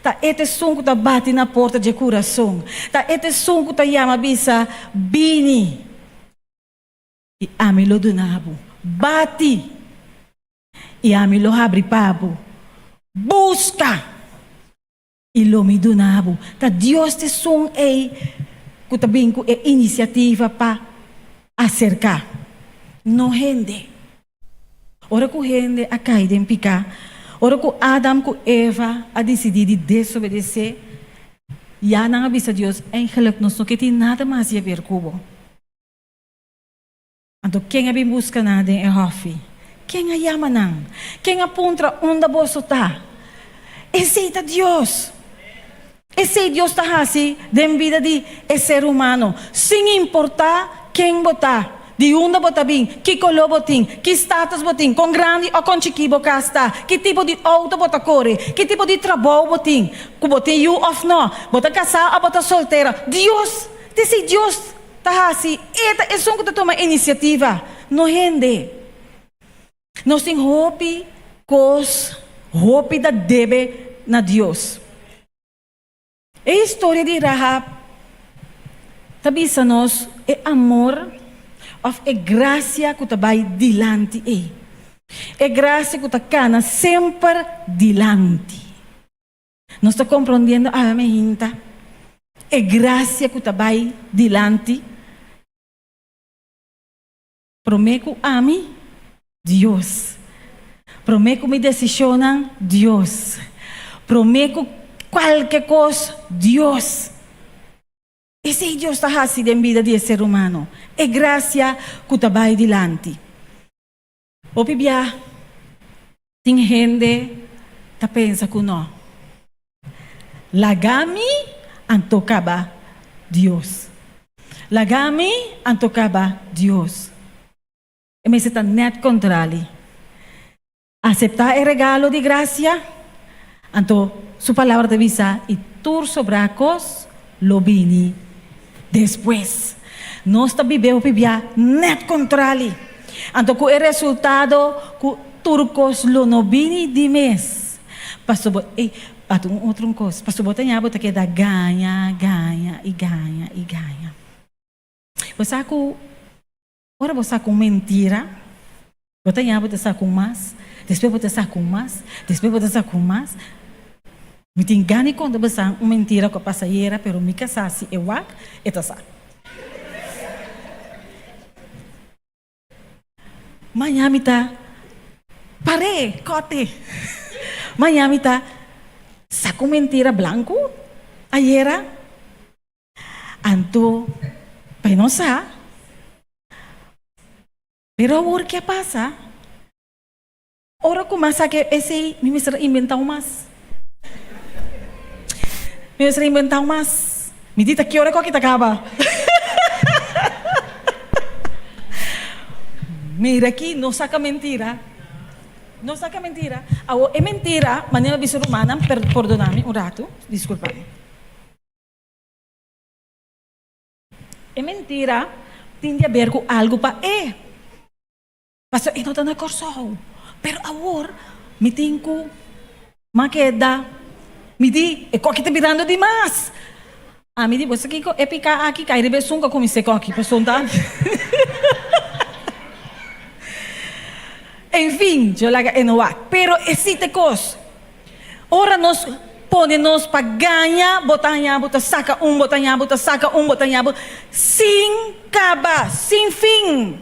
Ta e ta esun ku ta bati na porta dje kurason. Ta e ta esun ku ta yama bisa, Bini, i ami lo duna bo. Bati, i ami lo habri pa bo. Buska, i lo mi duna bo. Ta Dios ta esun ei ku ta bin ku e inisiativa pa aserká, no hende. Ora ku hende a kai den piká, ora ku Adam ku Eva a disidí di desobedesé, ya nan a bisa Dios, Eigenlijk nos no ke tin nada mas di haber ku bo. Anto ken a bin buska nan den e hòfi? Ken a yama nan? Ken a puntra unda boso ta? Esei ta Dios! Esei Dios ta hasi den bida di e ser humano, sin importá ken bo ta, di unda bo ta bin, ki koló bo tin, ki status bo tin, kon grandi o kon chikí bo kas ta, ki tipo di outo bo ta kore, ki tipo di trabou bo tin, ku bo tin yu òf nò, bo ta kasá òf bo ta soltera. Dios ta esei Dios ta hasi, e ta esun ku ta tuma inisiativa, no hende. Nos tin hopi kos, hopi ta debe na Dios. E historia di Rahab ta bisa nos e amor òf e grasia ku ta bai dilanti ei. E grasia ku ta kana semper dilanti. Nos ta komprondiendo awe mehinta e grasia ku ta bai dilanti promé ku ami, Dios. Promé ku mi desishonnan, Dios. Promé ku kualke kos, Dios. Esei Dios ta hasi den bida di e ser humano, e grasia ku ta bai dilanti. Hopi bia tin hende ta pensa ku no. Laga mi anto kaba Dios. Laga mi anto kaba Dios. E mester ta nèt kontrali. Aseptá e regalo di grasia, anto Su Palabra ta bisa, i tur sobrá kos lo bini despues. Nos ta bibe hopi bia nèt kontrali. Anto ku e resultado ku tur kos lo no bini di mes. Pasobra bo, ey, ata un otro un kos, pasobra bo ta ña bo ta keda gaña, gaña i gaña i gaña. Bo sa ku Ora bo sa ku un mentira, bo ta yaña bo ta sa ku mas, despues bo ta sa ku mas, despues bo ta sa ku mas. Mi tin gana di konta bo sa un mentira ku a pasa ayera, pero mi ka sa si e wak, e ta sa. Maña mi ta par'é, kòt'é. Maña mi ta sa ku un mentira blanku ayera. Anto pa e no sa. Pero awor ke a pasa? Ora ku mas sa ke esei mi mester a inventa un mas. Mi mester a inventa un mas. Mi di ta ki ora ku aki ta kaba. Mira aki no saka mentira. No saka mentira. Awor e mentira manera mi bisa rumannan pordona mi un ratu disculpa mi. E mentira tin di haber ku algu pa e. Pasobra e no ta na Kòrsou. Pero awor mi tin ku m'a keda. Mi di, e kòki ta birando dimas. Ami di, bo sa kiko e piká aki kai riba esun ku a kuminsá e kòki, pasobra ta. Enfin, yo laga e no wak. Pero e si ta e kos. Ora nos pone nos pa gaña, bo ta haña bo ta saka un, bo ta haña bo ta saka un, bo ta haña bo sin kaba, sin fin.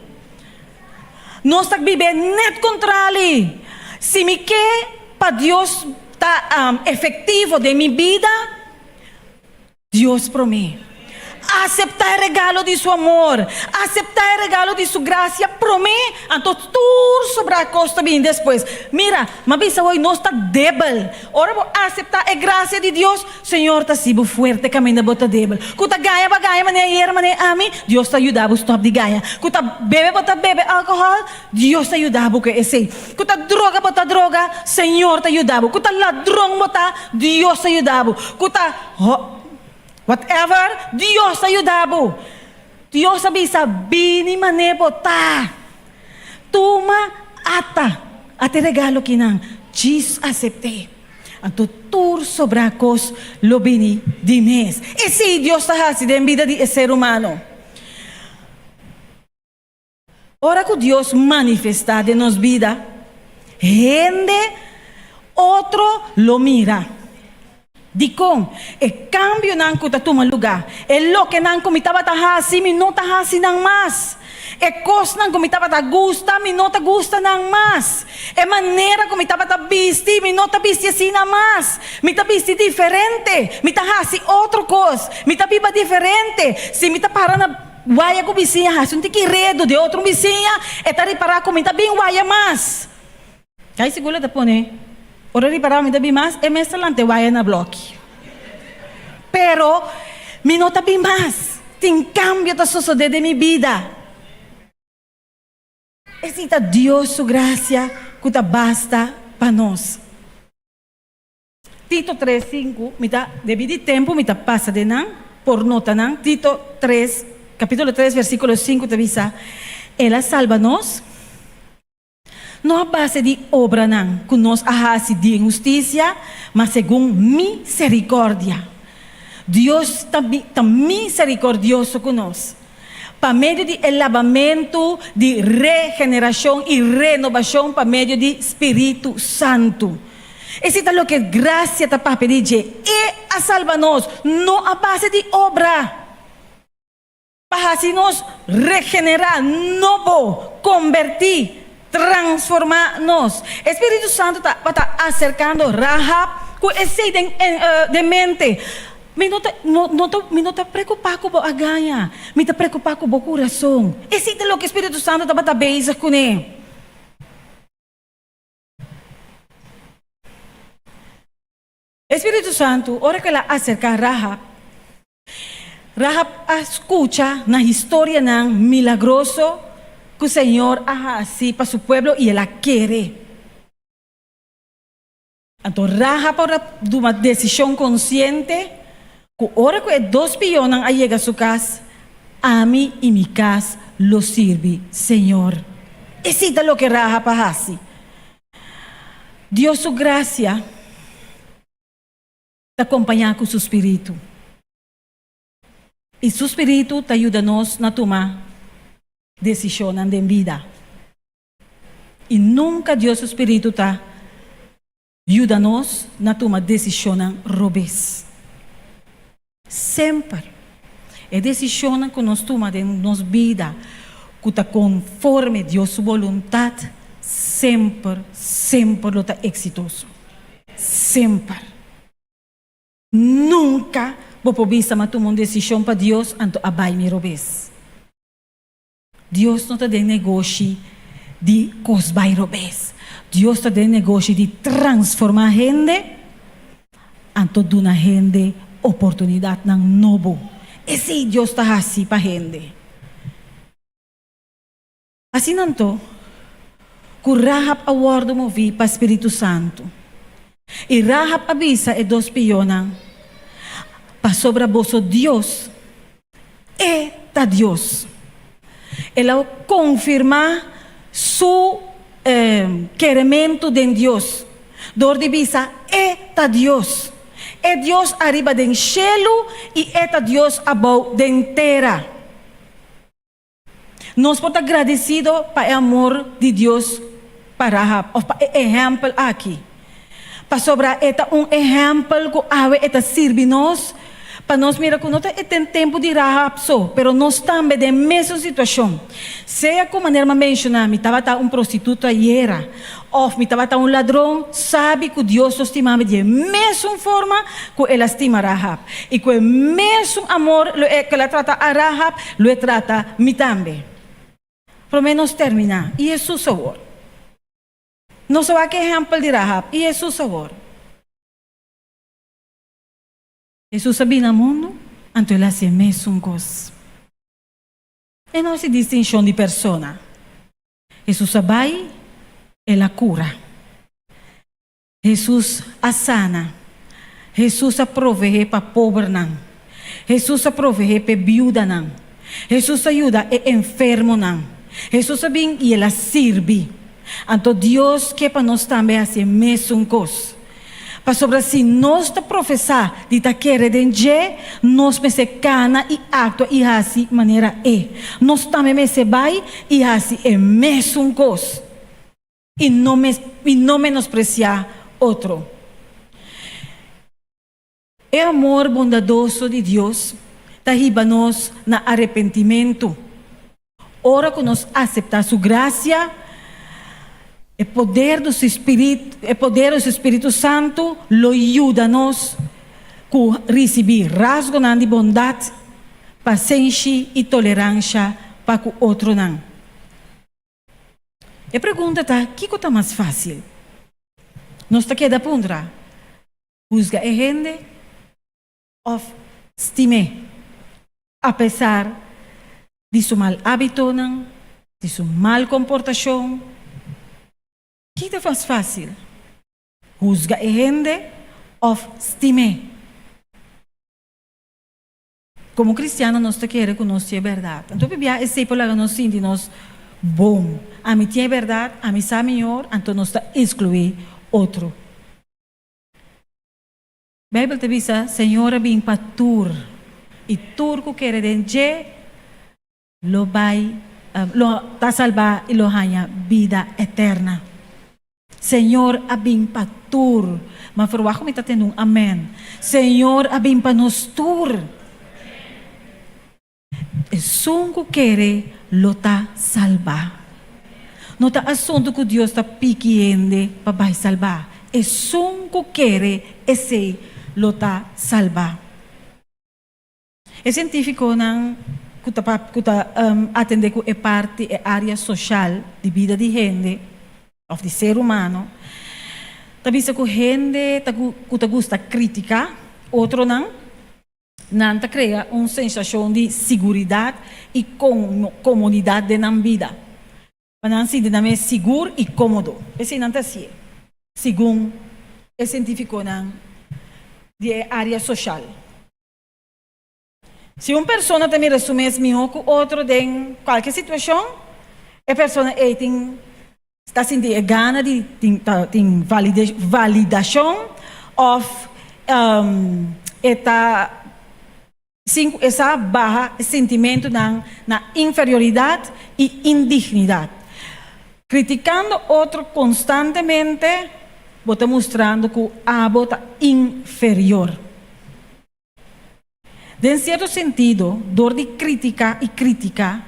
Nos ta biba nèt kontrali. Si mi ke pa Dios ta efektivo den mi bida, Dios promé. Aseptá e regalo di Su amor, aseptá e regalo di Su grasia promé, anto tur sobrá kos ta bini despues. Mira, m'a bisa hoy, nos ta debel. Ora bo aseptá e grasia di Dios, Señor ta hasi bo fuerte kaminda bo ta debel. Ku ta gaña bo a gaña manera ayer, manera ami, Dios ta yuda bo stòp di gaña. Ku ta bebe bo ta bebe alkohòl, Dios ta yuda bo ku esei. Ku ta droga bo ta droga, Señor ta yuda bo. Ku ta ladron bo ta, Dios ta yuda bo. Ku ta whatever, Dios ta yuda bo. Dios a bisa, Bini manera bo ta. Tuma ata, ata e regalo kinan, djis asept'é. Anto tur sobrá kos lo bini di mes. Esei Dios ta hasi den bida di e ser humano. Ora ku Dios manifestá den nos bida, hende otro lo mira. Dikon? E kambionan ku ta tuma lugá, e lokenan ku mi tabata hasi, mi no ta hasi nan mas. E kosnan ku mi tabata gusta, mi no ta gusta nan mas. E manera ku mi tabata bisti, mi no ta bisti asina mas. Mi ta bisti diferente, mi ta hasi otro kos, mi ta biba diferente. Si mi ta para na waya ku bisiña hasi un tiki redu di otro bisiña, e ta ripará ku mi ta bin waya mas. Kai sigur lo ta pone ora ripará mi ta bin mas, e mes ta lanta e waya na blòki. Pero mi no ta bin mas. Tin kambio ta sosodé den mi bida. Esei ta Dios su grasia ku ta basta pa nos. Tito tres, sinku, Mi ta, debí di tempu mi ta pasa den nan, por nota nan. Tito tres, kapítulo tres, versíkulo sinku ta bisa, El a salba nos. No a base di obranan ku nos a hasi di inhustisia, ma segun miserikòrdia. Dios ta ta miserikòrdioso ku nos. Pa medio di e labamentu di regenerashon i renobashon pa medio di Spiritu Santu. Esei ta loke grasia ta papia di dje. E a salba nos, no a base di obra. Pa hasi nos regenerá, nobo, kombertí, transformá nos. E Spiritu Santu ta ta aserkando Rahab ku esei den den mente. Mi no ta no no ta mi no ta preokupá ku bo a gaña, mi ta preokupá ku bo kurason. Esei ta loke Spiritu Santu tabata bezig kuné. E Spiritu Santu, ora ku el a aserká Rahab, Rahab a skucha na historianan milagroso ku Señor a hasi pa su pueblo i el a kere. Anto Rahab por a tuma desishon konsiente ku ora ku e dos pionnan a yega su kas, Ami i mi kas lo sirbi Señor. Esei ta loke Rahab a hasi. Dios su grasia ta kompañá ku su spiritu, i su spiritu ta yuda nos na tuma desishonnan den bida. I nunka Dios su spiritu ta yuda nos na tuma desishonnan robes. Semper e desishonnan ku nos tuma den nos bida ku ta konforme Dios su boluntat semper, semper lo ta eksitoso. Semper. Nunka bo por bisa m'a tuma un desishon pa Dios anto a bai mi robes. Dios no ta den negoshi di kos bai robes. Dios ta den negoshi di transformá hende, anto duna hende oportunidatnan nobo. Esei Dios ta hasi pa hende. Asina anto, ku Rahab a wòrdu moví pa spiritu santu. I Rahab a bisa e dos pionnan, Pasobra boso Dios, E ta Dios. El a konfirmá su kerementu den Dios dor di bisa, E ta Dios. E Dios ariba den shelu i E ta Dios abou den tera. Nos por ta gradisido pa e amor di Dios pa Rahab òf pa e ehèmpel aki, pasobra e ta un ehèmpel ku awe e ta sirbi nos pa nos mira ku no ta e ten tempu di Rahab so, pero nos tambe den mesun situashon. Sea ku manera mi a menshoná, mi tabata un prostituto ayera òf mi tabata un ladron, sabi ku Dios lo stima mi di e mesun forma ku el a stima Rahab, i ku e mesun amor lo e ku el a trata a Rahab, lo e trata mi tambe. Promé nos terminá, i Hesus awor? Nos a wak e ehèmpel di Rahab, i Hesus awor? Hesus a bini na mundu, anto el a hasi e mesun kos. E no hasi distinshon di persona. Hesus a bai, el a kura. Hesus a sana. Hesus a proveé pa pobernan. Hesus a proveé p'e biudanan. Hesus a yuda e enfermonan. Hesus a bin i el a sirbi. Anto Dios ke pa nos tambe hasi e mesun kos. Pasobra si nos ta profesá di ta kere den dje, nos mester kana i aktua i hasi manera e. Nos tambe mester bai i hasi e mesun kos i no i no menospresiá otro. E amor bondadoso di Dios ta hiba nos na arepentimentu. Ora ku nos aseptá Su grasia, e poder di Su Spiritu, e poder di Su Spiritu Santu lo yuda nos ku risibí rasgonan di bondat, pasenshi i toleransha pa ku otronan. E pregunta ta, kiko ta mas fásil? Nos ta keda puntra, Husga e hende òf stim'é apesar di su mal ábitonan, di su mal komportashon? Ki ta mas fásil, husga e hende òf stim'é? Komo kristiano nos ta kere ku nos tin e bèrdat. Anto pabia esei por laga nos sinti nos bon. Ami tin e bèrdat, ami sa mihor, anto nos ta eskluí otro. Beibel ta bisa, Señor a bin pa tur, i tur ku kere den dje lo bai, lo ta salbá i lo haña bida eterna. Señor a bin pa tur. Ma ferwagt ku mi ta tende un amèn. Señor a bin pa nos tur. Esun ku kere lo ta salbá. No ta asuntu ku Dios ta piki hende pa bai salbá. Esun ku kere esei lo ta salbá. E sientífikonan ku ta ku ta atendé ku e parti, e área soshal di bida di hende òf di ser humano, ta bisa ku hende ta ku ta gusta kritiká otronan, nan ta krea un sensashon di siguridat i komodidat den nan bida. Pa nan sinti nan mes sigur i kómodo. P'esei nan ta hasié, segun e sientífikonan di e área soshal. Si un persona ta mira su mes mihó ku otro den kualke situashon, e persona ei tin ta sinti e gana di tin ta tin validashon òf e ta sin ku e sa baha e sintimentunan na inferioridat i indignidat. Kritikando otro konstantemente bo ta mustrando ku abo ta inferior. Den sierto sentido, dor di kritika i kritika,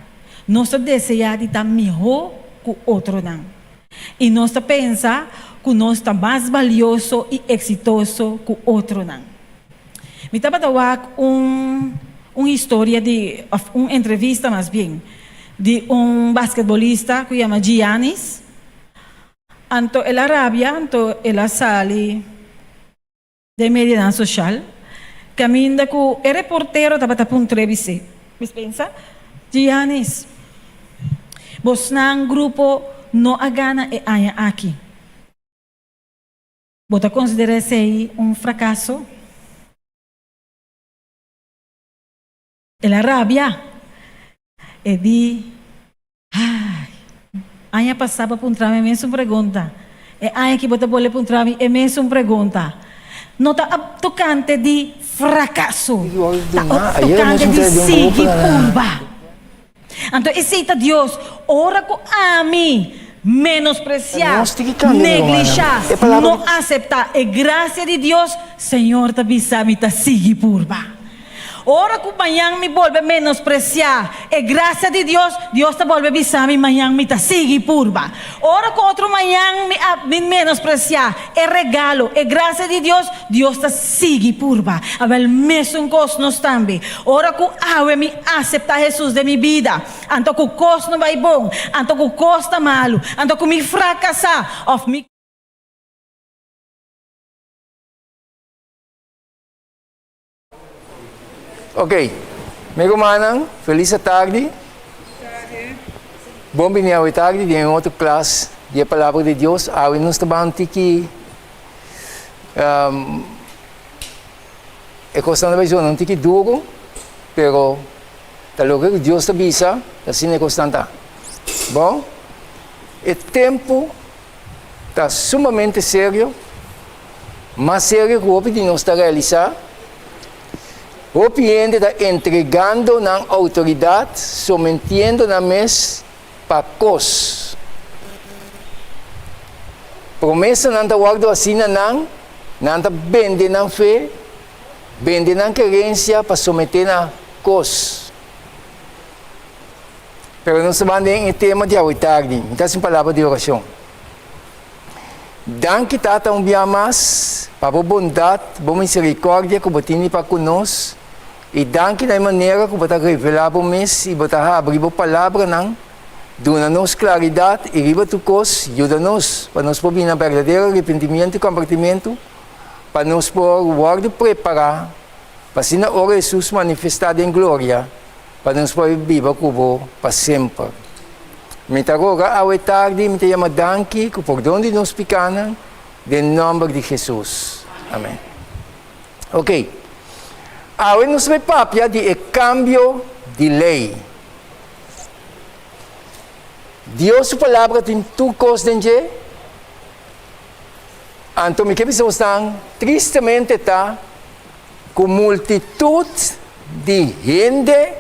nos ta deseá di ta mihó ku otronan. I nos ta pensa ku nos ta mas balioso i eksitoso ku otronan. Mi tabata wak un un historia di, òf un entrevista mas bien, di un basketbolista ku yama Giannis. Anto el a rabia, anto el a sali. Den medianan soshal, kaminda ku e reportero tabata puntr'é bis'é, Dispensa, Giannis, bosnan grupo no a gana e aña aki. Bo ta konsiderá esei un frakaso? El a rabia. E di, Ai, aña pasá bo a puntra mi e mesun pregunta. E aña aki bo ta bolbe puntra mi e mesun pregunta. No ta tokante di frakaso, ta tokante di sigui purba. Anto esei ta Dios, ora ku ami menospresiá, neglishá, no aseptá e grasia di Dios, Señor ta bisa mi ta sigui purba. Ora ku mañan mi bolbe menospresiá e grasia di Dios, Dios ta bolbe bisa mi mañan mi ta sigui purba. Ora ku otro mañan mi a mi menospresiá e regalo, e grasia di Dios, Dios ta sigui purba. Awel mesun kos nos tambe. Ora ku awe mi aseptá Hesus den mi bida, anto ku kos no bai bon, anto ku kos ta malu, anto ku mi frakasá òf mi. Ok, mi rumannan, felis atardi. Bon bini awe tardi den un otro klas di e Palabra di Dios. Awe nos ta ban tiki um, e kosnan ta bai zona un tiki duro, pero. Ta loke ku Dios ta bisa, ta asina e kosnan ta. Bon, e tempu ta sumamente serio, mas serio ku hopi di nos ta realisá. Hopi hende ta entregando nan outoridat, sometiendo nan mes pa kos. Promesanan ta wòrdu hasí na nan, nan ta bende nan fe, bende nan kerensia pa someté na kos. Pero nos ta ban den e tema di awe tardi. Mi ta hasi un palabra di orashon. Danki Tata un bia mas pa bo bondat, bo miserikòrdia ku bo tini pa ku nos, i danki na e manera ku bo ta revelá bo mes i bo ta habri bo palabranan, duna nos klaridat i riba tur kos yuda nos pa nos por bini na berdadero arepentimiento i kombertimentu pa nos por wòrdu prepará pa asina ora Hesus manifestá den gloria pa nos por biba ku bo pa semper. Mi ta roga awe tardi, mi ta yama danki ku pordon di nos pikanan den nòmber di Hesus. Amen. Ok. Awe nos bai papia di e kambio di lei. Dios su palabra tin tur kos den dje. Anto mi ke bisa bosnan, tristemente ta ku multitut di hende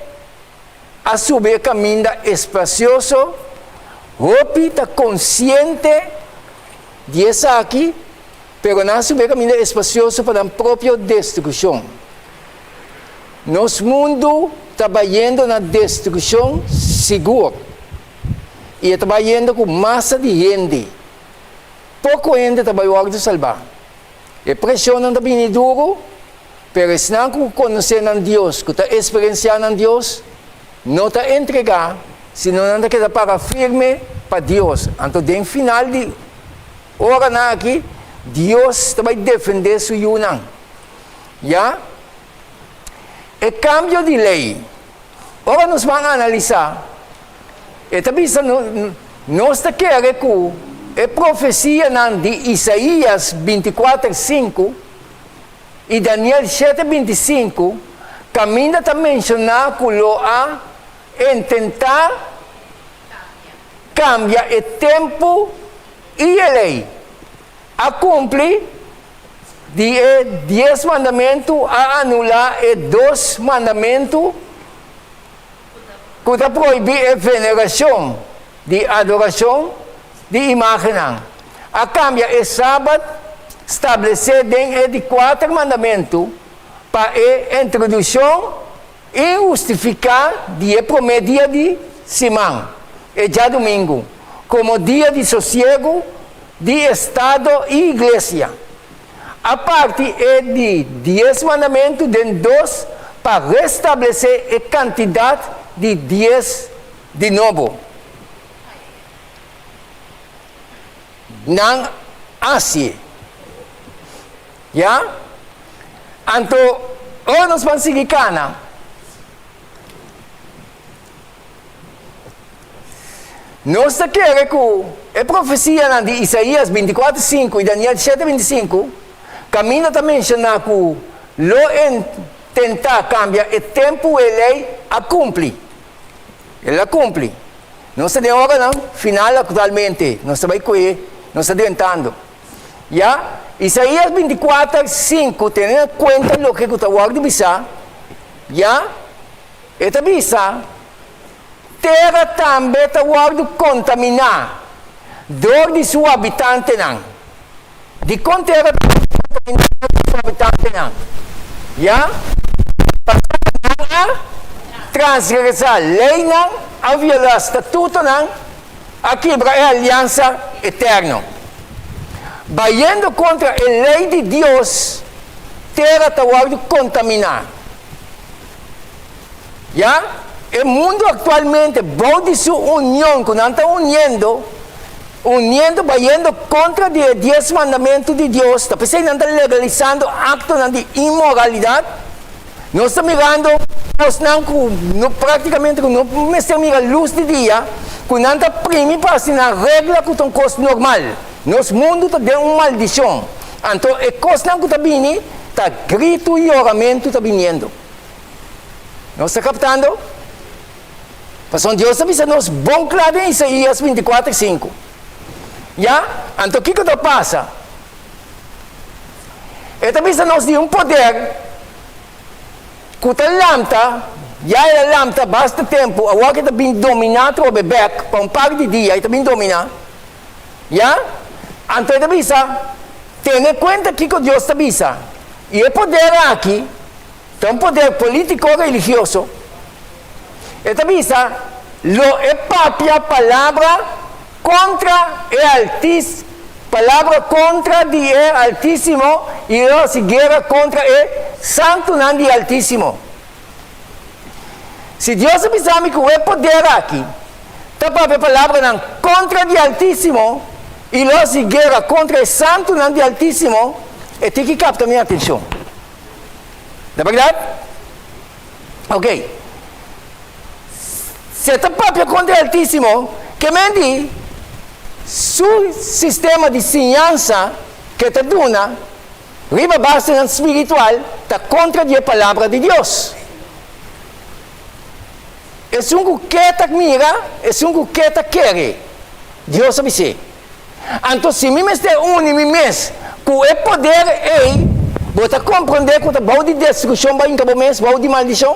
a subi e kaminda espasioso, hopi ta konsiente di esaki, pero nan a subi e kaminda espasioso pa nan propio destrukshon. Nos mundu ta bayendo na destrukshon sigur, i e ta bayendo ku masa di hende. Poko hende ta bai wòrdu salbá. E preshonnan ta bini duru, pero esnan ku konosé nan Dios, ku ta eksperensiá nan Dios, no ta entregá, sino nan ta keda para firme pa Dios. Anto den final di oranan aki, Dios ta bai defendé su yunan. Ya. E kambio di lei. Ora nos ban analisá, e ta bisa nos ta kere ku e profesianan di Isaías bintikuater sinku i Daniel shete bintisinku kaminda ta menshoná ku lo a intentá kambia e tempu i e lei, a kumpli. Di e dies mandamentu a anulá e dos mandamentu ku ta prohibí e venerashon di adorashon di imágennan. A kambia e Sabat stablesé den e di kuater mandamentu pa e introdukshon inhustifiká di e promé dia di siman, e djadumingu, komo dia di sosiegu di Estado i Iglesia. A parti e di dies mandamentu den dos pa restablesé e kantidat di dies di nobo. Nan hasié. Ya? Anto, ora nos ban sigui kana. Nos ta kere ku e profesianan di Isaías bintikuater sinku i Daniel shete bintisinku, kaminda ta menshoná ku lo e tentá kambia e tempu e lei a kumpli. El a kumpli. Nos ta den oranan final aktualmente. Nos ta bai kohe, nos ta drentando. Ya, Isaías bintikuater sinku, tene na kuenta loke ku ta wòrdu bisá, ya. E ta bisa, Tera tambe ta wòrdu kontaminá dor di su habitantenan. Dikon tera ta wòrdu kontaminá dor di su habitantenan? Ya, pasobra nan a transgresá leinan, a violá statutonan, a kibra e aliansa eterno. Bayendo kontra e lei di Dios, tera ta wòrdu kontaminá. Ya, e mundu aktualmente bou di su union ku nan ta uniendo, uniendo bayendo kontra di e dies mandamentu di Dios, ta p'esei nan ta legalisando aktonan di inmoralidat. Nos ta mirando kosnan ku no praktikamente ku no mester mira lus di dia, ku nan ta primi pa hasi nan regla ku ta un kos normal. Nos mundu ta den un maldishon. Anto e kosnan ku ta bini ta gritu i yoramentu ta biniendo. Nos ta kaptando? Pasobra Dios ta bisa nos bon kla den Isaías 24, 5. Ya? Anto kiko ta pasa? E ta bisa nos di un poder ku ta lanta, ya el a lanta basta tempu, awor ke ta bin dominá atrobe bèk pa un par di dia, e ta bin dominá. Ya? Anto e ta bisa, Tene kuenta kiko Dios ta bisa. I e poder aki ta un poder polítiko religioso. E ta bisa, Lo e papia palabra kontra e Altis, palabra kontra di e Altísimo i lo hasi guera kontra e santunan di e Altísimo. Si Dios a bisa mi ku e poder aki ta papia palabranan kontra di Altísimo i lo hasi guera kontra e santunan di Altísimo, e tin ki kapta mi atenshon. Ta bèrdat? Oke. Si e ta papia kontra e Altísimo, ke men di su sistema di siñansa ke ta duna riba basenan spiritual ta kontra di e Palabra di Dios. Esun ku ke ta mira, esun ku ke ta kere, Dios a bis'é. Anto si mi mester uni mi mes ku e poder ei, bo ta komprondé ku ta bou di destrukshon bo a hinka bo mes, bou di maldishon?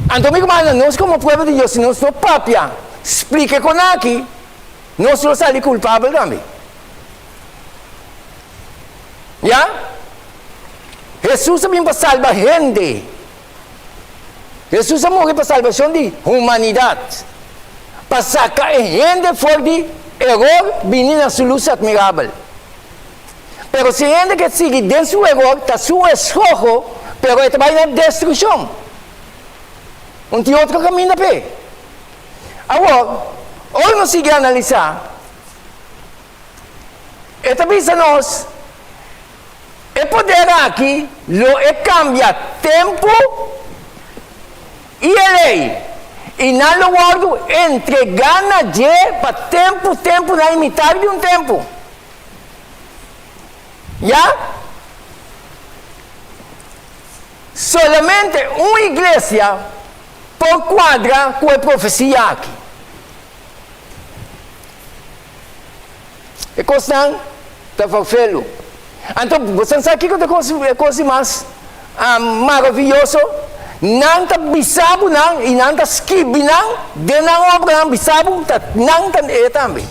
Anto mi rumannan, nos komo pueblo di Dios, si nos no papia, splika e kon aki, nos lo sali kulpabel tambe. Ya? Hesus a bin pa salba hende. Hesus a muri pa salbashon di humanidat, pa saka e hende for di eror bini na su lus atmirabel. Pero si hende ke sigui den su eror, ta su eskoho, pero e ta bai na destrukshon. Un tin otro kaminda p'e. Awor, ora nos sigui analisá, E ta bisa nos, E poder aki lo e kambia tempu i e lei, i nan lo wòrdu entregá na dje pa tempu, tempunan i mitar di un tempu. Ya? Solamente un iglesia por kuadra ku e profesia aki. E kosnan ta farfelu. Anto, boso sa kiko ta e kos di mas maravioso? Nan ta bisa bo nan i nan ta skibi nan den nan obranan bisa bo ta nan ta e tambe.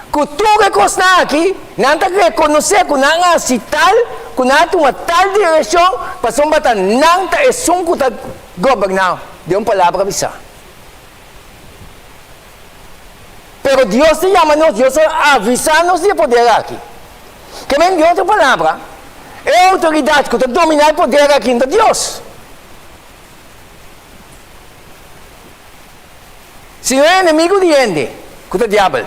Ku tur e kosnan aki, nan ta rekonosé ku nan a hasi tal, ku nan a tuma tal direkshon, pasobra ta nan ta esun ku ta goberná, den un palabra bisá. Pero Dios ta yama nos, Dios a avisá nos di e poder aki. Ke men, di otro palabra, e outoridat ku ta dominá e poder aki no ta Dios. Sino e enemigu di hende, ku ta Diabel.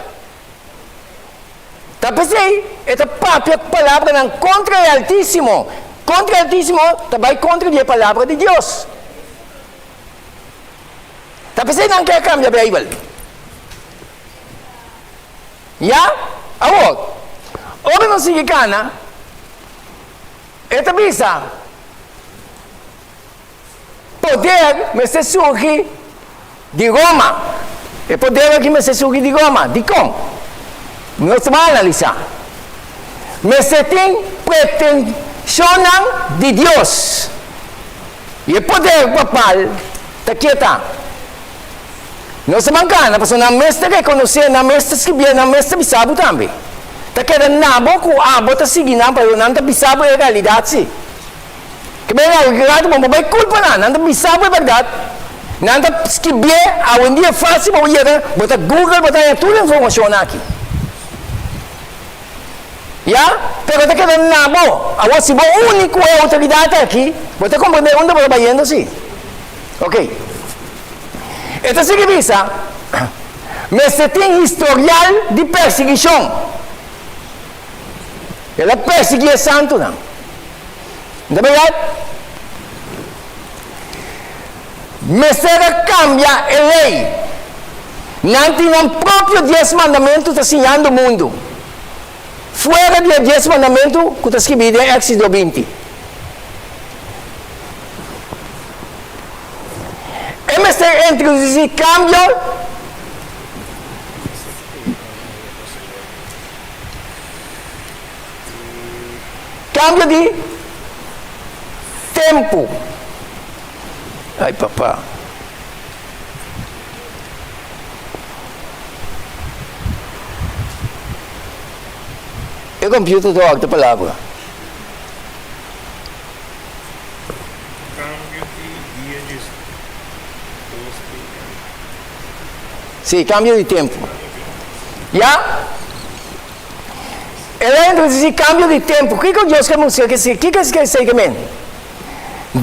Ta p'esei e ta papia palabranan kontra e Altísimo. Kontra e Altísimo ta bai kontra di e Palabra di Dios. Ta p'esei nan ke kambia Beibel. Ya? Awor, ora nos sigui kana, e ta bisa, Poder mester surgi di Roma. E poder aki mester surgi di Roma. Dikon? Nos ta bai analisá. Mester tin pretenshonnan di Dios. I e poder papal ta kieta. Nos ta ban gana pasobra nan mes ta rekonosé, nan mes ta skribié, nan mes ta bisa bo tambe. Ta keda na bo ku abo ta sigui nan pasobra nan ta bisa bo e realidat si. Ke ben awe bo no bai kulpa nan, nan ta bisa bo e bèrdat, nan ta skibié, awendia fásil pa bo yega, bo ta google bo ta haña tur e informashon aki. Ya, pero ta keda na bo. Awor si bo uni ku e outoridat aki, bo ta komprendé unda bo ta bayendo si. Ok. E ta sigui bisa, Mester tin historial di persiguishon. El a persiguí e santunan. No ta bèrdat? Mester a kambia e lei. Nan tin nan propio dies mandamentu ta siñando mundu, fuera di e dies mandamentu ku ta skibí den Éksido 20. mester introdusí kambio. Kambio di tempu. Ai papa. E computer ta wak ta palabra. Cambio di dia 12 PM. Sí, cambio di tempo. Ya? El a introduci cambio di tempo. Kiko Dios ke mustra ke si? Kiko es ke esei ke men?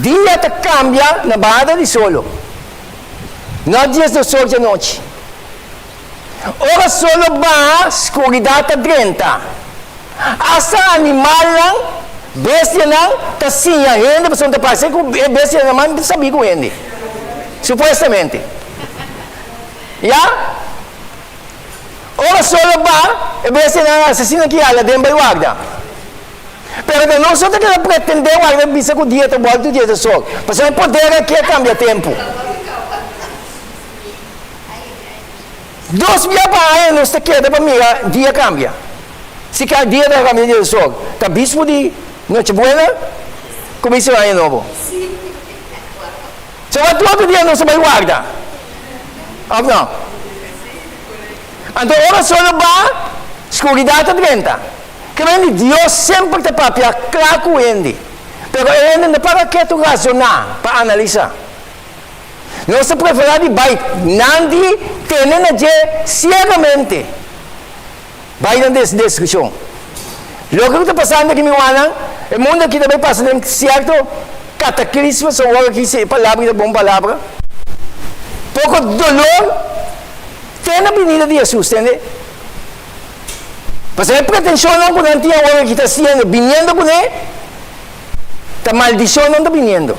Dia ta cambia na bahada di solo. No 12 or djanochi. Ora solo baha, skuridat ta drenta. Asta animalnan, bestianan, ta siña hende pasobra ta parse ku e bestianan mas sabí ku hende. Supuestamente. Ya? Ora solo baha, e bestianan asesino ki hala den bai warda. Pero ta nos no ta keda pretendé warda bisa ku dia ta bòltu dia ta sòl. Pasobra e poder aki a kambia tempu. Dos bia pa aña nos ta keda pa mira dia kambia. Si ka dia ta kambia dia di sol, ta bispo di Nochebuena ku bispo di Aña Nobo. So wak tur otro dia nos ta bai warda, òf no? Anto ora sol a baha, skuridat ta drenta. Ke men di Dios semper ta papia kla ku hende, pero e hende no para ketu rasoná pa analisá. Nos ta preferá di bai nan di tene na dje siegamente. Bai nan des destrukshon. Loke ku ta pasando aki mi rumannan, e mundu aki ta bai pasa den sierto kataklisma, so wòrdu aki si e palabra ta bon palabra, poko dolor te na binida di Hesus, tende? Pasobra e pretenshonnan ku nan tin awor aki ta hasiendo, biniendo kuné, ta maldishonnan ta biniendo.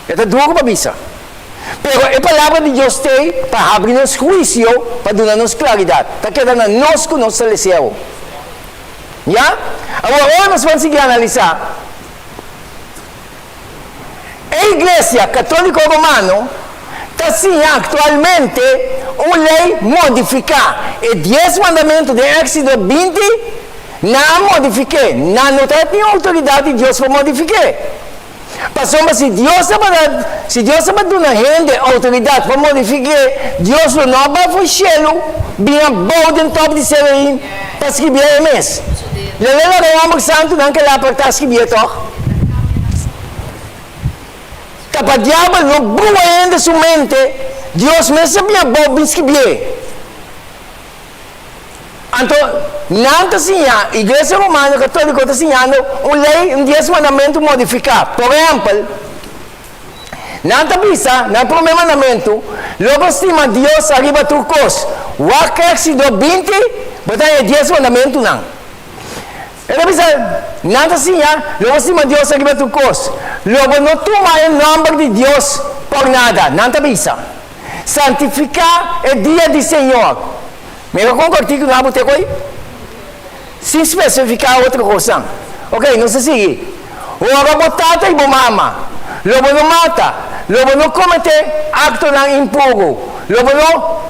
E ta duru pa bisa. Pero e Palabra di Dios t'ei pa habri nos huisio, pa duna nos klaridat. Ta keda na nos ku nos ta lesi'é awor. Ya? Awor, ora nos ban sigui analisá, e Iglesia Katóliko Romano ta siña aktualmente un lei modifiká. E Dies Mandamentu den Éksido 20, nan a modifik'é. Nan no ta tin outoridat di Dios pa modifik'é. Pasobra si Dios tabata, si Dios tabata duna hende outoridat pa modifik'é, Dios lo no a bai for shelu bin abou den tòp di selu ei pa skribié e mes. Lo lo laga e hòmber santunan keda apartá skribié tòg? Ta pa diabel no brua hende su mente, Dios mes a bin abou bin skribié. Anto, nan ta siña, Iglesia Romano Katóliko ta siñando un lei, un dies mandamentu modifiká. Por ehèmpel, nan ta bisa na e promé mandamentu, Lo bo stima Dios ariba tur kos. Wak Éksido 20, bo ta haña e dies mandamentunan. E ta bisa, nan ta siña, Lo bo stima Dios ariba tur kos. Lo bo no tuma e nòmber di Dios por nada. Nan ta bisa. Santifiká e dia di Señor. Mira kon kortiku nan a bute ko'i, sin spesifiká otro kosnan. Oke, nos ta sigui. Honra bo tata i bo mama. Lo bo no mata. Lo bo no kometé aktonan impuru. Lo bo no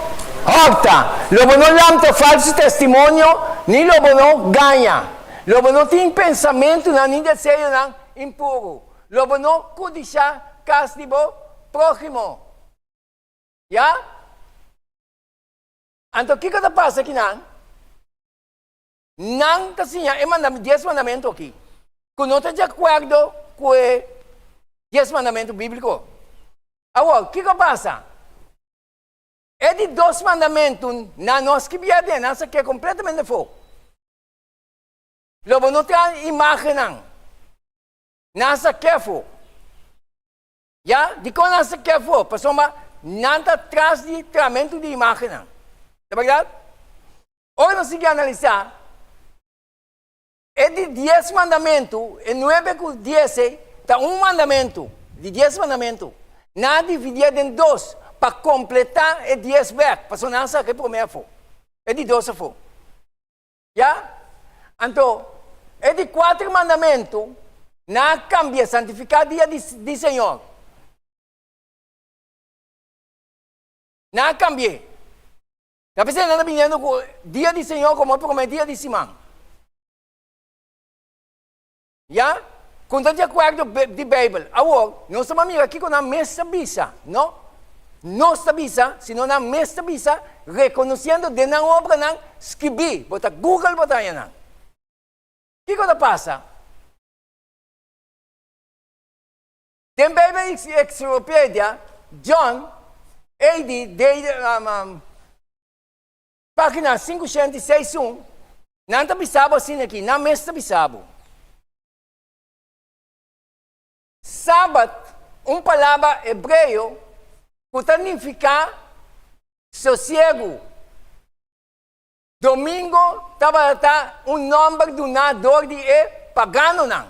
hòrta. Lo bo no lamta falsu testimonio, ni lo bo no gaña. Lo bo no tin pensamentunan ni deseonan impuru. Lo bo no kudishá kas di bo próhimo. Ya? Anto kiko ta pasa kinan? Nan ta siña e mandam dies mandamentu aki, ku no ta di akuerdo ku e dies mandamentu bíbliko. Awor, kiko pasa? E di dos mandamentu nan no a skibié aden, nan sak'é kompletamente afó. Lo bo no traha imágennan. Nan a sak'é afó. Ya, dikon nan sa ke afó? Pasobra nan ta tras di tramentu di imágennan. Ta bèrdat? Ora nos sigui analisá e di dies mandamentu, e nuebe ku dies ei ta un mandamentu, di dies mandamentu. Nan a dividié den dos pa kompletá e dies bèk, pasobra nan a saka e promé afó, e di dos afó. Ya? Anto, e di kuater mandamentu, nan a kambia, santifiká dia di, di Señor. Nan a kambi'é. Ta p'esei nan ta biniendo ku dia di Señor komo e promé dia di siman. Ya? Ku ta di akuerdo di Beibel. Awor, nos ta ban mira kiko nan mes ta bisa, no? Nos ta bisa, sino nan mes ta bisa, rekonosiendo den nan obranan skibí. Bo ta Google bo ta haña nan. Kiko ta pasa? Den Beibel Encyclopedia, John AD. Página 506 un, Nan ta bisa bo asina aki, nan mes ta bisa bo. Sabat, un palabra hebreo ku ta nifiká sosiegu. Domingo tabata un nòmber duná dor di e paganonan.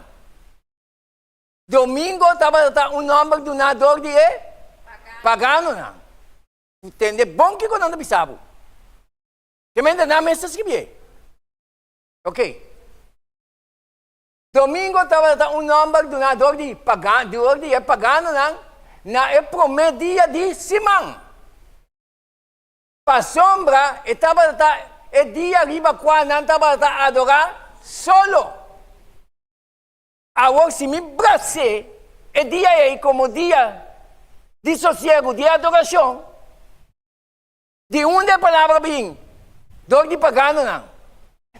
Domingo tabata un nòmber duná dor di e paganonan. Tende bon kiko nan ta bisa bo. Te mende nan mes ta skribié. Ok. Domingo tabata un nòmber duná dor di dor di e paganonan na e promé dia di siman. Pasobra e tabata e dia riba kua nan tabata adorá solo. Awor si mi bras'é e dia ei komo dia di sosiegu, di adorashon, di unda e palabra bin? Dor di paganonan.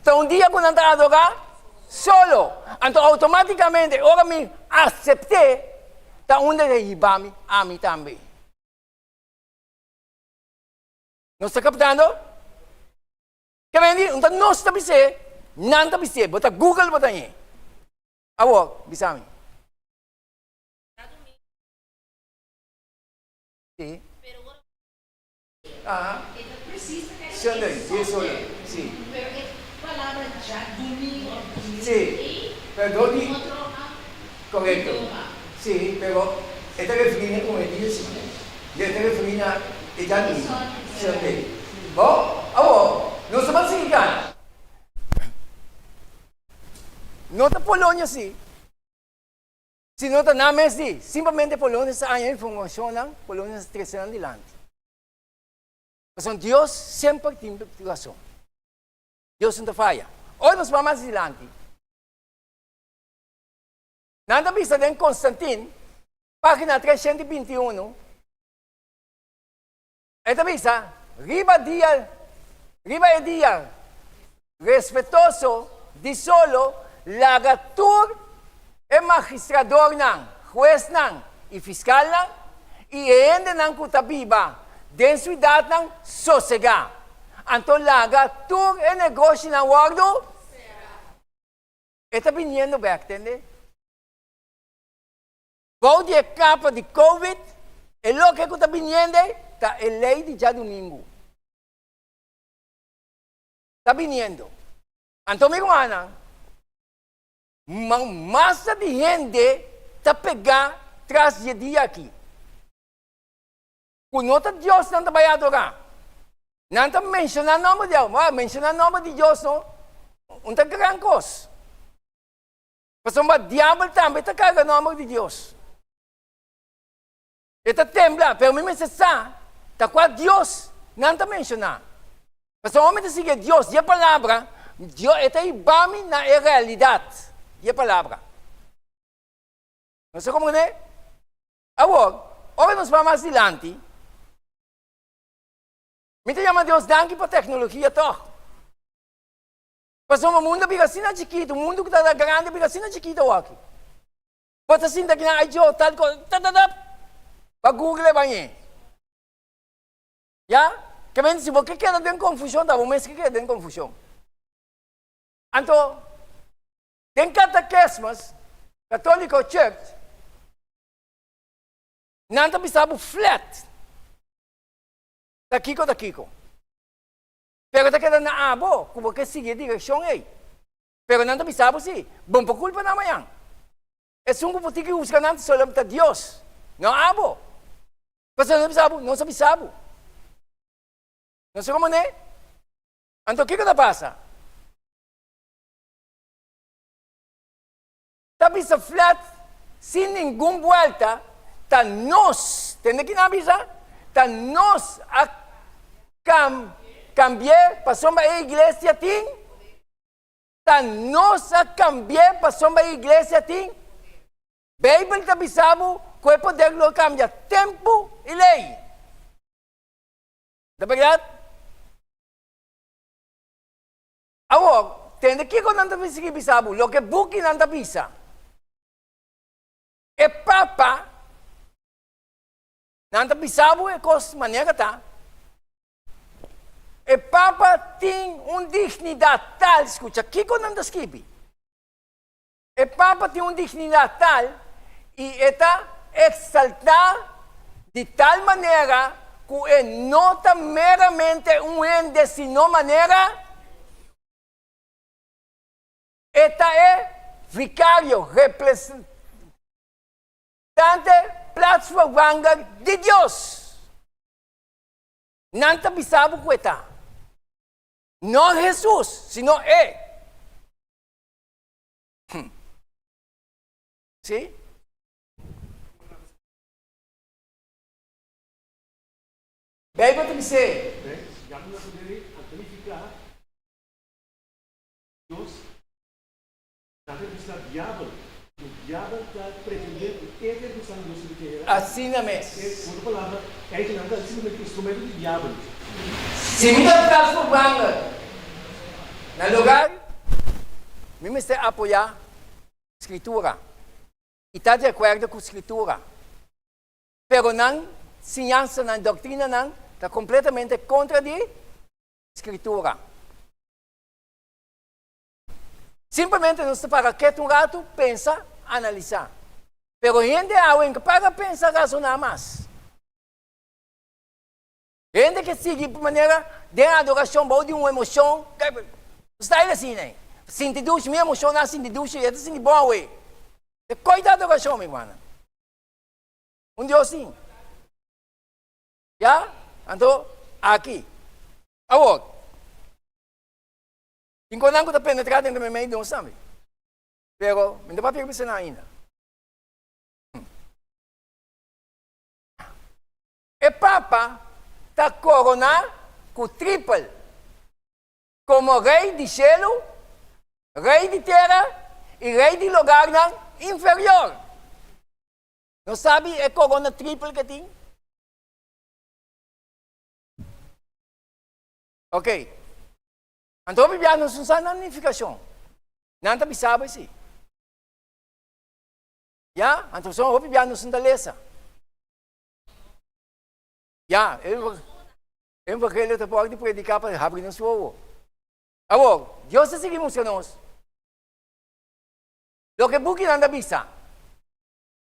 Ta un dia ku nan ta adorá solo. Anto outomátikamente ora mi asept'é, ta unda e ta hiba mi ami tambe. Nos ta kaptando? Ke men di, un ta nos ta bis'é, nan ta bis'é. Bo ta Google bo ta hañ'é. Awor, bisa mi. Sí. Aha. Sunday, sí, solo. Sí. Sí, pero dor di. Korekto. Sí, pero e ta referí na promé dia sí. E ta referí na e djadumingu, Sunday. Bo, awor, nos ta ban sigui gana. No ta Polonia sí, sino ta nan mes di. Simplemente Polonia sa haña informashonnan, Polonia sa trese nan dilanti. Pasobra Dios semper tin rason. Dios no ta faya. Ora nos ban mas dilanti. Nan ta bisa den Constantine, página 321, e ta bisa, Riba dia, riba e dia respetoso di solo laga tur e magistradornan, huesnan i fiskalnan i e hendenan ku ta biba den siudatnan sosegá. Anto laga tur e negoshinan wòrdu será. E ta biniendo bek, tende? Bou di e kapa di Covid, e loke ku ta biniendo ei ta e lei di djadumingu. Ta biniendo. Anto mi rumannan, masa di hende ta pegá tras di e dia aki. Ku no ta Dios nan ta bai adorá. Nan ta menshoná nòmber di Dios. Wou, menshoná nòmber di Dios no un ta gran kos. Pasobra diabel tambe ta karga nòmber di Dios. E ta tembla, pero mi mester sa ta kua Dios nan ta menshoná. Pasobra ora mi ta sigui e Dios di e Palabra, Dios, e ta hiba mi na e realidat di e Palabra. Nos ta komprendé? Awor, ora nos bai mas dilanti, mi ta yama Dios danki pa teknologia tòg. Pasobra mundu a bira asina chikitu, mundu ku ta grandi a bira asina chikitu awoki. Bo ta sinta kinan, ai Dios, tal kos, tatatap, ba google e bañ'é. Ya? Ke men si bo ke keda den konfushon, ta bo mes ke keda den konfushon. Anto, den katekesmus, Katoliko Church, Nan ta bisa bo flat ta kiko ta kiko. Pero ta keda na abo ku bo ke sigui e direkshon ei. Pero nan ta bisa bo si, bo no por kulpa nan mañan. Esun ku bo tin ki husga nan ta solamente ta Dios, no abo. Pasobra nan ta bisa bo, nos a bisa bo. No sa komo ne? Anto kiko ta pasa? Ta bisa flat sin ningun buelta, ta nos, tende ki nan a bisa? Ta nos a kam kambi'é pasobra e iglesia tin? Ta nos a kambi'é pasobra e iglesia tin? Beibel ta bisa bo ku e poder lo kambia tempu i lei. Ta bèrdat? Awor, tende kiko nan ta sigui bisa bo, loke bukinan ta bisa. E papa, nan ta bisa bo e kos manera ta. E papa tin un dignidat tal, skucha kiko nan ta skibi. E Papa tin un dignidat tal i e ta eksaltá di tal manera ku e no ta meramente un hende sino manera e ta e vikario, representante, plaatsvervanger, di Dios. Nan ta bisa bo ku e ta. No Hesus, sino e. Hm. Sí? Bijbel ta bis'é. Asina mes. Si mi ta plaatsvervanger na lugar, mi mester apoyá Skritura i ta di akuerdo ku Skritura. Pero nan siñansanan, doktrinanan ta kompletamente kontra di Skritura. Simplemente nos ta para ketu un ratu, pensa, analisá. Pero hende awe no para pensa, razoná mas. Hende ke sigui manera den adorashon bou di un emoshon, style asina ei. Sinti dushi, mi emoshoná sinti dushi, e ta sinti bon awe. E koi ta adorashon, mi rumannan. Un Dios tin. Ya? Anto, aki. Awor, tin konan ku ta penetrá dentro meimei di nos tambe. Pero, mi no ta papia ku esnan ainda. E Papa ta koroná ku tripel komo Rei di shelu, Rei di tera i Rei di logarnan inferior. Nos sabi e korona tripel ke tin? Ok. Anto hopi bia nos no sa nan nifikashon. Nan ta bisa bo esei. Ya, anto son hopi bia nos no ta lesa. Ya, e evangelio ta por di prediká pa habri nos wowo. Awor, Dios ta sigui mustra nos loke bukinan ta bisa.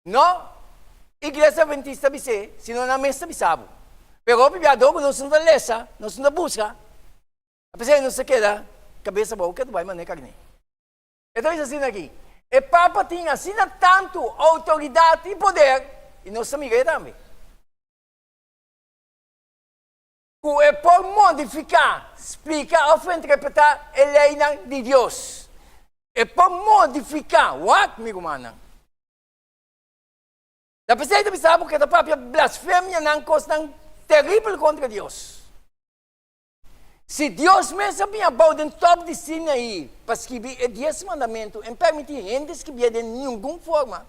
No Iglesia Adventista ta bis'é, sino nan mes ta bisa bo. Pero hopi bia dor ku nos no ta lesa, nos no ta buska, apesar nos ta keda kabes abou ke ta bai manera karné. E ta bisa asina aki, E Papa tin asina tantu outoridat i poder, i nos ta mira e tambe, ku e por modifiká, splika òf interpretá e leinan di Dios. E por modifiká, wak, mi rumannan. Ta p'esei ta bisa bo ku e ta papia blasfemianan, kosnan teribel kontra Dios. Si Dios mes a bin abou den top di Sinaí pa skibi e Dies Mandamentu en permití hende skibié den ningun forma,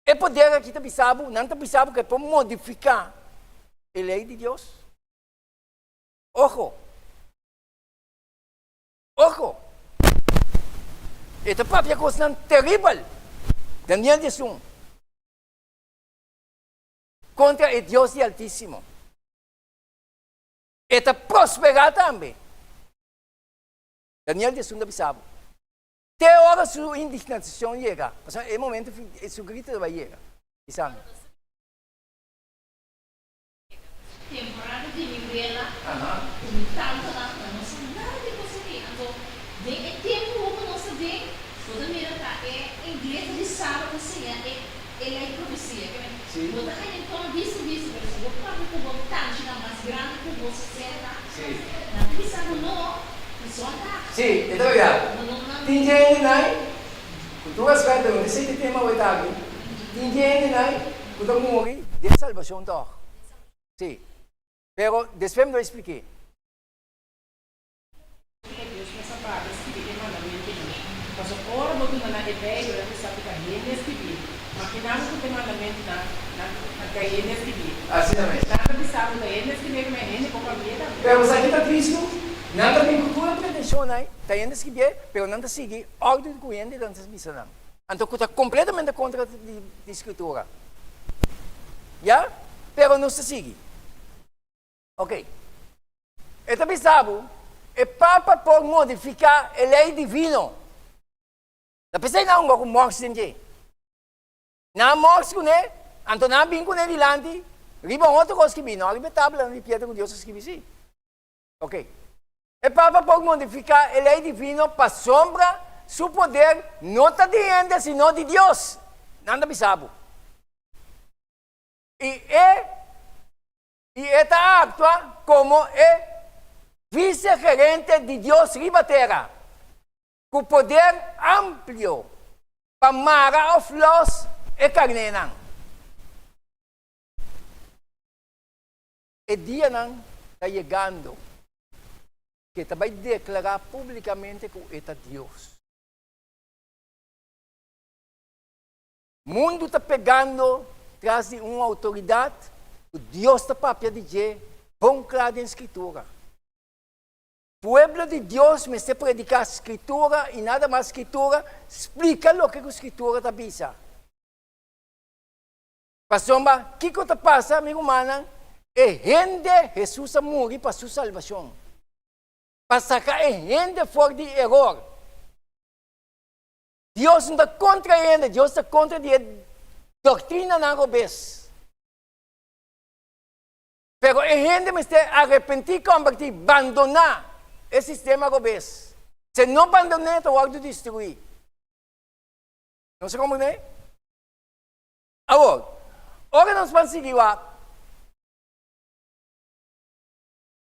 e poder aki ta bisa bo, nan ta bisa bo ku e por modifiká e lei di Dios? Ojo! Ojo! E ta papia kosnan teribel. Daniel 11. Kontra e Dios di Altísimo. E ta prosperá tambe. Daniel 11 ta bisa bo. Te ora su indignashon yega, pasobra e momento su grito ta bai yega. Bisa mi. Temporada di mi wela ku mi tantanan nan no sa nada di kos aki. Anto den e tempu ho ku nos ta den, bo ta mira ta e ingles di Saba ta siña e e lei profesia. Ke men, bo ta haña enton bisto bisto, pero si bo papia ku bo tanchinan mas grandi ku bo 60, nan ta bisa bo no, di zondag. Sí, e ta berdad. Tin dje hendenan ku tur respèt, pero no ta esei ta e tema awe tardi, tin dje hendenan ku ta muri den salbashon tòg. Sí. Pero despues mi lo expliqué. Ku Dios mes a papia skibi e mandamentunan. Pasobra ora bo duna nan e Beibel, nan ta sa ku ta hende a skibí. Maginá bo ku ta e mandamentunan nan ta hende a skibí. Asina mes. Nan ta bisa bo ta hende a skibí, ma e hende por kambi'é tambe. Pero sa ki ta tristu? Nan ta bin ku tur e pretenshonnan, ta hende a skibié, pero nan ta sigui òrdu ku hende nan ta bisa nan. Anto ku ta kompletamente kontra di Skritura. Ya? Pero nos ta sigui. Ok. E ta bisa bo, e Papa por modifiká e lei divino. Ta p'esei nan hunga ku mòrs den dje. Nan a mòrs kuné, anto nan a bin kuné dilanti riba un otro kos skibí, no riba e tablanan di piedra ku Dios a skibi sí. Ok. E Papa por modifiká e lei divino pasobra su poder no ta di hende sino di Dios. Nan ta bisa bo. I e I e ta aktua komo e visegerente di Dios riba tera, ku poder amplio pa mara òf lòs e karnénan. E dianan ta yegando ku e ta bai deklará públikamente ku e ta Dios. Mundu ta pegando tras di un outoridat ku Dios ta papia di dje bon kla den Skritura. Pueblo di Dios mester prediká Skritura i nada mas Skritura, splika loke ku Skritura ta bisa. Pasobra kiko ta pasa, mi rumannan? E hende Hesus a muri pa su salbashon, pa saka e hende for di eror. Dios no ta kontra e hende, Dios ta kontra di e doktrinanan robes. Pero e hende mester arepentí, kombertí, bandoná e sistema robes. Si e no bandon'é, e ta wòrdu destruí. Nos a komprendé? Awor, ora nos ban sigui wak,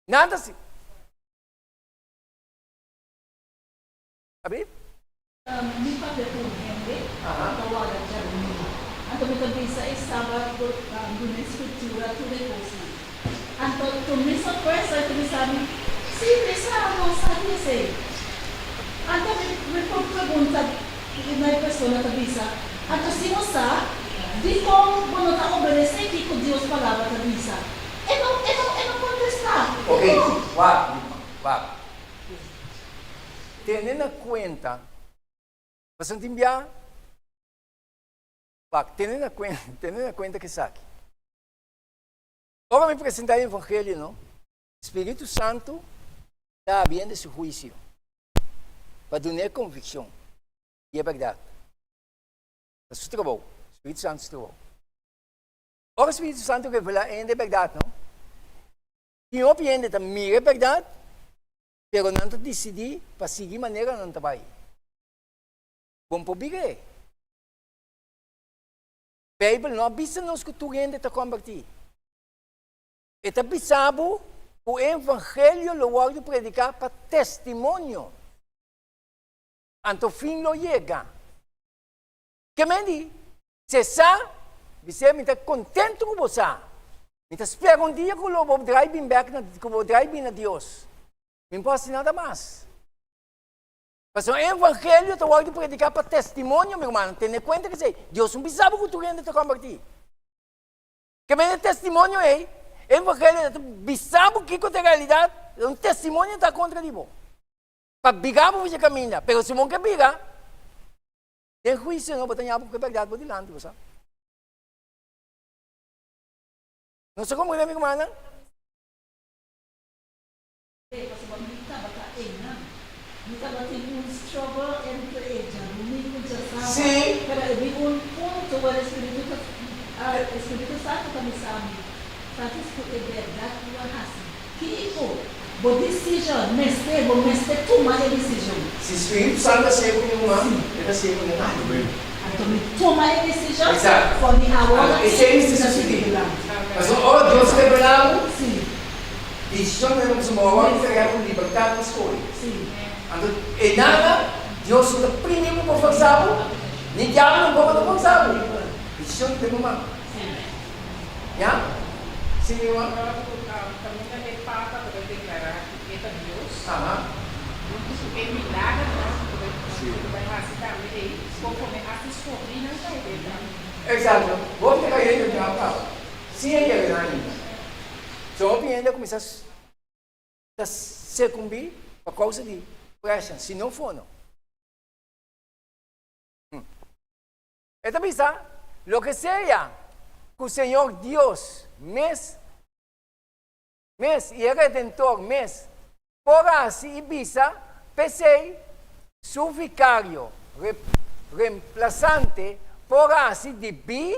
nan ta si. Abi? Mi papia ku un hende ku ta warda djadumingu. Anto mi ta bisa e sabat por duna e Scritura tur e kosnan. Anto tu mi sorpresa e ta bisa mi, Si, mi sa, nos sa di esei. Anto mi mi por pregunta na e persona ta bisa, Anto si bo sa, dikon bo no ta obedesé kiko Dios Palabra ta bisa? E no e no e no kontestá. Ok, Dikon? wak, wak. Tene na kuenta, pasobra tin bia, wak, tene na kuenta, tene na kuenta ku esaki. Ora mi presentá e evangelio, no, Spiritu Santu ta habri hende su huisio pa dun'é konvikshon di e bèrdat. Ta su trabou, Spiritu Santu su trabou. Ora Spiritu Santu revelá hende e bèrdat, no, tin hopi hende ta mira e bèrdat, Pero nan ta disidí pa sigui manera nan ta bai. Bon por bira e. Beibel no a bisa nos ku tur hende ta kombertí. E ta bisa bo ku e evangelio lo wòrdu prediká pa testimonio. Anto fin lo yega. Ke men di, Se sa, bis'é mi ta kontentu ku bo sa. Mi ta spera un dia ku lo bo drai bin bèk na, ku bo drai bin na Dios. Mi no por hasi nada mas. Pasobra e evangelio ta wòrdu prediká pa testimonio, mi rumannan. Tene kuenta ku esei. Dios no bisa bo ku tur hende ta kombertí. Ke men e testimonio ei, e evangelio ta bisa bo kiko ta e realidat, un testimonio ta kontra di bo. Pa bira bo for dje kaminda. Pero si bo no ke bira, Den huisio no, bo ta ña bo ku e bèrdat bo dilanti, bo sa. No sa komo mi rumannan? Pasobra mi tabata einan. Mi tabatin un struggle entre e djadumingu i djasabra. Sí. Pero e bin un punto where e Spiritu ta, e Spiritu Santu ta bisa mi, Francis, ku e bèrdat ku a hasi. Kiko? Bo decision mester, bo mester tuma e decision. Si Spiritu Santu a siña ku mi ruman, e ta siña ku mi tambe. Anto mi tuma e decision Exacto. for di awor Anto aki esei mester mi ta sucedi. sigui dilanti. Pasobra ora Dios revela bo, Sí. decision ta riba pasobra bo awor ta krea ku libertad pa scoge. Sí. Anto e nada Dios no ta primi bo pa forsa bo, ni diabel tampoco ta forsa bo. Decision ta den bo man. Sí. Ya? Sí, mi ruman. Kaminda e Papa ta bai deklará ku e ta Dios, huntu ku e milagernan ku ta bai hasi tambe ei, konforme hasta skohínan kai den trampa. Eksakto. Hopi ta kai den trampa sin e yega nan ainda. So hopi hende a kuminsá ta sekumbí pa kousa di preshon, si no fono. E ta bisa, Loke sea ku Señor Dios mes, mes i e Redentor mes por hasi i bisa, p'esei su vikario, remplasante, por hasi dibí,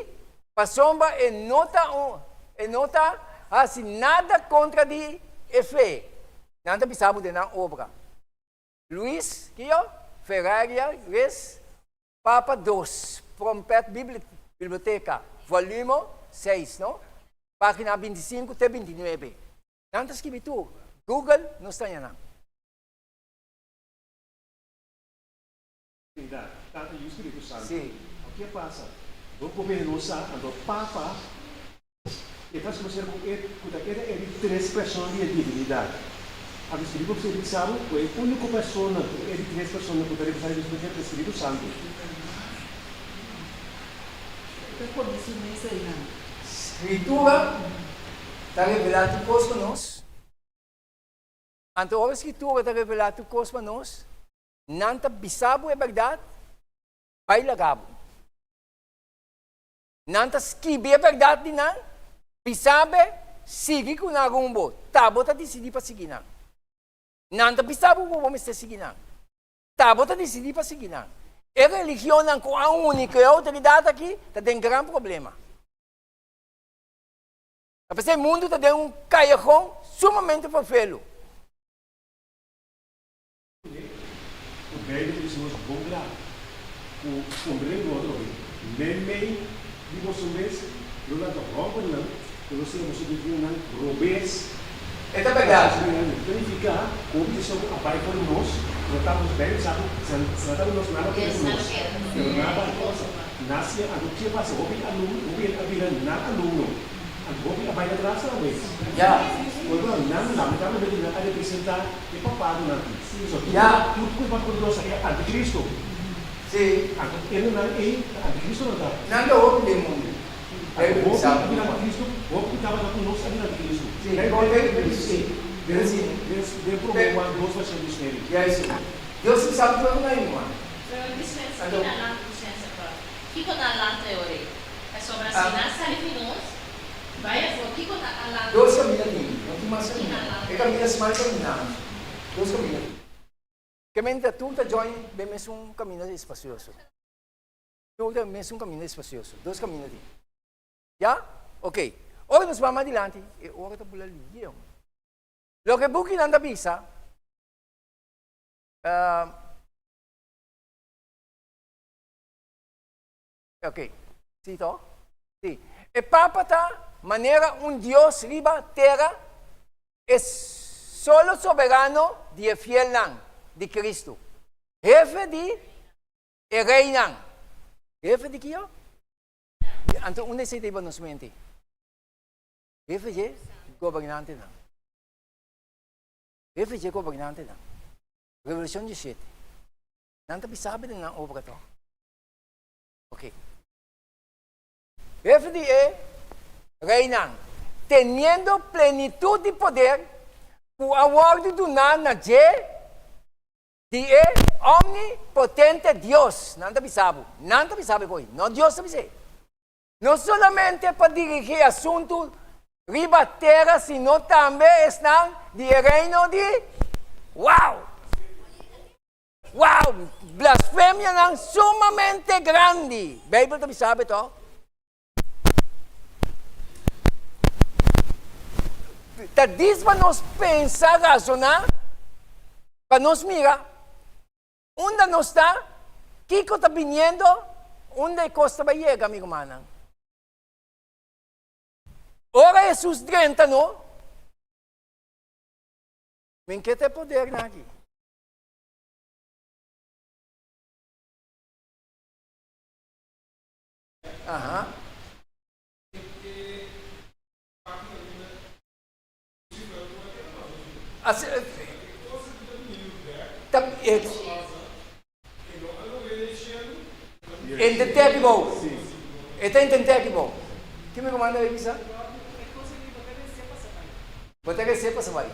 pasobra e no ta un, e no ta hasi nada kontra di e fe. Nan ta bisa bo den nan obra. Luis, kiyo? Ferreira, Luis, Papa dos, Trompet Biblioteca, volumo seis, no? Pagina 25 te 29. Nan ta skibi tur. Google nos ta haña nan. Trinidad, Tata, Yu, Spiritu Santu. Sí. Ke pasa? Bo goberno no sa, anto Papa e ta asuma ser ku e ku ta keda e di tres persona di e divinidat. Anto Spiritu bo mester bisa bo ku e úniko persona ku ta e di tres persona ku ta representá Dios ta e Spiritu Santu. Ta pone su mes einan. Skritura ta revelá tur kos pa nos. Anto ora Skritura ta revelá tur kos pa nos, nan ta bisa bo e bèrdat, bai laga bo. Nan ta skibi e bèrdat di nan, bisa be, sigui ku nan rumbo, ta bo ta disidí pa sigui nan. Nan ta bisa bo ku bo mester sigui nan, ta bo ta disidí pa sigui nan. E religionnan ku a uni ku e outoridat aki ta den gran problema. Ta p'esei mundu ta den un kayehon sumamente ferfelu. Ku Beibel ta bisa nos bon kla ku komprendé ku otro hende. Meimei di boso mes lo lanta hòmbernan ku lo siña boso doktrinanan robes. E ta bèrdat. Ta nifiká ku hopi esnan ku a bai for di nos no ta nos. Beibel sa ku si nan ta ku nos, nan lo keda ku nos. Pero nan a bai cosa. Nan a siña anto ke pasa. Hopi alumno, hopi hende a bira nan alumno. Anto hopi a bai atras tambe. Por nan lamentablemente nan a representá. E papadonan aki. So tur tur ku pa ku nos e anticristo. Si. Anto enenan ei ta anticristo nan ta. Nan ta hopi den mundu. Anto hopi a bira anticristo, hopi ku tabata ku nos a bira anticristo. Si, kon den Si. Den den den prome Juan dos versíkulo diesnuebe. Juist. Dios si sabi tur ku nan yunan. Pero dispensa, ki nan lanta dispensa pa? Kiko nan lanta e ora ei? Pasobra si nan sali di nos, Bai afó, kiko ta a lanta? Dos kaminda tin, no tin mas kaminda. E kaminda smal i kaminda anchu. Dos kaminda tin. Ke mente tur ta join den mesun kaminda espasioso. Tur ta mesun kaminda espasioso. Dos kaminda tin. Ya? Ok. Ora nos bai mas dilanti, e ora ta bula liye. Loke bukinan ta bisa, Ok, si to? Si. E Papa ta manera un Dios riba tera, e solo soberano di e fielnan di Cristo, hefe di e reynan. Hefe di kio? Anto unda esei ta riba nos mente? Hefe dje gobernantenan. Hefe dje gobernantenan. Revelashon 17. Nan ta bisa den nan obra to. Ok. Hefe di e reinan, teniendo plenitud di poder ku a wòrdu duná na dje di e omnipotente Dios. Nan ta bisa bo, nan ta bisa bo e koi, no Dios ta bis'é. No solamente pa dirigí asuntu riba tera sino tambe esnan di e reino di. Wow! Wow! Blasfemianan sumamente grandi. Bijbel ta bisa be to. Ta dis pa nos pensa, razoná, pa nos mira unda nos ta, kiko ta biniendo, unda e kos ta bai yega, mi rumannan. Ora Hesus drenta no, men ke ta e podernan aki? Aha. Asi, ta, Entendé aki bo. E ta entendé aki bo. Ki mi comanda a bisa? Bo ta rece pasa bai.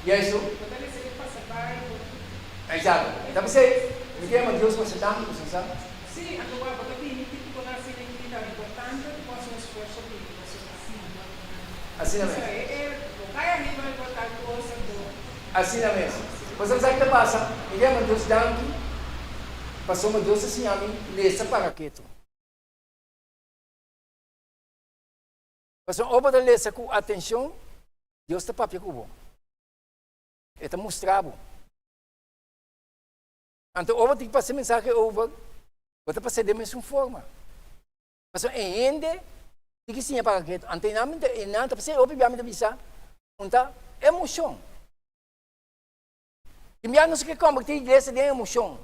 Yesu. Exacto. Ta p'esei mi ta yama Dios masha tantu ku sa. Asina mes. Asina mes. Bo sa ki ta pasa? Mi ta yama Dios danki pasobra Dios a siña mi lesa para ketu. Pasobra ora bo ta lesa ku atenshon, Dios ta papia ku bo. E ta mustra bo. Anto ora bo tin pasa e mensahe over, bo ta pas'é den mesun forma. Pasobra e hende tin ki siña para ketu. Anto e nan ta pas'é hopi bia mi ta bisa, un ta emoshon. Tin bia nos ke kombertí iglesia den emoshon.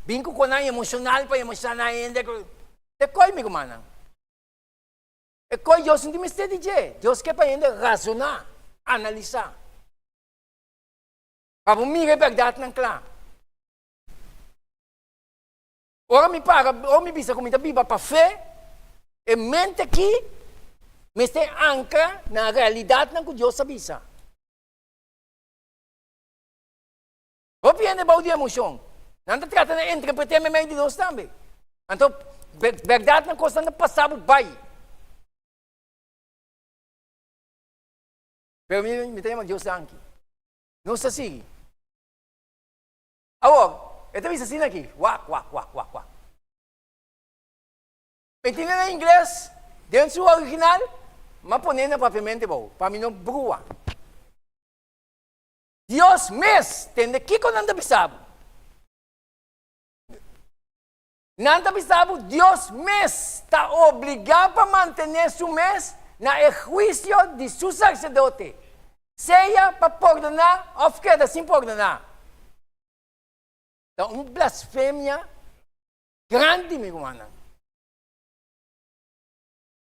Bin ku konan emoshonal pa emoshoná hende. Te koi mi rumannan. E koi Dios no tin mester di dje. Dios ke pa hende razoná, analisá. Pa bo mira e bèrdatnan kla. Ora mi para, ora mi bisa ku mi ta biba pa fe, e mente aki mester ankra na realidatnan ku Dios a bisa. Hopi hende bou di emoshon. Nan ta trata na interpreté meimei di nos tambe. Anto, bèrdatnan kosnan ta pasa bo bai. Pero mi, mi ta yama Dios danki. Nos ta sigui. Awor, e ta bisa asina aki, wak, wak, wak, wak, wak. Mi tene na ingles, den su original, m'a pone na papiamento bou, pa mi no brua. Dios mes tende kiko nan ta bisa bo. Nan ta bisa bo Dios mes ta obligá pa mantené su mes na e huisio di su saserdote, sea pa pordoná òf keda sin pordoná. Ta un blasfemia grandi, mi rumannan.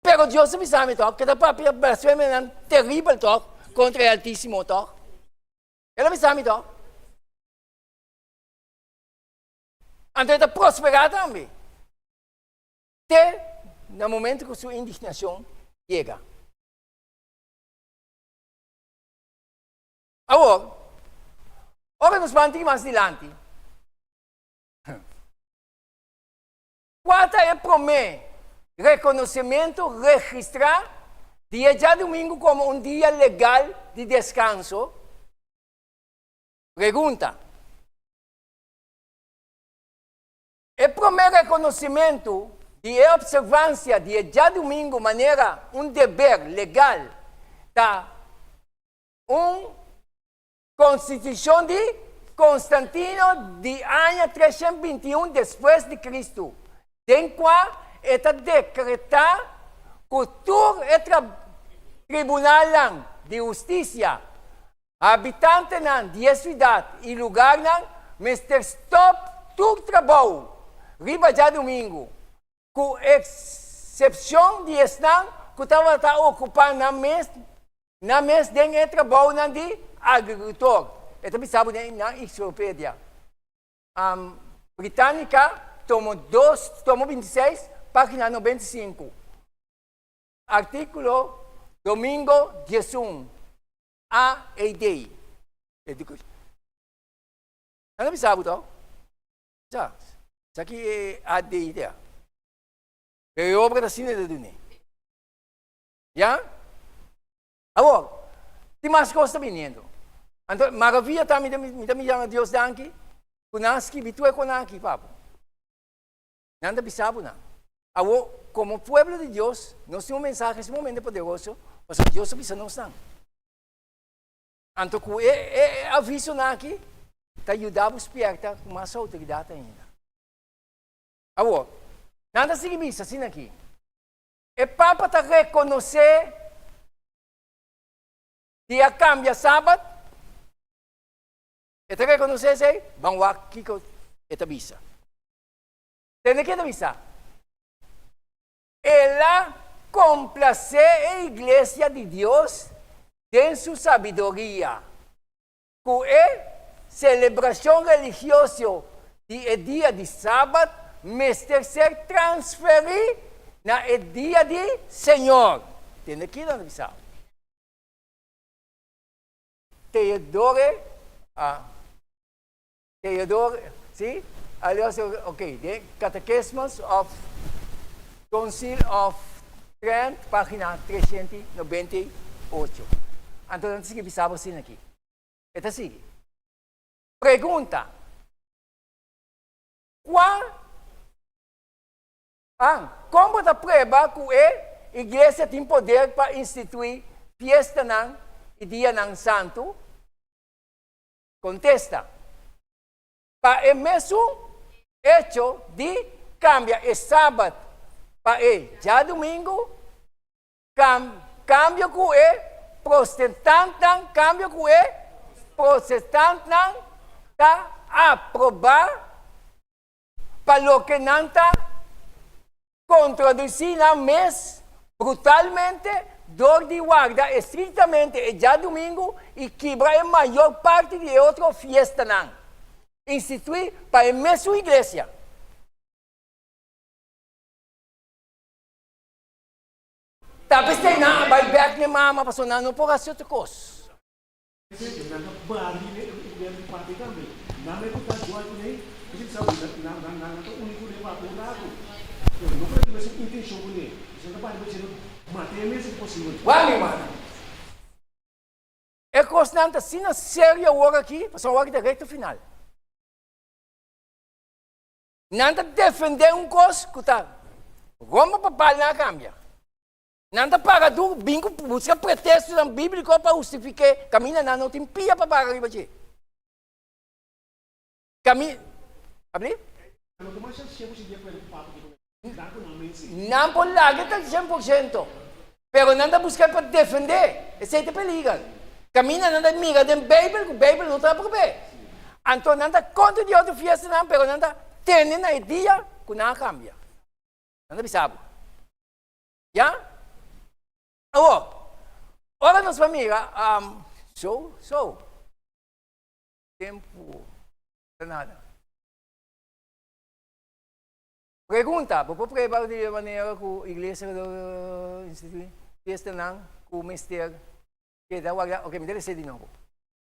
Pero Dios a bisa mi tòg, ke ta papia blasfemianan teribel tòg kontra e Altísimo tòg. El a bisa mi tòg. Anto e ta prosperá tambe, te na momento ku su indignashon yega. Awor, ora nos ban tin mas dilanti, Kua ta e promé rekonosementu registrá di e djadumingu komo un dia legal di deskanso? Pregunta. E promé rekonosementu di e opservansia di e djadumingu manera un deber legal ta un Konstitushon di Konstantino di aña 321 despues di Kristu, den kua e ta dekretá ku tur e tribunalnan di hustisia, habitantenan di e siudat i lugarnan mester stòp tur trabou riba djadumingu, ku eksepshon di esnan ku tabata okupá nan mes Nan mes den e trabounan di agrikultor. E ta bisa bo den nan Enciclopedia Britannica, tomo dos, tomo 26, pagina 95, artíkulo Domingo 11 AD. Nan ta bisa bo to? Sa, sa ki e AD ta. Pero e obra ta asina ta dun'é. Ya? Awor, tin mas kos ta biniendo. Anto, maravia ta mi ta mi ta mira na Dios danki ku nan a skibi tur e konan aki pa bo. Nan ta bisa bo nan. Awor, komo pueblo di Dios, nos tin un mensahe sumamente poderoso, pasobra Dios a bisa nos nan. Anto ku e e avisonan aki ta yuda bo spierta ku mas outoridat ainda. Awor, nan ta sigui bisa asina aki. E Papa ta rekonosé di a kambia Sabat? E ta rekonosé esei? Ban wak kiko e ta bisa. Tende ke e ta bisa? El a. komplasé e iglesia di Dios den su sabiduria, ku e selebrashon religioso di e dia di Sabat mester ser transferí na e dia di Señor. Tende ki nan ta bisa. Theodore, ah, Theodore, sí, alias, ok, den Catechismus of Council of Trent, página 398. Anto nan ta sigui bisa bo asina aki. E ta sigui. Pregunta, Kua, ah, kon bo ta prueba ku e iglesia tin poder pa instituí fiestanan i dianan santu? Kontesta, Pa e mesun echo di kambia e sabat pa e djadumingu, kam, kambio ku e prostentantnan, kambio ku e protestantnan ta aprobá pa loke nan ta kontradisí nan mes brutalmente dor di warda estriktamente e djadumingu i kibra e mayor parti di e otro fiestanan instituí pa e mesun iglesia. Ta p'esei nan a bai bèk n'e mama pasobra nan no por hasi otro kos. Wak mi hermano, e kosnan ta asina serio awor aki pasobra awor aki ta rekto final. Nan ta defendé un kos ku ta rompe pa bal nan a kambia. Nan ta para duru bin ku buska pretestonan bíbliko pa hustifik'é kaminda nan no tin pia pa para riba dje. Kami, abli? Nan por laga ta 100%, pero nan ta buska pa defendé. Esei ta peliger. Kaminda nan ta mira den Beibel ku Beibel no ta aprob'é. Anto nan ta kontra di otro fiestanan, pero nan ta tene na e dia ku nan a kambia. Nan ta bisa bo. Ya? Awor, ora nos por mira, um, so, so, tempu ta nada. Pregunta, bo por prueba di e manera ku iglesia lo instituí fiestanan ku mester keda warda? Ok, mi ta lesa di nobo.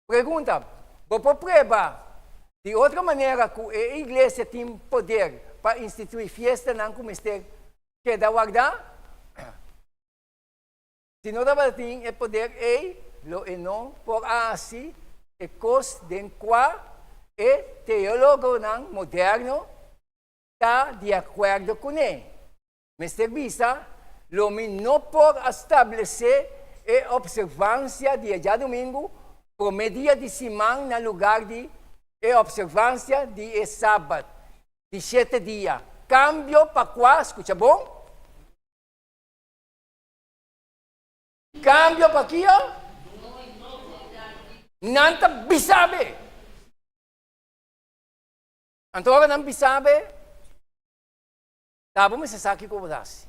Pregunta, bo por prueba di otro manera ku e iglesia tin poder pa instituí fiestanan ku mester keda warda? Si no tabatin e poder ei, lo e no por a hasi e kos den kua e teólogonan moderno ta di akuerdo kuné. Mester bisa, lo mi no por a stablesé e opservansia di e djadumingu promé dia di siman na lugar di e opservansia di e sabat di shete dia. Kambio pa kua, skucha bon, Cambio pa kio? Nan ta bisabe. Anto ora nan bisabe, ta bo mester sa kiko bo ta hasi.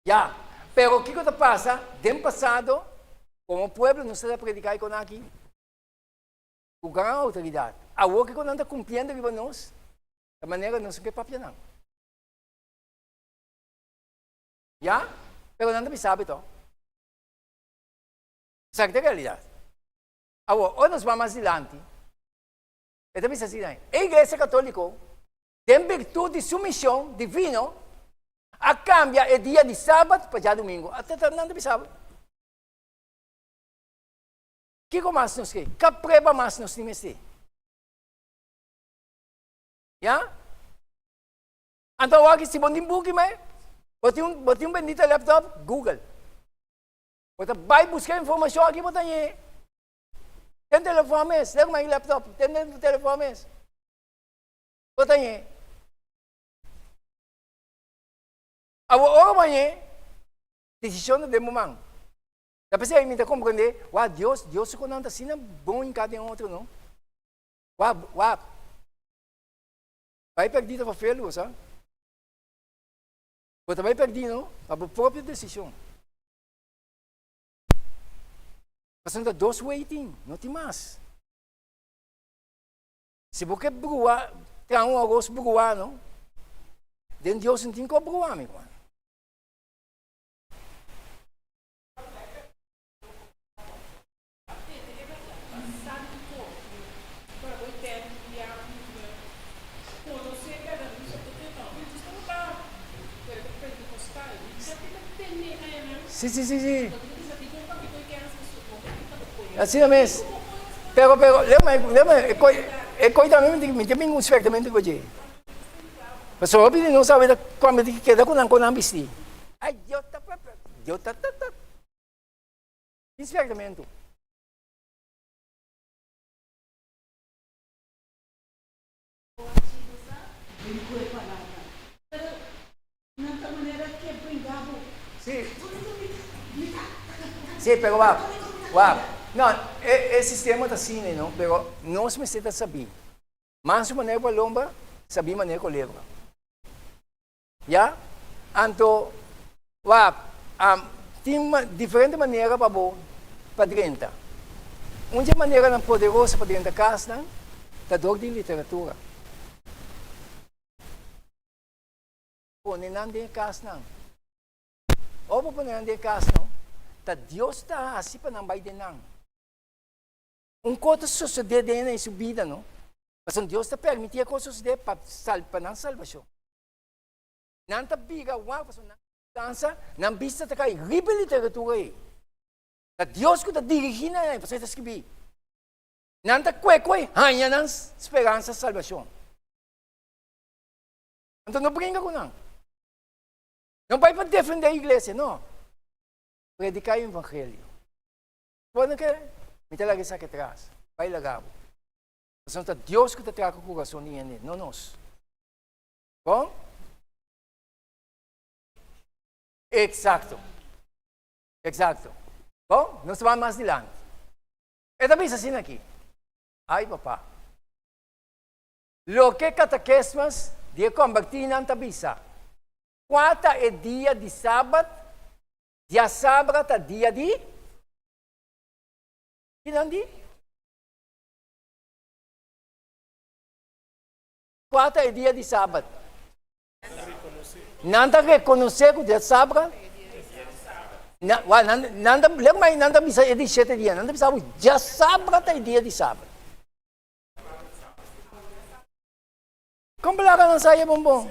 Ya, pero kiko ta pasa? Den pasado, komo pueblo nos ta prediká e kon aki ku gran outoridat. Awor kiko nan ta kumpliendo riba nos? Ta manera nos no ke papia nan. Ya, pero nan ta bisa be to. Esaki ta e realidad. Awor, ora nos bai mas dilanti, e ta bisa asina, e Iglesia Catolico, den birtud di su mision divino, a cambia e dia di Sabat pa djadumingo. Nan ta bisa bo. Kiko mas nos ke? Ka prueba mas nos tin mester? Ya? Anto awor si bo tin buki mai, bo tin un, bo tin un bendito laptop, Google. Bo ta bai buska informashon aki bo ta hañ'é. Den telefòn mes, den mai laptop, den den telefòn mes. Bo ta hañ'é. Awor ora bo hañ'é, desishon ta den bo man. Ta p'esei mi ta komprendé, wak Dios, Dios su konan ta asina bon hinká den otro no. Wak, wak. Bai perdí ta pa felu, bo sa. Bo ta bai pèrdí no pa bo propio desishon. Pasobra ta dos wei tin, no tin mas. Si bo ke brua, traha un aros brua no, den Dios no tin ko brua mi ruman. Si, si, si, si. Asina mes. Pero, pero, leu me, leu me, e koi, e koi tambe mi tin, mi tin un spertamento ku dje. Pasobra hopi di nos awe ta kwambe di keda ku nan kon nan bisti. Ai, Dios ta, Dios ta, ta, ta. Tin spertamento. Sí. Sí, pero wak, wak. No, e, e sistema ta asina, no? Pero nos mester ta sabí. Mansu manera ku palomba, sabí manera kolebra. Ya? Anto, wak, tin diferente manera pa bo pa drenta. Un di e maneranan poderoso pa drenta kasnan ta dor di literatura. Pone nan den e kasnan. Ora bo pone nan den e kas no, ta Dios ta hasi pa nan bai den nan. Un kos ta sosodé den nan su bida no, pasobra Dios ta permití e kos sosodé pa pa nan salbashon. Nan ta bira wak pasobra nan dansa, nan bista ta kai riba e literatura ei. Ta Dios ku ta dirigí nan ei, pasobra e ta skibí. Nan ta kue kue haña nan speransa salbashon. Anto no bringa ku nan. No bai pa defendé iglesia, no. Prediká e evangelio. Bo no ke? Mi ta laga esaki atras. Bai laga bo. Pasobra ta Dios ku ta traha ku kurason di hende, no nos. Bon? Eksakto. Eksakto. Bon, nos ta bai mas dilanti. E ta bisa asina aki. Ai papa. Loke katakesmas di e kombertínan ta bisa, Kua ta e dia di Sabat? Diasabra ta dia di? Ki nan di? Kua ta e dia di Sabat? Nan ta rekonosé ku diasabra Na, wa, nan, nan ta, lek mai nan ta bisa e di shete dia, nan ta bisa ku diasabra ta e dia di Sabat. Kon palabra nan sa e bonbon?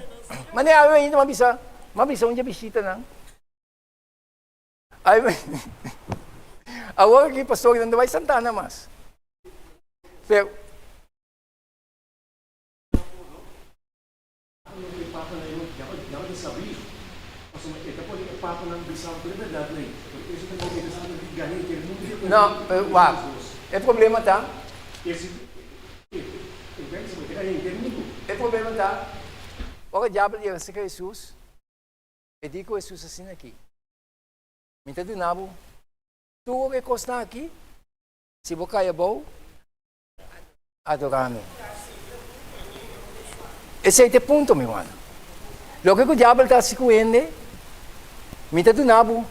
Manera awe ainda m'a bisa, m'a bisa un dje bishitanan. Ay, awor aki pastor nan ta bai Santana mas. Pero, No, pero wak, e problema ta, e problema ta, ora diabel yega serka Hesus, e di ku Hesus asina aki, Mi ta duna bo tur e kosnan aki, si bo kai abou, Adorá mi. Esei ta e punto, mi rumannan. Loke ku diabel ta hasi ku hende, mi ta duna bo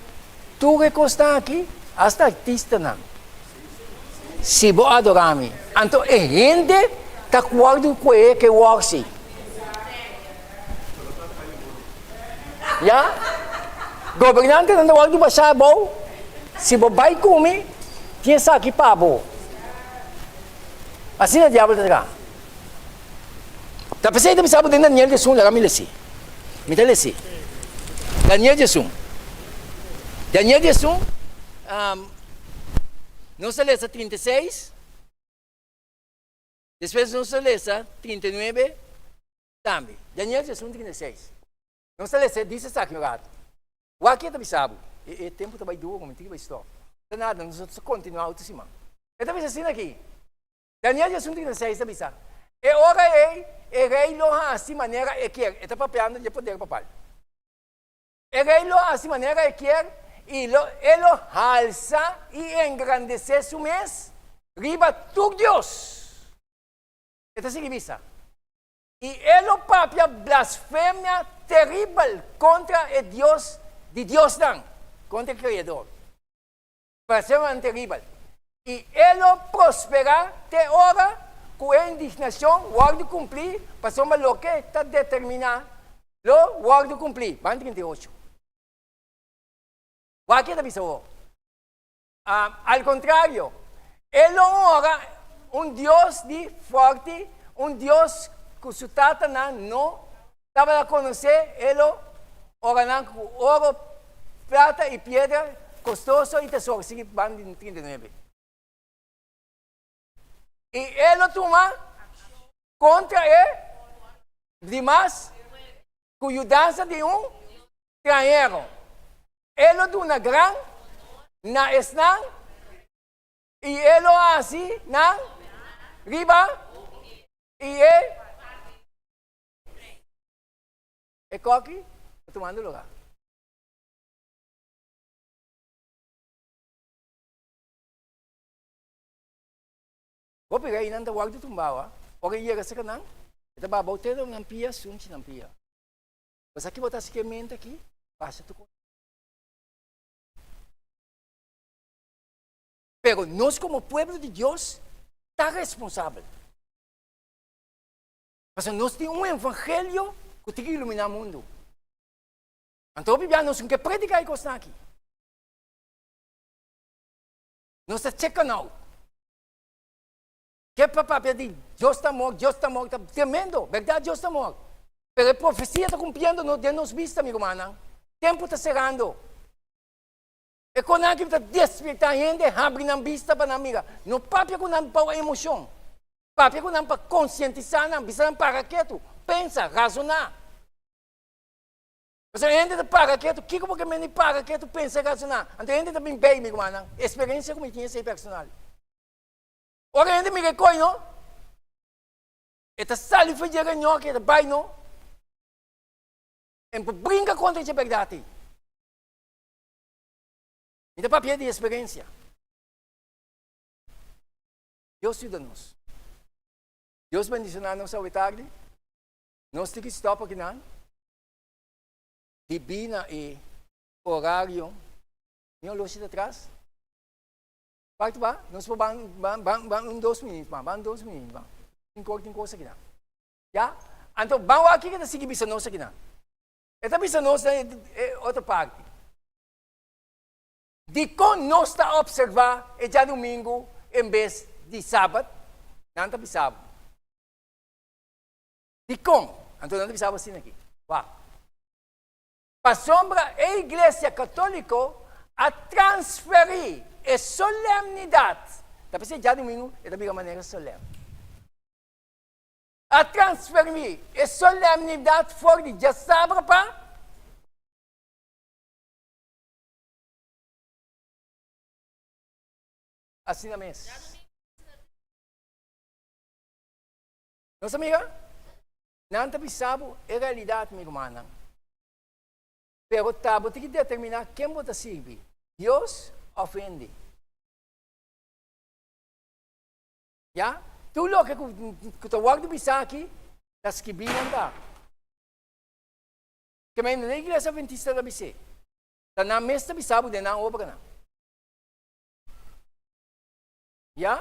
tur e kosnan aki, asta artistanan, si bo adorá mi. Anto e hende ta kuardu ku e ke wòrsi. Ya? Gobernantenan ta wòrdu bashá abou, si bo bai ku mi, tin esaki pa bo. Asina diabel ta traha. Ta p'esei ta bisa bo den Daniel diesun, laga mi lesi. Mi ta lesi. Daniel diesun. Daniel diesun, nos ta lesa 36. Despues nos ta lesa 39 tambe. Daniel 11, 36. Nos ta lesa dice esaki un rato. Wak ke ta bisa bo. E, e tempo ta bai duro, mi tin ke bai stop. Ta nada, nos ta continua otro siman. E ta bisa asina aki. Daniel 11, 36 ta bisa, E ora ei e rei lo hasi manera e kier. E ta papiando dje poder papal. E rei lo hasi manera e kier i lo e lo halsa i engrandesé su mes riba tur dios. E ta sigui bisa. I e lo papia blasfemia teribel kontra e Dios di diosnan, kontra e Kreador. Blasfemianan teribel. I e lo prosperá te ora ku e indignashon wòrdu kumplí, pasobra loke ta determiná lo wòrdu kumplí. Ban 38. Wak ke ta bisa awor. Al kontrario, e lo ora un Dios di fòrti, un Dios ku su tatanan no tabata konosé, e lo ora nan ku oro, plata i piedra kostoso i tesoro. Sigui ban di 39. I e lo tuma kontra e dimas ku yudansa di un stranhero. E lo duna gran na esnan i e lo hasi nan riba i e e koki ta tumando lugar. Hopi reinan ta wòrdu tumbá, ora e yega serka nan, e ta baba te nan pia, sunchi nan pia. Bo sa ki bo ta hasi ku e mente aki? Basha tur kos. Pero nos komo pueblo di Dios ta responsabel. Pasobra nos tin un evangelio ku tin ku iluminá mundu. Anto hopi bia nos no ke prediká e kosnan aki. Nos ta chicken out. Ke pa papia di Dios ta amor, Dios ta amor, ta tremendo, berdad Dios ta amor. Pero e profecia ta cumpliendo no den nos bista, mi rumannan. Tempo ta cerando. E konan aki ta despierta hende, habri nan bista pa nan mira. No papia ku nan bou emocion. Papia ku nan pa concientisa nan, bisa nan para ketu, pensa, razona. Pasobra hende ta para ketu, kiko bo ke mende para ketu, pensa, razona? Anto hende ta bin bei, mi rumannan, experiencia ku mi tin esei personal. Ora hende mira e koi no, e ta sali for dje reunion aki, e ta bai no, en por brinka kontra dje bèrdat ei. Mi ta papia di eksperensia. Dios yuda nos. Dios bendishoná nos awe tardi. Nos tin ki stòp akinan. Dibí na e orario, mi oloshi ta tras. Parti ba, nos por ban, ban, ban, ban un dos minüt mas, ban dos minüt mas. Tin kor, tin kos akinan. Ya? Anto ban wak kiko ta sigui bisa nos akinan. E ta bisa nos na e otro parti. Dikon nos ta opservá e djadumingu en bes di sabat? Nan ta bisa bo. Dikon? Anto nan ta bisa bo asina aki. Wak. Pasobra e Iglesia Katóliko a transferí e solemnidat, ta p'esei djadumingu e ta bira manera solèm, a transferí e solemnidat for di djasabra pa. Asina mes. Nos a mira? Nan ta bisa bo e realidat, mi rumannan. Pero ta bo tin ki determiná ken bo ta sirbi, Dios òf hende. Ya? Tur loke ku ta wòrdu bisá aki ta skibí nan ta. Ke manera na iglesia adventista ta bis'é. Ta nan mes ta bisa bo den nan obranan. Ya?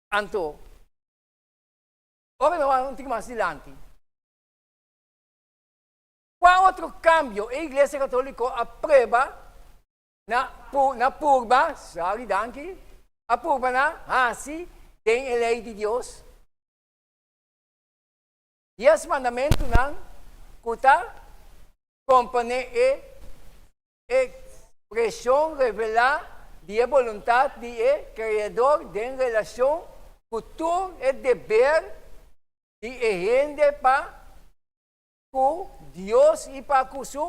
Anto, ora nan wak un tiki mas dilanti, kua otro kambio e Iglesia Katoliko a preba na na purba, sorry, danki, a purba na hasi den e lei di Dios? Dies mandamentunan ku ta komponé e Ekspreshon revelá di e boluntat di e Kreador den relashon ku tur e deber di e hende pa ku Dios i pa ku su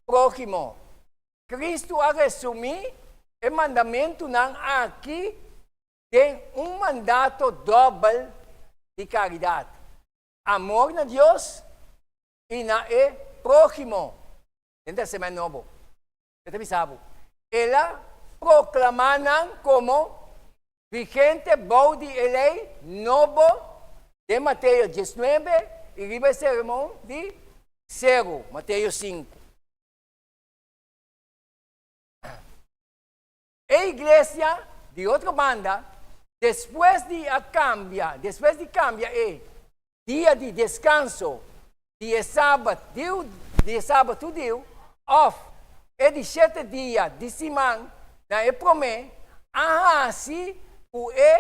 próhimo. Kristu a resumí e mandamentunan aki den un mandato dòbel di karidat, amor na Dios i na e próhimo. Den Testament Nobo, e ta bisa bo, El a proklamá nan komo vigente bou di e lei nobo. Den Mateo diesnuebe i riba e Sermon di Seru, Mateo sinku. E iglesia, di otro banda, despues di a kambia, despues di kambia e dia di deskanso di e sabat diu, di e sabat hudiu, òf e di shete dia di siman na e promé, a hasi ku e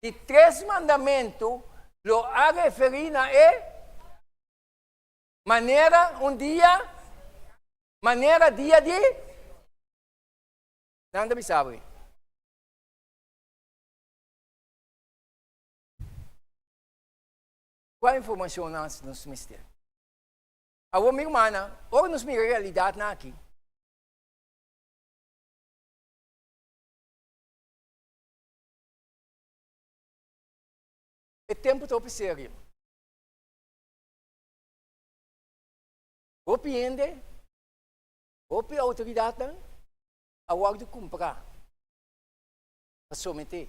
di tres mandamentu lo a referí na e manera un dia, manera dia di. Nan ta bisa bo. Kua informashon nos mester? Awor mi rumannan, ora nos mira e realidatnan aki, e tempu ta hopi serio. Hopi hende, hopi outoridatnan a wòrdu kumprá pa someté.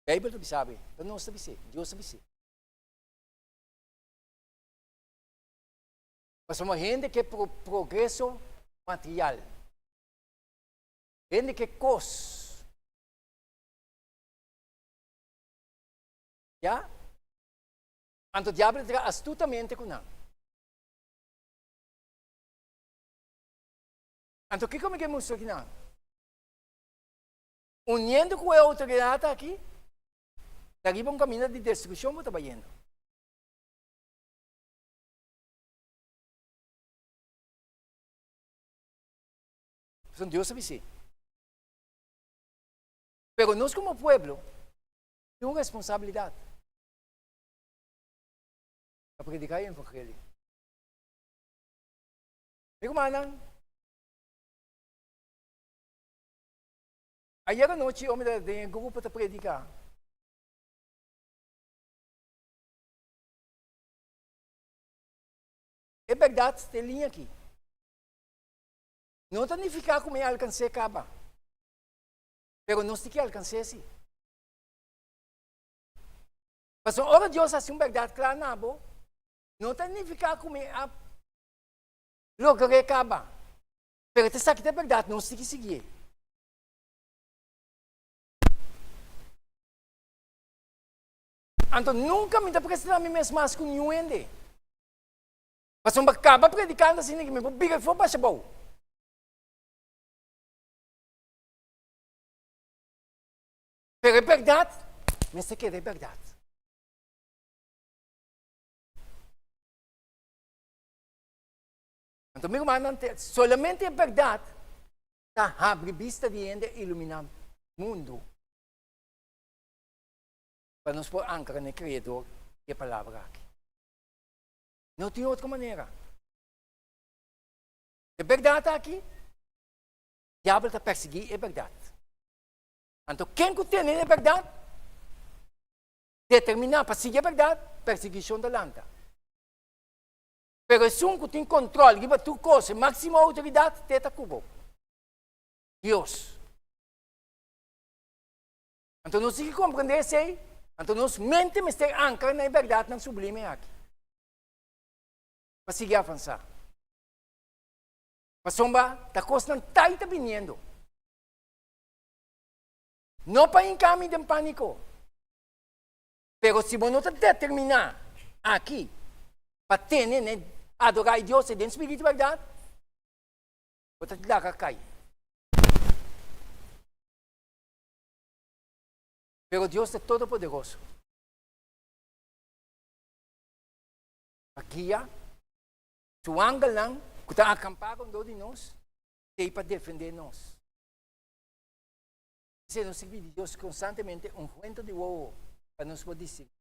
Beibel ta bisa awe, ta nos ta bis'é, Dios ta bis'é. Pasobra hende ke progreso material, hende ke kos. Ya? Anto diabel ta traha astutamente ku nan. Anto kiko mi ke mustra kinan? Uniendo ku e outoridat aki, ta riba un kaminda di destrukshon bo ta bayendo. Pasobra Dios a bis'é. Pero nos komo pueblo tin un responsabilidat pa prediká e evangelio. Mi rumannan, ayer anochi ora mi ta den e grupo ta prediká, e bèrdat ta e liña aki. No ta nifiká ku mi a alkans'é kaba, pero nos tin ke alkans'é sí. Pasobra ora Dios hasi un bèrdat kla na bo, no ta nifiká ku mi a Logr'é kaba. Pero ta esaki ta e bèrdat, nos tin ki siguié. Anto nunka mi ta presentá mi mes mas ku niun hende. Pasobra mi kaba predikando asina ki mi por bira for basha bou. Pero e bèrdat mester keda e bèrdat. Anto mi rumannan, solamente e bèrdat ta habri bista di hende i iluminá mundu pa nos por ankra na e Kreador di e Palabra aki. No tin otro manera. E bèrdat aki, diabel ta persiguí e bèrdat. Anto ken ku tene e bèrdat, determiná pa sigui e bèrdat, persiguishon ta lanta. Pero esun ku tin kontrol riba tur kos, e máksimo outoridat, te ta ku bo. Dios. Anto nos tin ki komprendé esei, anto nos mente mester ankra na e bèrdatnan sublime aki pa sigui avansá. Pasobra ta kosnan tai ta biniendo. No pa hinka mi den pániko. Pero si bo no ta determiná aki pa tene n'e adorá e Dios den spiritu i bèrdat, bo ta laga kai. Pero Dios ta todopoderoso pa guia su angelnan ku ta akampá rondó di nos, t'ei pa defendé nos. P'esei nos tin pidi Dios konstantemente un huento di wowo pa nos por distinguí.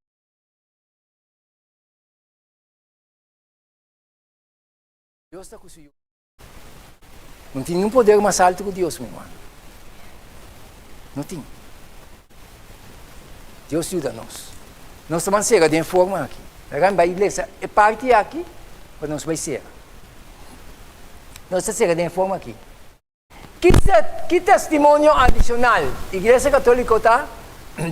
Dios ta ku su yu. No tin niun poder mas altu ku Dios, mi hermano. No tin. Dios yuda nos. Nos ta ban sera den e forma aki. Laga mi bai lesa e parti aki pa nos bai sera. Nos ta sera den e forma aki. Ki testimonio adishonal Iglesia Katóliko ta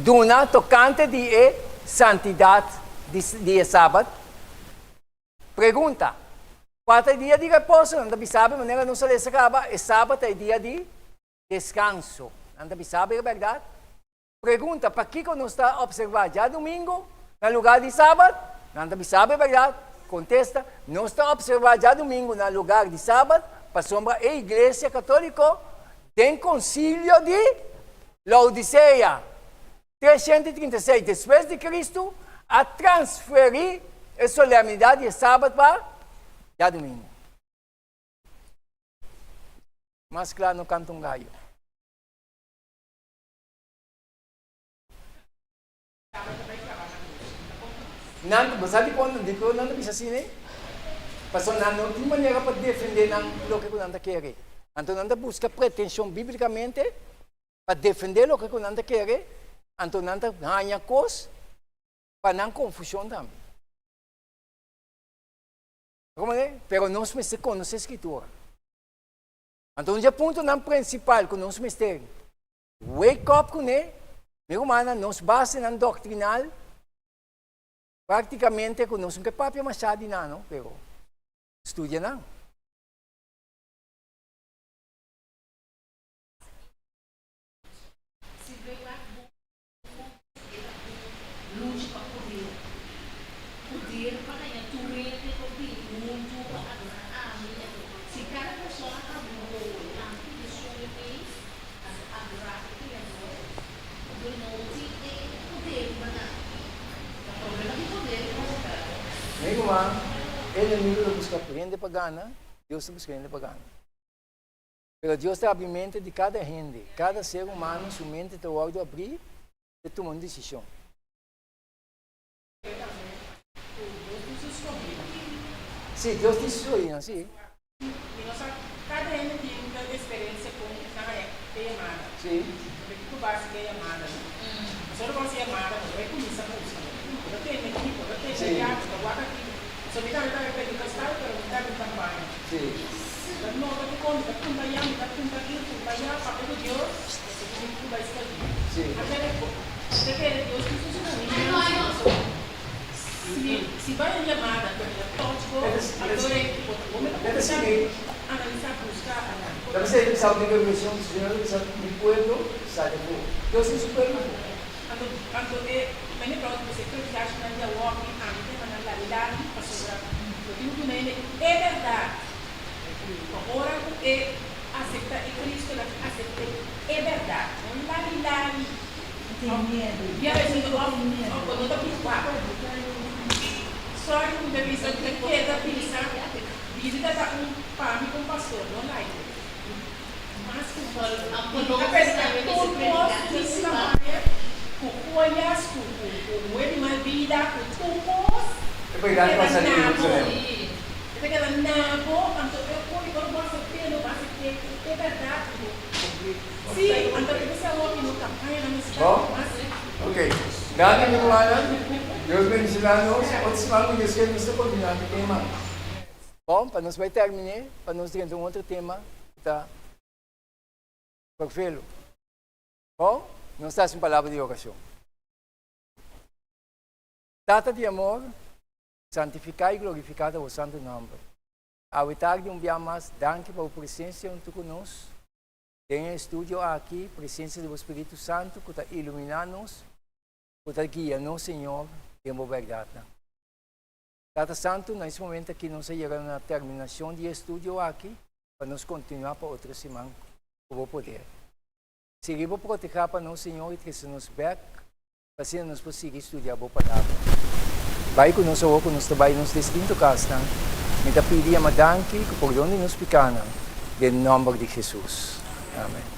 duna tokante di e. santidat di di e sabat? Pregunta, Kua ta e dia di reposo? Nan ta bisa bo manera nos a lesa kaba, e sabat ta e dia di deskanso. Nan ta bisa bo e bèrdat? Pregunta, Pakiko nos ta opservá djadumingu na lugá di sabat? Nan ta bisa bo e bèrdat? Kontesta, Nos ta opservá djadumingu na lugar di sabat pasobra e Iglesia Katóliko den Konsilio di Laodisea, 336 despues di Kristu, a transferí e solemnidat di e sabat pa djadumingu. Mas kla no kanta un gayo. Nan, bo sa dikon, dikon nan ta bisa asina? Pasobra nan no tin manera pa defendé nan loke ku nan ta kere. Anto nan ta buska pretenshon bíblikamente pa defendé loke ku nan ta kere, anto nan ta haña kos pa nan konfushon tambe. Pero nos mester konosé Skritura. Anto un dje puntonan prinsipal ku nos mester wake up kuné, mi rumannan, nos basenan doktrinal, praktikamente ku nos no ke papia mashá di nan no, pero studia nan. Lucha pa poder. Poder pa haña tur hende pa bini huntu pa adorá ami. Si kada persona habri un wowo lanta di e sueño ei, anto adorá e Kreador, lo no tin e poder riba nan. Ta problema di poder ku nos ta trata. Mi ruman, e enemigo ta buska hende pa gana, Dios ta buska hende pa gana. Pero Dios ta abri mente di kada hende, kada ser humano su mente ta wòrdu abrí pa tuma un desishon. Sí, Dios tin su oínan, sí. Sí. Sí. Sí. Ta nota ku kon mi ta punta ya, mi ta punta aki, punta ya, papia ku Dios, pasobra ku mi ku bai skirbi. Ater e mi ta kere Dios tin su skohinan si si si bai un yamada ku mi a touch bo, anto e bo bo mi ta kuminsá analisá, buska, Ta p'esei mi sa ku den revelashon Señor ta bisa mi pueblo sali afó. Dios tin su pueblo afó. Anto anto e mene pronto ku se predikashonnan di awoki ami ta yama nan lali lali pasobra lo tin ku duna hende e bèrdat. Pa ora ku e aseptá e Cristo, el a asept'é e bèrdat, no lali lali. Bia bes no òf bo no ta bisa wak. Sòri ku mi ta bisa, mi ta keda bisa, Biblia ta un pa mi un pastor, no laiko. Mas ku mi ta prediká tur kos ku mi kampaña, ku koyas, ku ku muhé di mal bida, ku tur kos, E keda na bo. E ta keda na bo, anto e ora ora bo asept'é, no bo asept'é ku e bèrdat ku bo. Sí, anto e ta awor ku no kampaña nan mester Bon, mas. ok. Danki mi rumannan. Dios bendiciona nos. Otro siman ku Dios kier nos ta continua ku e tema. Bon, pa nos bai terminé, pa nos drenta un otro tema ku ta fervelo. Bon, nos ta hasi un palabra di orashon. Tata di amor, santifiká i glorifiká ta bo santu nòmber. Awe tardi un bia mas, danki pa bo presensia huntu ku nos den e estudio aki, presensia di bo Spiritu Santu ku ta iluminá nos, ku ta guia nos, Señor, den bo bèrdatnan. Tata Santu, na es momento aki nos a yega na terminacion di e estudio aki pa nos continua pa otro siman cu bo poder. Sigui bo proteha pa nos, Señor, y trece nos bek pa asina nos por sigui studia bo Palabra. Bai cu nos awor cu nos ta bai nos distinto casnan. Mi ta pidi yama danki cu pordon di nos picanan den nomber di Jesus. Amen.